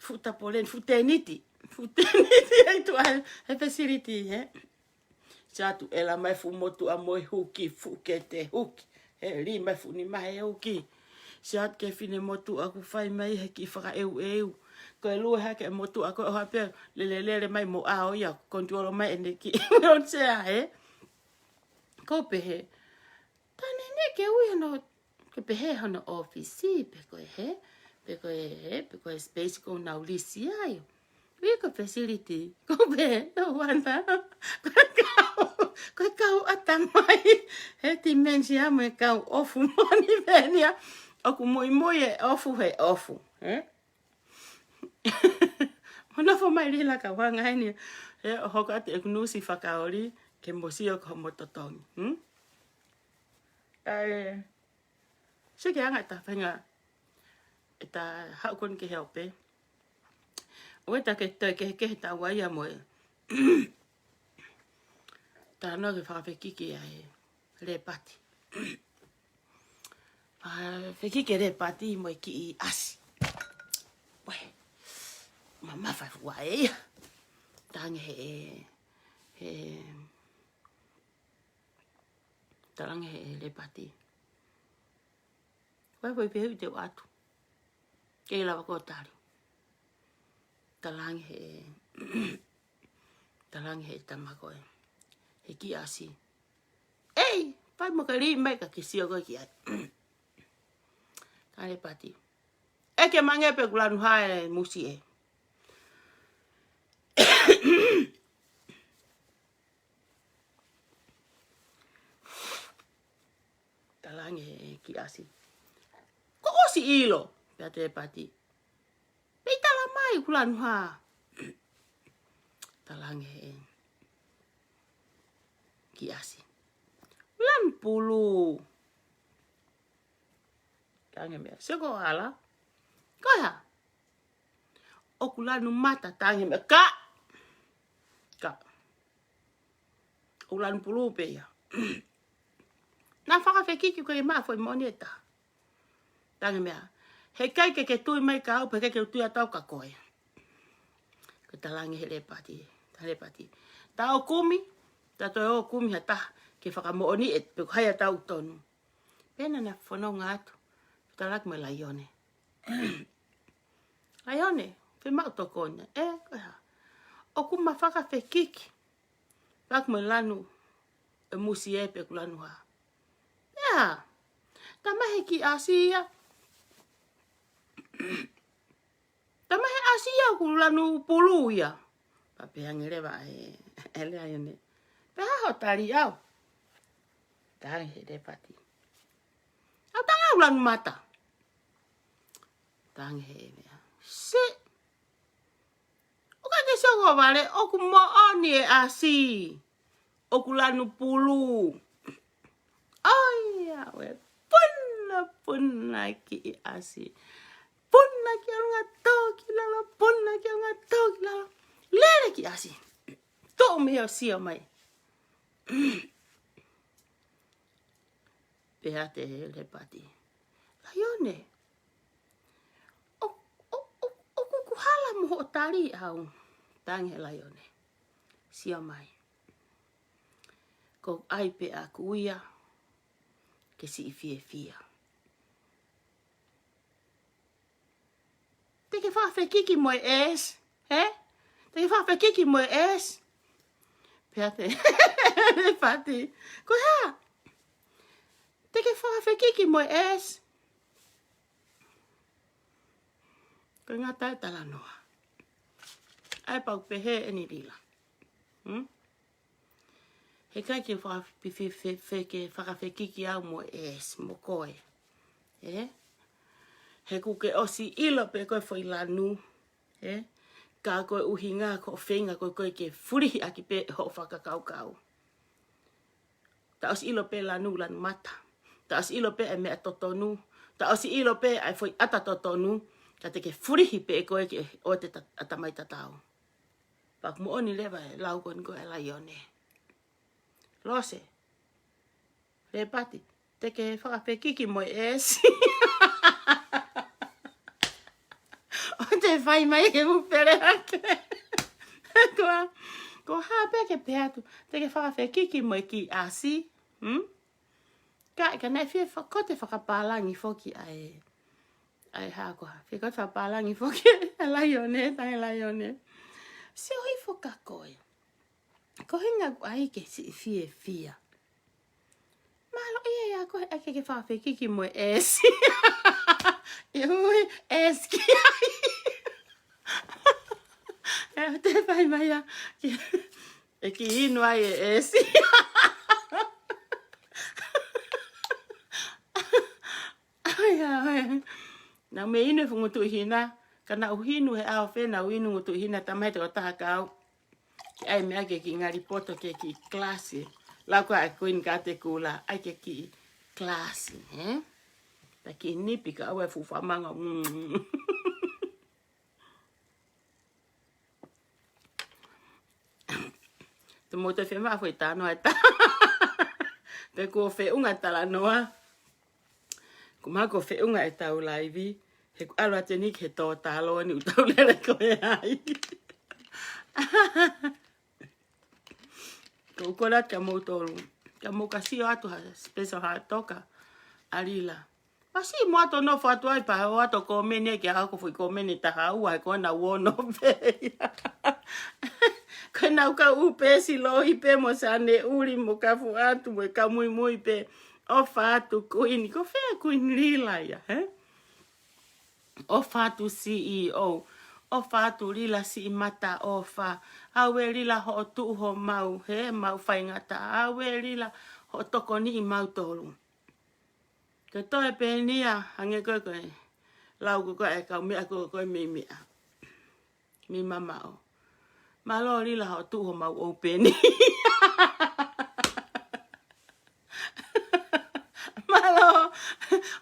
Fuʻu tapoleni, fuʻu tēniti. Fuʻu tēniti ʻi tuʻa he, he facility, ē. Sio atu ʻe lava mai fuʻu motuʻa mo e huki, fuʻu kete huki. He lī mai fuʻu nima he huki. Sio atu ki he fine motuʻa ʻoku fai mai he kiʻi fakaʻeuʻeu. Ko e lue hake e motuʻa ko ē ʻo ha pē lelelele mai mo ʻao ia, control mai ʻene kiʻi wheelchair, ē. Ko u pehē, tā neʻineʻi ke ui hono, ke pehē hono ʻōfisi, pe ko e hē, pe ko e hē, pe ko e space ʻoku nau lisi ai. Ui ko e facility, ko u pehē, no wonder. Ko e kau, ko e kau ʻatamai, he dementia mo e kau ʻofu moʻoni pē eni ia. ʻOku muimui e ʻofu he ʻofu, ē? Mo nofo mai Lila ka wanga heni, ē, ʻo hoko atu ʻeku nusi fakaoli, ke mo sio ko homo totongi, hmm? ʻAi, sio ki he anga ʻeta faʻahinga ʻe ta haʻu ko eni ke he ope. ʻOku ʻi ai e taha ke toe kehekehe taua ia mo e talanoa ke fakafekiki ʻa e lēpati. Fakafekiki e lēpati mo e kiʻi ʻasi. Uē, mamafa fua ʻe ia. Talaange he, he, talaange he lēpati. Ko e foʻi fehuʻi te u ʻoatu. Kei lava koe ʻo tali. Talaange he, talaange he tama ko ē, he kiʻi ʻasi. ʻEi, fai mo ke lī mai ka ke sio koe ki ai. Talaange lēpati. ʻEke mai ange pē ʻoku lanu hā e musie. Talaange he kiʻi ʻasi. Kuo ʻosi ʻilo, pehē atu e lēpati. Pea ʻi tala mai ʻoku lanu hā. Talaange he kiʻi ʻasi. Lanu pulu. Talaange meʻa. Sio ko hala. Ko e hā? ʻOku lanu mata, talaange meʻa. Ka. Ka. ʻOku lanu pulu pē ia. Naʻa fakafekiki ko e maʻu foʻi moʻoni ʻe taha. Talaange meʻa. Heʻikai ke ke tui mai kia au, pea heʻikai ke u tui atu au kia koe. Ko e talaange he lēpati. Talaange lēpati. Ta ō kumi, ta toe ō kumi ha taha, ke fakamoʻoni ʻe pe ko hai ʻa tautolu. Pea naʻa na fononga atu. Talaange mo e laione. Laione, fiemaʻu tokoni. ʻE, ko e hā? ʻOku ma fakafekiki. Fak mo e lanu, e musie pe ʻoku lanu hā. Pea, tala mai he kiʻi ʻasi ia. Tala mai he ʻasi ia ʻoku lanu pulu ia. Pea pehē ange leva ʻe, ʻe laione. Pea hā hoʻo tali au. Talaange he lēpati. Au talaange ʻoku lanu mata. Talaange he meʻa. Se. ʻOku ʻikai ke sio ko vale, ʻoku moʻoni e ʻasi. ʻOku lanu pulu. ʻOiauē, puna, puna kiʻi ʻasi. Puna ki ʻolunga, tō ki lalo, puna ki ʻolunga, tō ki lalo. Lele kiʻi ʻasi. Tō mei ʻo sio mai. Pehē atu e lēpati. Laione. ʻO, ʻo, ʻo, ʻoku, ʻoku hala mo hoʻo tali au. Talaange he laione. Sio mai. Ko ai pē ʻaku ia ke siʻi fiefia. Te ke fakafekiki mo e ʻesi, he? Te ke fakafekiki mo e ʻesi. Pehē atu e lēpati. Ko e hā? Te ke fakafekiki mo e ʻesi. Ko e ngata e talanoa. ʻAi pau pehē eni Lila. Hmm? Heʻikai ke fakafi-, fe-, fe-, fe-, ke fakafekiki au mo e ʻesi mo koe. ʻE? He kuo ke ʻosi ʻilo pē ko e foʻi lanu. ʻE? Ka ko e ʻuhinga ko e feinga ko ē ke fulihi ʻaki pē hoʻo fakakaukau. Ta ʻosi ʻilo pē lanu, lanu mata. Ta ʻosi ʻilo pē e meʻa totonu. Ta ʻosi ʻilo pē e foʻi ʻata totonu. Ka te ke fulihi pē ko ē ke ʻoua te ta-, ʻatamai tatau. Fakamoʻoni leva e lau ko eni ko e laione. Lose. Lēpati. Te ke fakafekiki mo e ʻesi. ʻO te fai mai ke mu pele ake. Ko, ko hā pē ke pehē atu. Te ke fakafekiki mo e kiʻi ʻasi. Hmm? Ka, ka naʻe fie fa-, ko te fakapālangi foki ʻa e. ʻAi hā ko hā. Fie ko te fakapālangi foki ʻa e laione, talaange laione. Sio hifo kia koe. Ko e ʻuhinga ʻoku ʻai ke siʻi fiefia. Mālō ia ia ko e ʻai ke ke fakafekiki mo e ʻesi. ʻE ui, ʻesi ki ai. ʻE te fai mai ia. Ke, ʻe ke inu ai e ʻesi. ʻAi, ʻai. Naʻa mei inu e fuʻu ngutuʻi hina. Ka naʻa u inu he ʻaho fē, naʻa u inu ngutuʻi hina, tala mai he tokotaha kau. Ke ʻai meʻa ke kiʻi ngali poto ke kiʻi kalasi. Lau ko ē ʻa e Kuini Kātekula, ʻai ke kiʻi kalasi, he? Ta ki nipi ka ʻoua e fuʻu faʻamanga. Mm. Te mou toe fiemaʻu e talanoa ʻe ta. Pe kuo feʻunga talanoa. Ko maha kuo feʻunga ʻetau laivi. He kuo ʻalu atu eni ki he tō taloni ʻoku tau lele ko ē ai. Ko u kole atu kia moutolu. Kia mou ka sio atu ha special ha toka. ʻA Lila. Masi mo ato nofo atu ai pea ʻoatu komeni ki he ako fui komeni taha ua he ko ena uono pē. Ko ena uka u pē si loi pē mo Sane ʻuli mo ka fu atu mo e ka muimui pē. ʻOfa atu Kuini. Ko fē Kuini Lila ia, he? ʻOfa atu C E O. ʻOfa atu Lila siʻi mata ʻofa. ʻAuē Lila hoʻo tuʻu homau, he mau faingata. ʻAuē Lila hoʻo tokoniʻi mautolu. Ke toe pē eni ia, hangē ko ē ko e lau ko ē ko e kau meʻa ko ē ko e mei meʻa. Mei mamaʻo. Mālō Lila hoʻo tuʻu homau ʻoupeni. Mālō,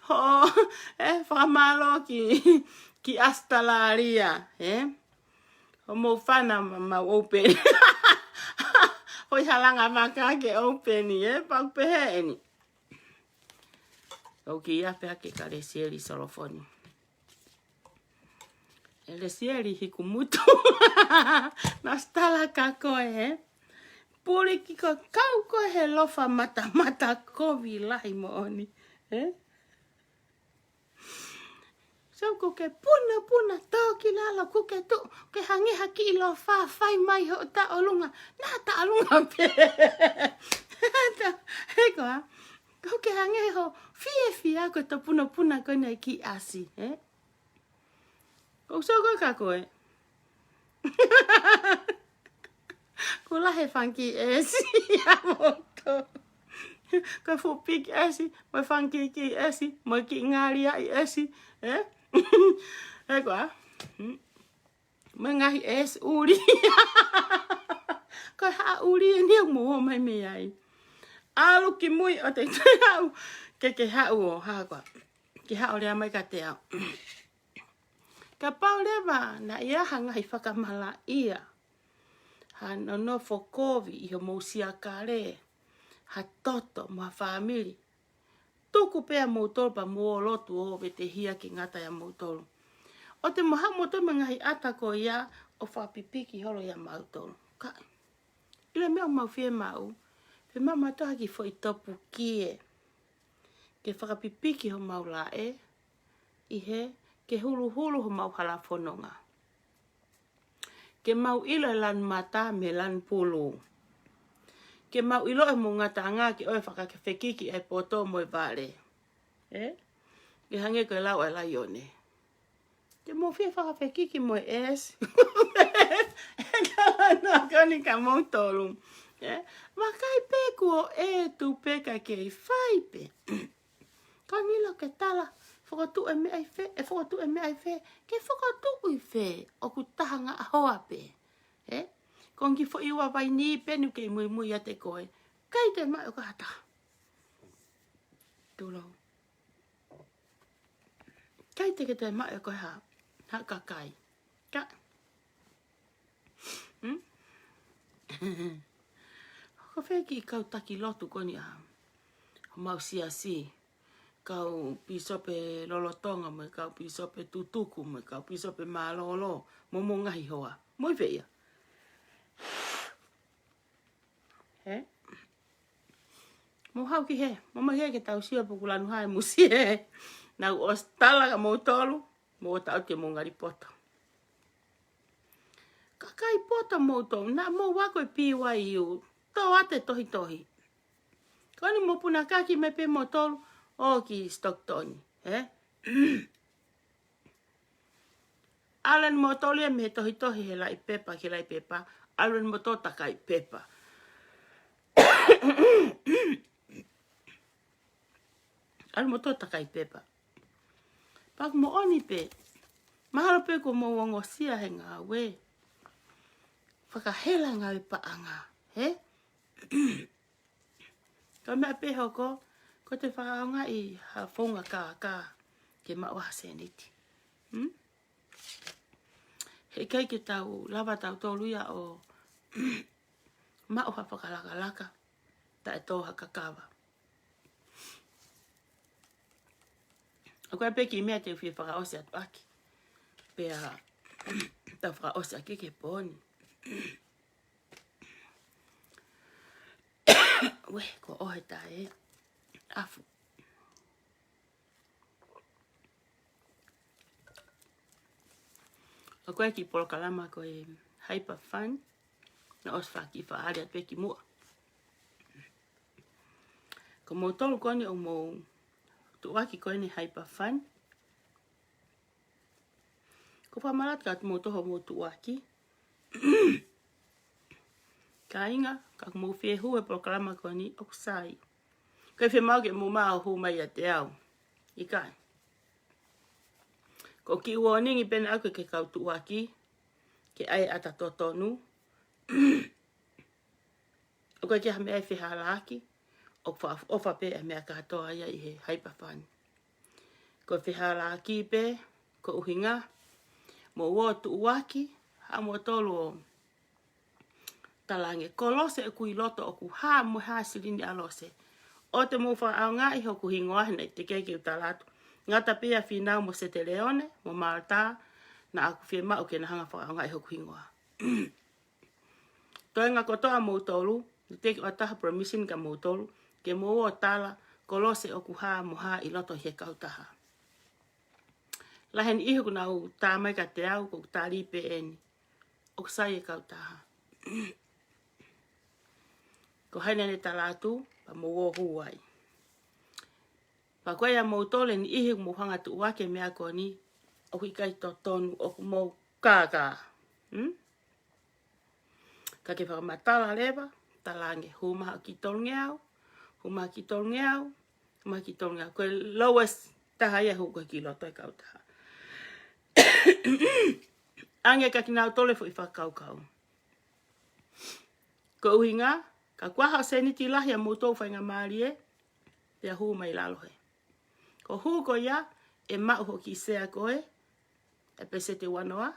hoʻo, e, fakamālō ki, ki ʻAositelēlia, e? Hoʻomou fana ma, mau ʻoupeni. Hoi halanga maka ke ʻoupeni, e? Pau pehē eni. ʻOku ia pē hake ka Lesieli Solofoni. ʻE Lesieli Hikumutu. Naʻa sitala ka ko ē, he? Puli ki ko kau ko ē he lofa mata mata kovi lahi moʻoni, he? So ko ke puna puna tō ki lalo, ko ke tuʻu, ke hangē ha kiʻi lofa fai mai hoʻo taʻolunga, naʻa taʻolunga pē. Ta, he koā, ko ke hangē ho fiefia ko e tō puna puna ko ena ki ʻasi, he? Ko so ko ka ko ē. Ko lahi e fanga kiʻi ʻesi ʻa moutolu. Ko e fuʻu piki ʻesi, mo e fanga kiʻi kiʻi ʻesi, mo e kiʻi ngaliaʻi ʻesi, e? E koā? Mm. Mo e ngaahi ʻesi ʻuli. Ko e haʻa ʻuli eni ʻoku mou ō mai mei ai. ʻAlu ki mui ʻo te te haʻu. Ke ke haʻu ʻo hā koā. Ke haʻu lea mai kiate au. Kapau leva naʻe ʻi ai ha ngaahi fakamalaʻia, ha nonofo kovi ʻi homou siakale, ha toto mo ha fāmili, tuku pē ʻa moutolu pea mou ō lotu ʻo vetehia ke ngata ʻia moutolu. ʻO te mou haʻu moutolu mo e ngaahi ʻata ko ia ʻo fakapipiki holo ʻia mautolu. Ka, ʻilo e meʻa ʻoku mau fiemaʻu, fiemaʻu mautolu ha kiʻi foʻi topukie ke fakapipiki homau laʻe, ʻi he ke huluhulu homau hala fononga. Ke mau ʻilo e lanu mata mei he lanu pulu. Ke mau ʻilo e mou ngataʻanga ke ʻoua ʻe fakafekiki e poto mo e vale. E? Ke hangē ko e lau ʻa e laione. Ke mou fie fakafekiki mo e ʻesi. E talanoa ko eni kia moutolu. E? Vakai pē kuo ʻetu pē ka kei fai pē. Ka nila ke tala, fokotuʻu e meʻa ʻi fē, ʻe fokotuʻu e meʻa ʻi fē, ke fokotuʻu ʻi fē, ʻoku taha ngaahi hoa pē. E? Ko e kiʻi foʻi ua vai ni pē eni ʻoku kei muimui ʻiate koe. ʻIkai te maʻu ʻe koe ha taha. Tulou. ʻIkai te ke toe maʻu ʻe koe ha, ha kakai. Ka. Hmm? Ko fē kiʻi kau taki lotu ko eni ʻa homau siasi. Kau pīsope lolotonga, mo e kau pīsope tutuku, mo e kau pīsope mālōlō, mo homou ngaahi hoa. Mo ʻi fē ia. He? Mou haʻu ki hē, mou mai hē ke tau sio pe ʻoku lanu hā e musie. Naʻa ku ʻosi tala kia moutolu, mou ō atu ke mou ngali poto. Kakai poto moutolu, naʻa mou ako e B Y U, tō atu e tohitohi. Ko eni mou puna kaki mai pē moutolu, ō ki Stockton, he? ʻAlu eni moutolu ia mei he tohitohi he laʻi pepa ki he laʻi pepa. ʻAlu eni moutolu takai pepa. ʻAlu moutolu takai pepa. Pea ʻoku moʻoni pē. Mahalo pē kuo mou ongosia he ngāue. Fakahela ngāue paʻanga. He? Ko e meʻa pē hoko, Ko ʻete fakaʻaongaʻi ha founga kākā ke maʻu ha sēniti. Hmm? Heʻikai ke tau lava tautolu ia ʻo maʻu ha fakalakalaka taʻe tō ha kakava. ʻOku ʻi ai pē kiʻi meʻa te u fie fakaʻosi atu ʻaki. Pea tau fakaʻosi ʻaki ki he pō ni. Uē, kuo ʻoho e taʻe afu. ʻOku ʻi ai e kiʻi polokalama ko e Hyper Fun, naʻe ʻosi fakakiʻi fakaʻali atu pē kimuʻa. Ko moutolu ko eni ʻoku mou tuʻuaki ko eni Hyper Fun, ʻoku ou fakamanatu kia moutolu hoʻomou tuʻuaki. Kāinga, ka ʻoku mou fie hū he polokalama ko eni, ʻoku sai. ʻIkai fiemaʻu ke mou maʻu hū mai ʻiate au. ʻIkai. Ko e kiʻi uōningi pē ena ʻaʻaku ki he kau tuʻuaki, ke ʻai ʻata totonu. ʻOku ʻikai ke ʻi ai ha meʻa ʻe fehālaaki, ʻoku fakaʻofoʻofa pē e meʻa kātoa ia ʻi he Hyper Fun. Ko e fehālaaki pē, ko e ʻuhinga, mou ō ʻo tuʻuaki, haʻu moutolu ʻo talaange, Kolose ʻoku ʻi loto ʻoku hā mo e hā silini ʻa Lose. ʻOua te mou fakaʻaongaʻi hoku hingoa he naʻe teʻeki ke u tala atu. Ngata pē ia Fīnau mo Seteleone, mo Malta, naʻa ku fiemaʻu ke na hanga fakaʻaongaʻi hoku hingoa. Toenga kotoa moutolu, naʻe teʻeki ke ʻoatu ha permission kia moutolu, ke mou ō ʻo tala, Kolose ʻoku hā mo hā ʻi loto he kautaha. Lahi e niʻihi ʻoku nau tā mai kiate au, ʻoku ou tali pē eni. ʻOku sai e kautaha. Ko hai naʻa ne tala atu, pea mou ō ʻo hū ai. Pea ko ia moutolu e niʻihi ʻoku mou hanga tuʻuaki e meʻa ko eni, ʻoku ʻikai totonu, ʻoku mou kākā. Hmm? Ka ke fakamatala leva, talaange, hū mai ha kiʻi tolungeau, hū mai ha kiʻi tolungeau, hū mai ha kiʻi tolungeau. Ko e lowest taha ia ʻe hū ko e ki loto e kautaha. ʻAnge kia kinautolu e foʻi fakakaukau. Ko e ʻuhinga, ka kuo ʻi ai haʻo sēniti lahi ʻa moutolu faingamālie, pea hū mai lalo hē. Ko e hū ko ia, ʻe maʻu hoʻo kiʻi sea ko ē, ʻe peseti ua noa,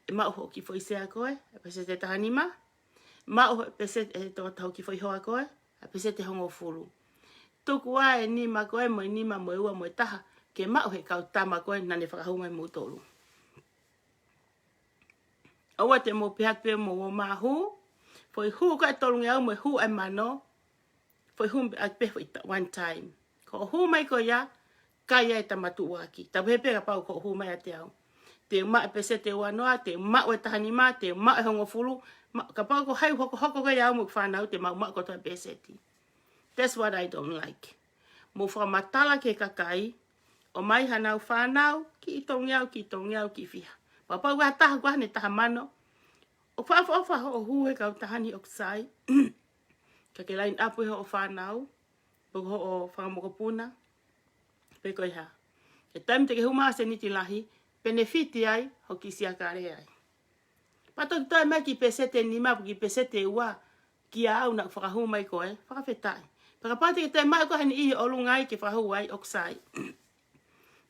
ʻe maʻu hoʻo kiʻi foʻi sea ko ē, ʻe peseti taha nima, maʻu hoʻo peseti ʻe tokotaha hoʻo kiʻi foʻi hoa ko ē, ʻe peseti hongofulu. Tuku ā e nima ko ē, mo e nima, mo e ua, mo e taha, ke maʻu he kau tama ko ē naʻa ne fakahū mai moutolu. ʻOua te mou pehē atu pē mou ō mai ʻo hū, foʻi hū ko ē tolungeau mo e hū ʻe mano, foʻi hū pē ʻaki pē foʻi ta-, one time. Ko hoʻo hū mai ko ia, kai ai e tama tuʻuaki. Tapu he pē kapau ko hoʻo hū mai ʻiate au. Te u maʻu e peseti ua noa, te u maʻu e taha nima, te u maʻu e hongofulu, ma-, kapau ko hai hokohoko ko ia au mo e fānau, te mau maʻu kotoa e peseti. That's what I don't like. Mou fakamatala ki he kakai, ʻomai hanau fānau, kiʻi tolungeau, kiʻi tolungeau, kiʻi fiha. Pea kapau ko ha taha, ko ha ne taha mano, ʻoku fakaʻofoʻofa hoʻo hū he kautaha ni ʻoku sai. Ka ke line up ʻi hoʻo fānau, pe ko hoʻo fanga mokopuna, pe ko e hā. He taimi te ke hū mai haʻo sēniti lahi, penefiti ai hoʻo kiʻi siakale ai. Pea toki toe mai kiʻi peseti ʻe nima, pe kiʻi peseti ʻe ua, kia au naʻa ku fakahū mai koe, fakafetaʻi. Pea kapau te ke toe maʻu ko ha niʻihi ʻi ʻolunga ai ke fakahū ai, ʻoku sai.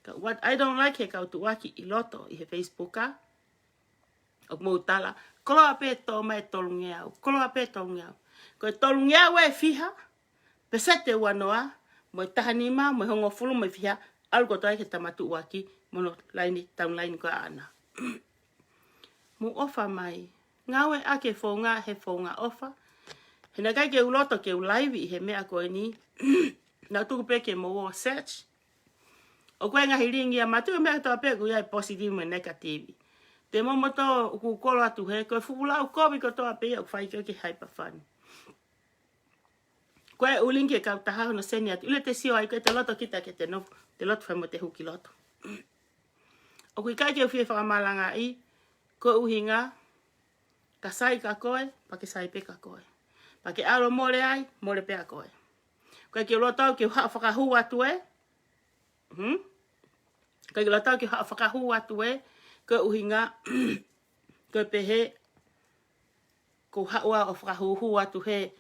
Ka what I don't like he kau tuʻuaki ʻi loto ʻi he Facebook ā, ʻoku mou tala, koloa pē tō mai e tolungeau, koloa pē tolungeau. Ko e tolungeau ʻe fiha, peseti ʻe ua noa, mo e taha nima, mo e hongofulu, mo e fiha, ʻalu kotoa ki he tama tuʻuaki, mo hono laini, taunu laini ko ē ʻaʻana. Mou ʻofa mai. Ngāueʻaki e founga, he founga ʻofa. He naʻe ʻikai ke u loto ke u live ʻi he meʻa ko eni. Naʻa ku tuku pē ke mou ō ʻo search. ʻOku ʻi ai e ngaahi lingi ia, mātuʻa, meʻa kotoa pē ʻoku ʻi ai e positive mo e negative. Te mou moto ʻoku kolo atu hē, ko e fuʻu lau kovi kotoa pē ia ʻoku fai ki he Hyper Fun. Ko e ʻū lingi e kautaha hono send atu, ʻoua te sio ai, ʻoku ʻikai te loto kita ke te nofo, te loto fai mo te hū ki loto. ʻOku ʻikai ke u fie fakamalangaʻi, ko e ʻuhinga, ka sai kia koe, pea ke sai pē kia koe. Pea ke ʻalu ʻo mole ai, mole pē ʻa koe. ʻOku ʻikai ke u loto au ke u haʻu ʻo fakahū atu ē. Hmm? ʻOku ʻikai ke u loto au ke u haʻu ʻo fakahū atu ē. Ko e ʻuhinga, ko e pehē, ko e haʻu ʻo fakahūhū atu he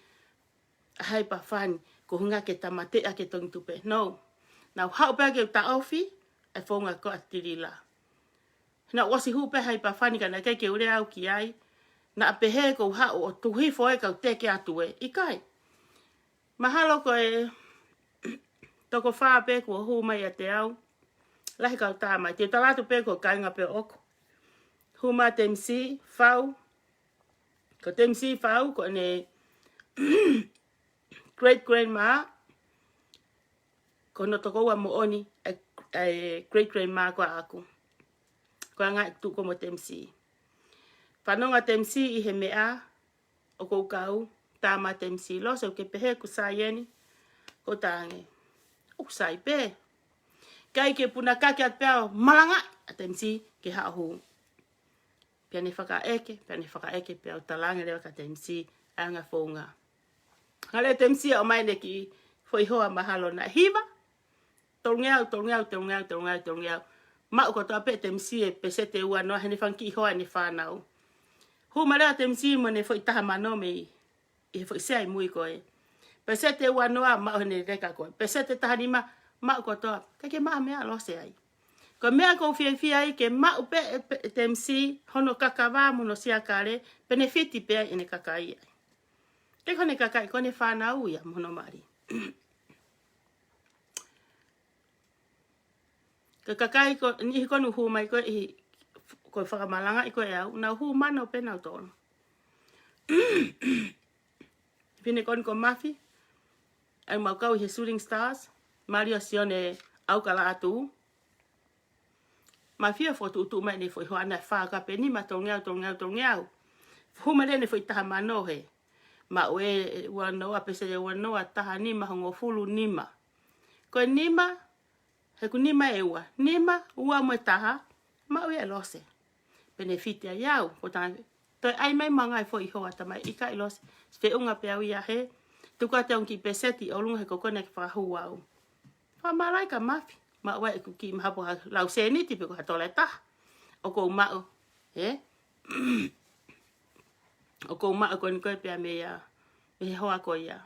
Hyper Fun. Ko e ʻuhinga ke tāmateʻi ʻa e tongi tupe. No. Naʻá ku haʻu pē ke u taʻofi ʻa e founga ko ē ʻa Tilila. Naʻá ku ʻosi hū pē he hipafani ka naʻe ʻikai ke u lea au ki ai. Naʻá pehē ko u haʻu ʻo tuku hifo ē kau teke atu ē. ʻIkai. Mahalo ko e toko fā pē kuo hū mai ʻiate au. Lahi kau tā mai. Te u tala atu pē ko e kāinga pē ʻoʻoku. Hū mai Temisi, Fau. Ko Temisi Fau, ko ʻene great grandma, ko hono tokoua moʻoni, ʻa e, ʻa e great grandma ko ʻaʻaku. Ko e anga ʻeku tuʻu ko ē mo Temisi. Fanongo Temisi ʻi he meʻa, ʻoku ou kau, tā mai Temisi, Lose, ʻokú ke pehē ʻoku sai eni, ko e tangi. ʻOku sai pē. ʻIkai ke puna kake atu pē ʻo malangaʻi ʻa Temisi ke haʻu. Pea ne fakaʻeke, pea ne fakaʻeke, pea u talaange leva kia Temisi ʻa e anga e founga. Hangē Temisi ʻo ʻomai ʻene kiʻi foʻi hoa mahalo naʻe hiva. Tolungeau, tolungeau, tolungeau, tolungeau, tolungeau. Maʻu kotoa pē Temisi e peseti ʻe ua noa heʻene fanga kiʻi hoa ʻene fānau. Hū mai leva Temisi mo ʻene foʻi taha mano mei ʻi he foʻi sea ʻi mui ko ē. Peseti ʻe ua noa maʻu heʻene leka ko ē. Peseti ʻe taha nima maʻu kotoa. ʻIkai ke maʻu ha meʻa Lose ai. Ko e meʻa ʻoku ou fiefia ai ke maʻu pē ʻe, pē ʻe Temisi hono kakava mo hono siakale, penefiti pē ai ʻene kakai ai. ʻIkai ko ʻene kakai, ko ʻene fānau ia mo hono mali. Ko e kakai ko eni ko ē naʻe hū mai ko ē ʻi, ko e fakamalangaʻi ko ē ʻe au, nau hū mano pē nautolu. Fefine ko eni ko Mafi, ʻa ia naʻá ku kau ʻi he Shooting Stars, mali ʻo Sione ʻAukalaʻatū. Mafi ʻo fokotuʻutuʻu mai ʻene foʻi hoa naʻe fā ka pe nima, tolungeau, tolungeau, tolungeau. Hū mai leva ʻene foʻi taha mano hē. Maʻu ē ʻe ua noa, peseti ʻe ua noa, taha nima, hongofulu nima. Ko e nima, he ʻoku nima ʻe ua. Nima, ua mo e taha, maʻu ia ʻe Lose. Penefiti ai au, ko e tangi. Toe ʻai mai mo e ngaahi foʻi hoa, tamai, ʻikai Lose. Feʻunga pē au ia hē. Tuku atu ʻeku kiʻi peseti ʻi ʻolunga he ko koe naʻá ke fakahū au. Fakamālō kia Mafi. Maʻu ai ʻeku kiʻi mahapu ha lau sēniti pe ko ha tola ʻe taha. ʻOku ou maʻu, ē? ʻOku ou maʻu ko eni ko ē pea mei he, mei he hoa ko ia.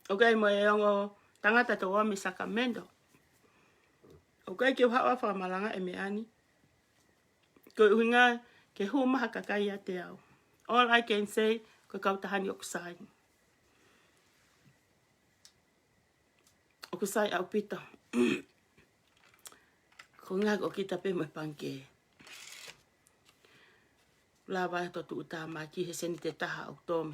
ʻOku ʻi ai mo e ongo tangata ʻe toko ua mei Sacramento. ʻOku ʻikai ke u haʻu ʻo fakamalangaʻi e meʻa ni. Ko e ʻuhinga ke hū mai ha kakai ʻiate au. All I can say, ko e kautaha ni ʻoku sai. ʻOku sai ʻaupito. Ko e ʻuhinga ko kita pē mo e pangikē. Lava ʻo tuʻutāmaki he sēniti ʻe taha ʻoku tō mei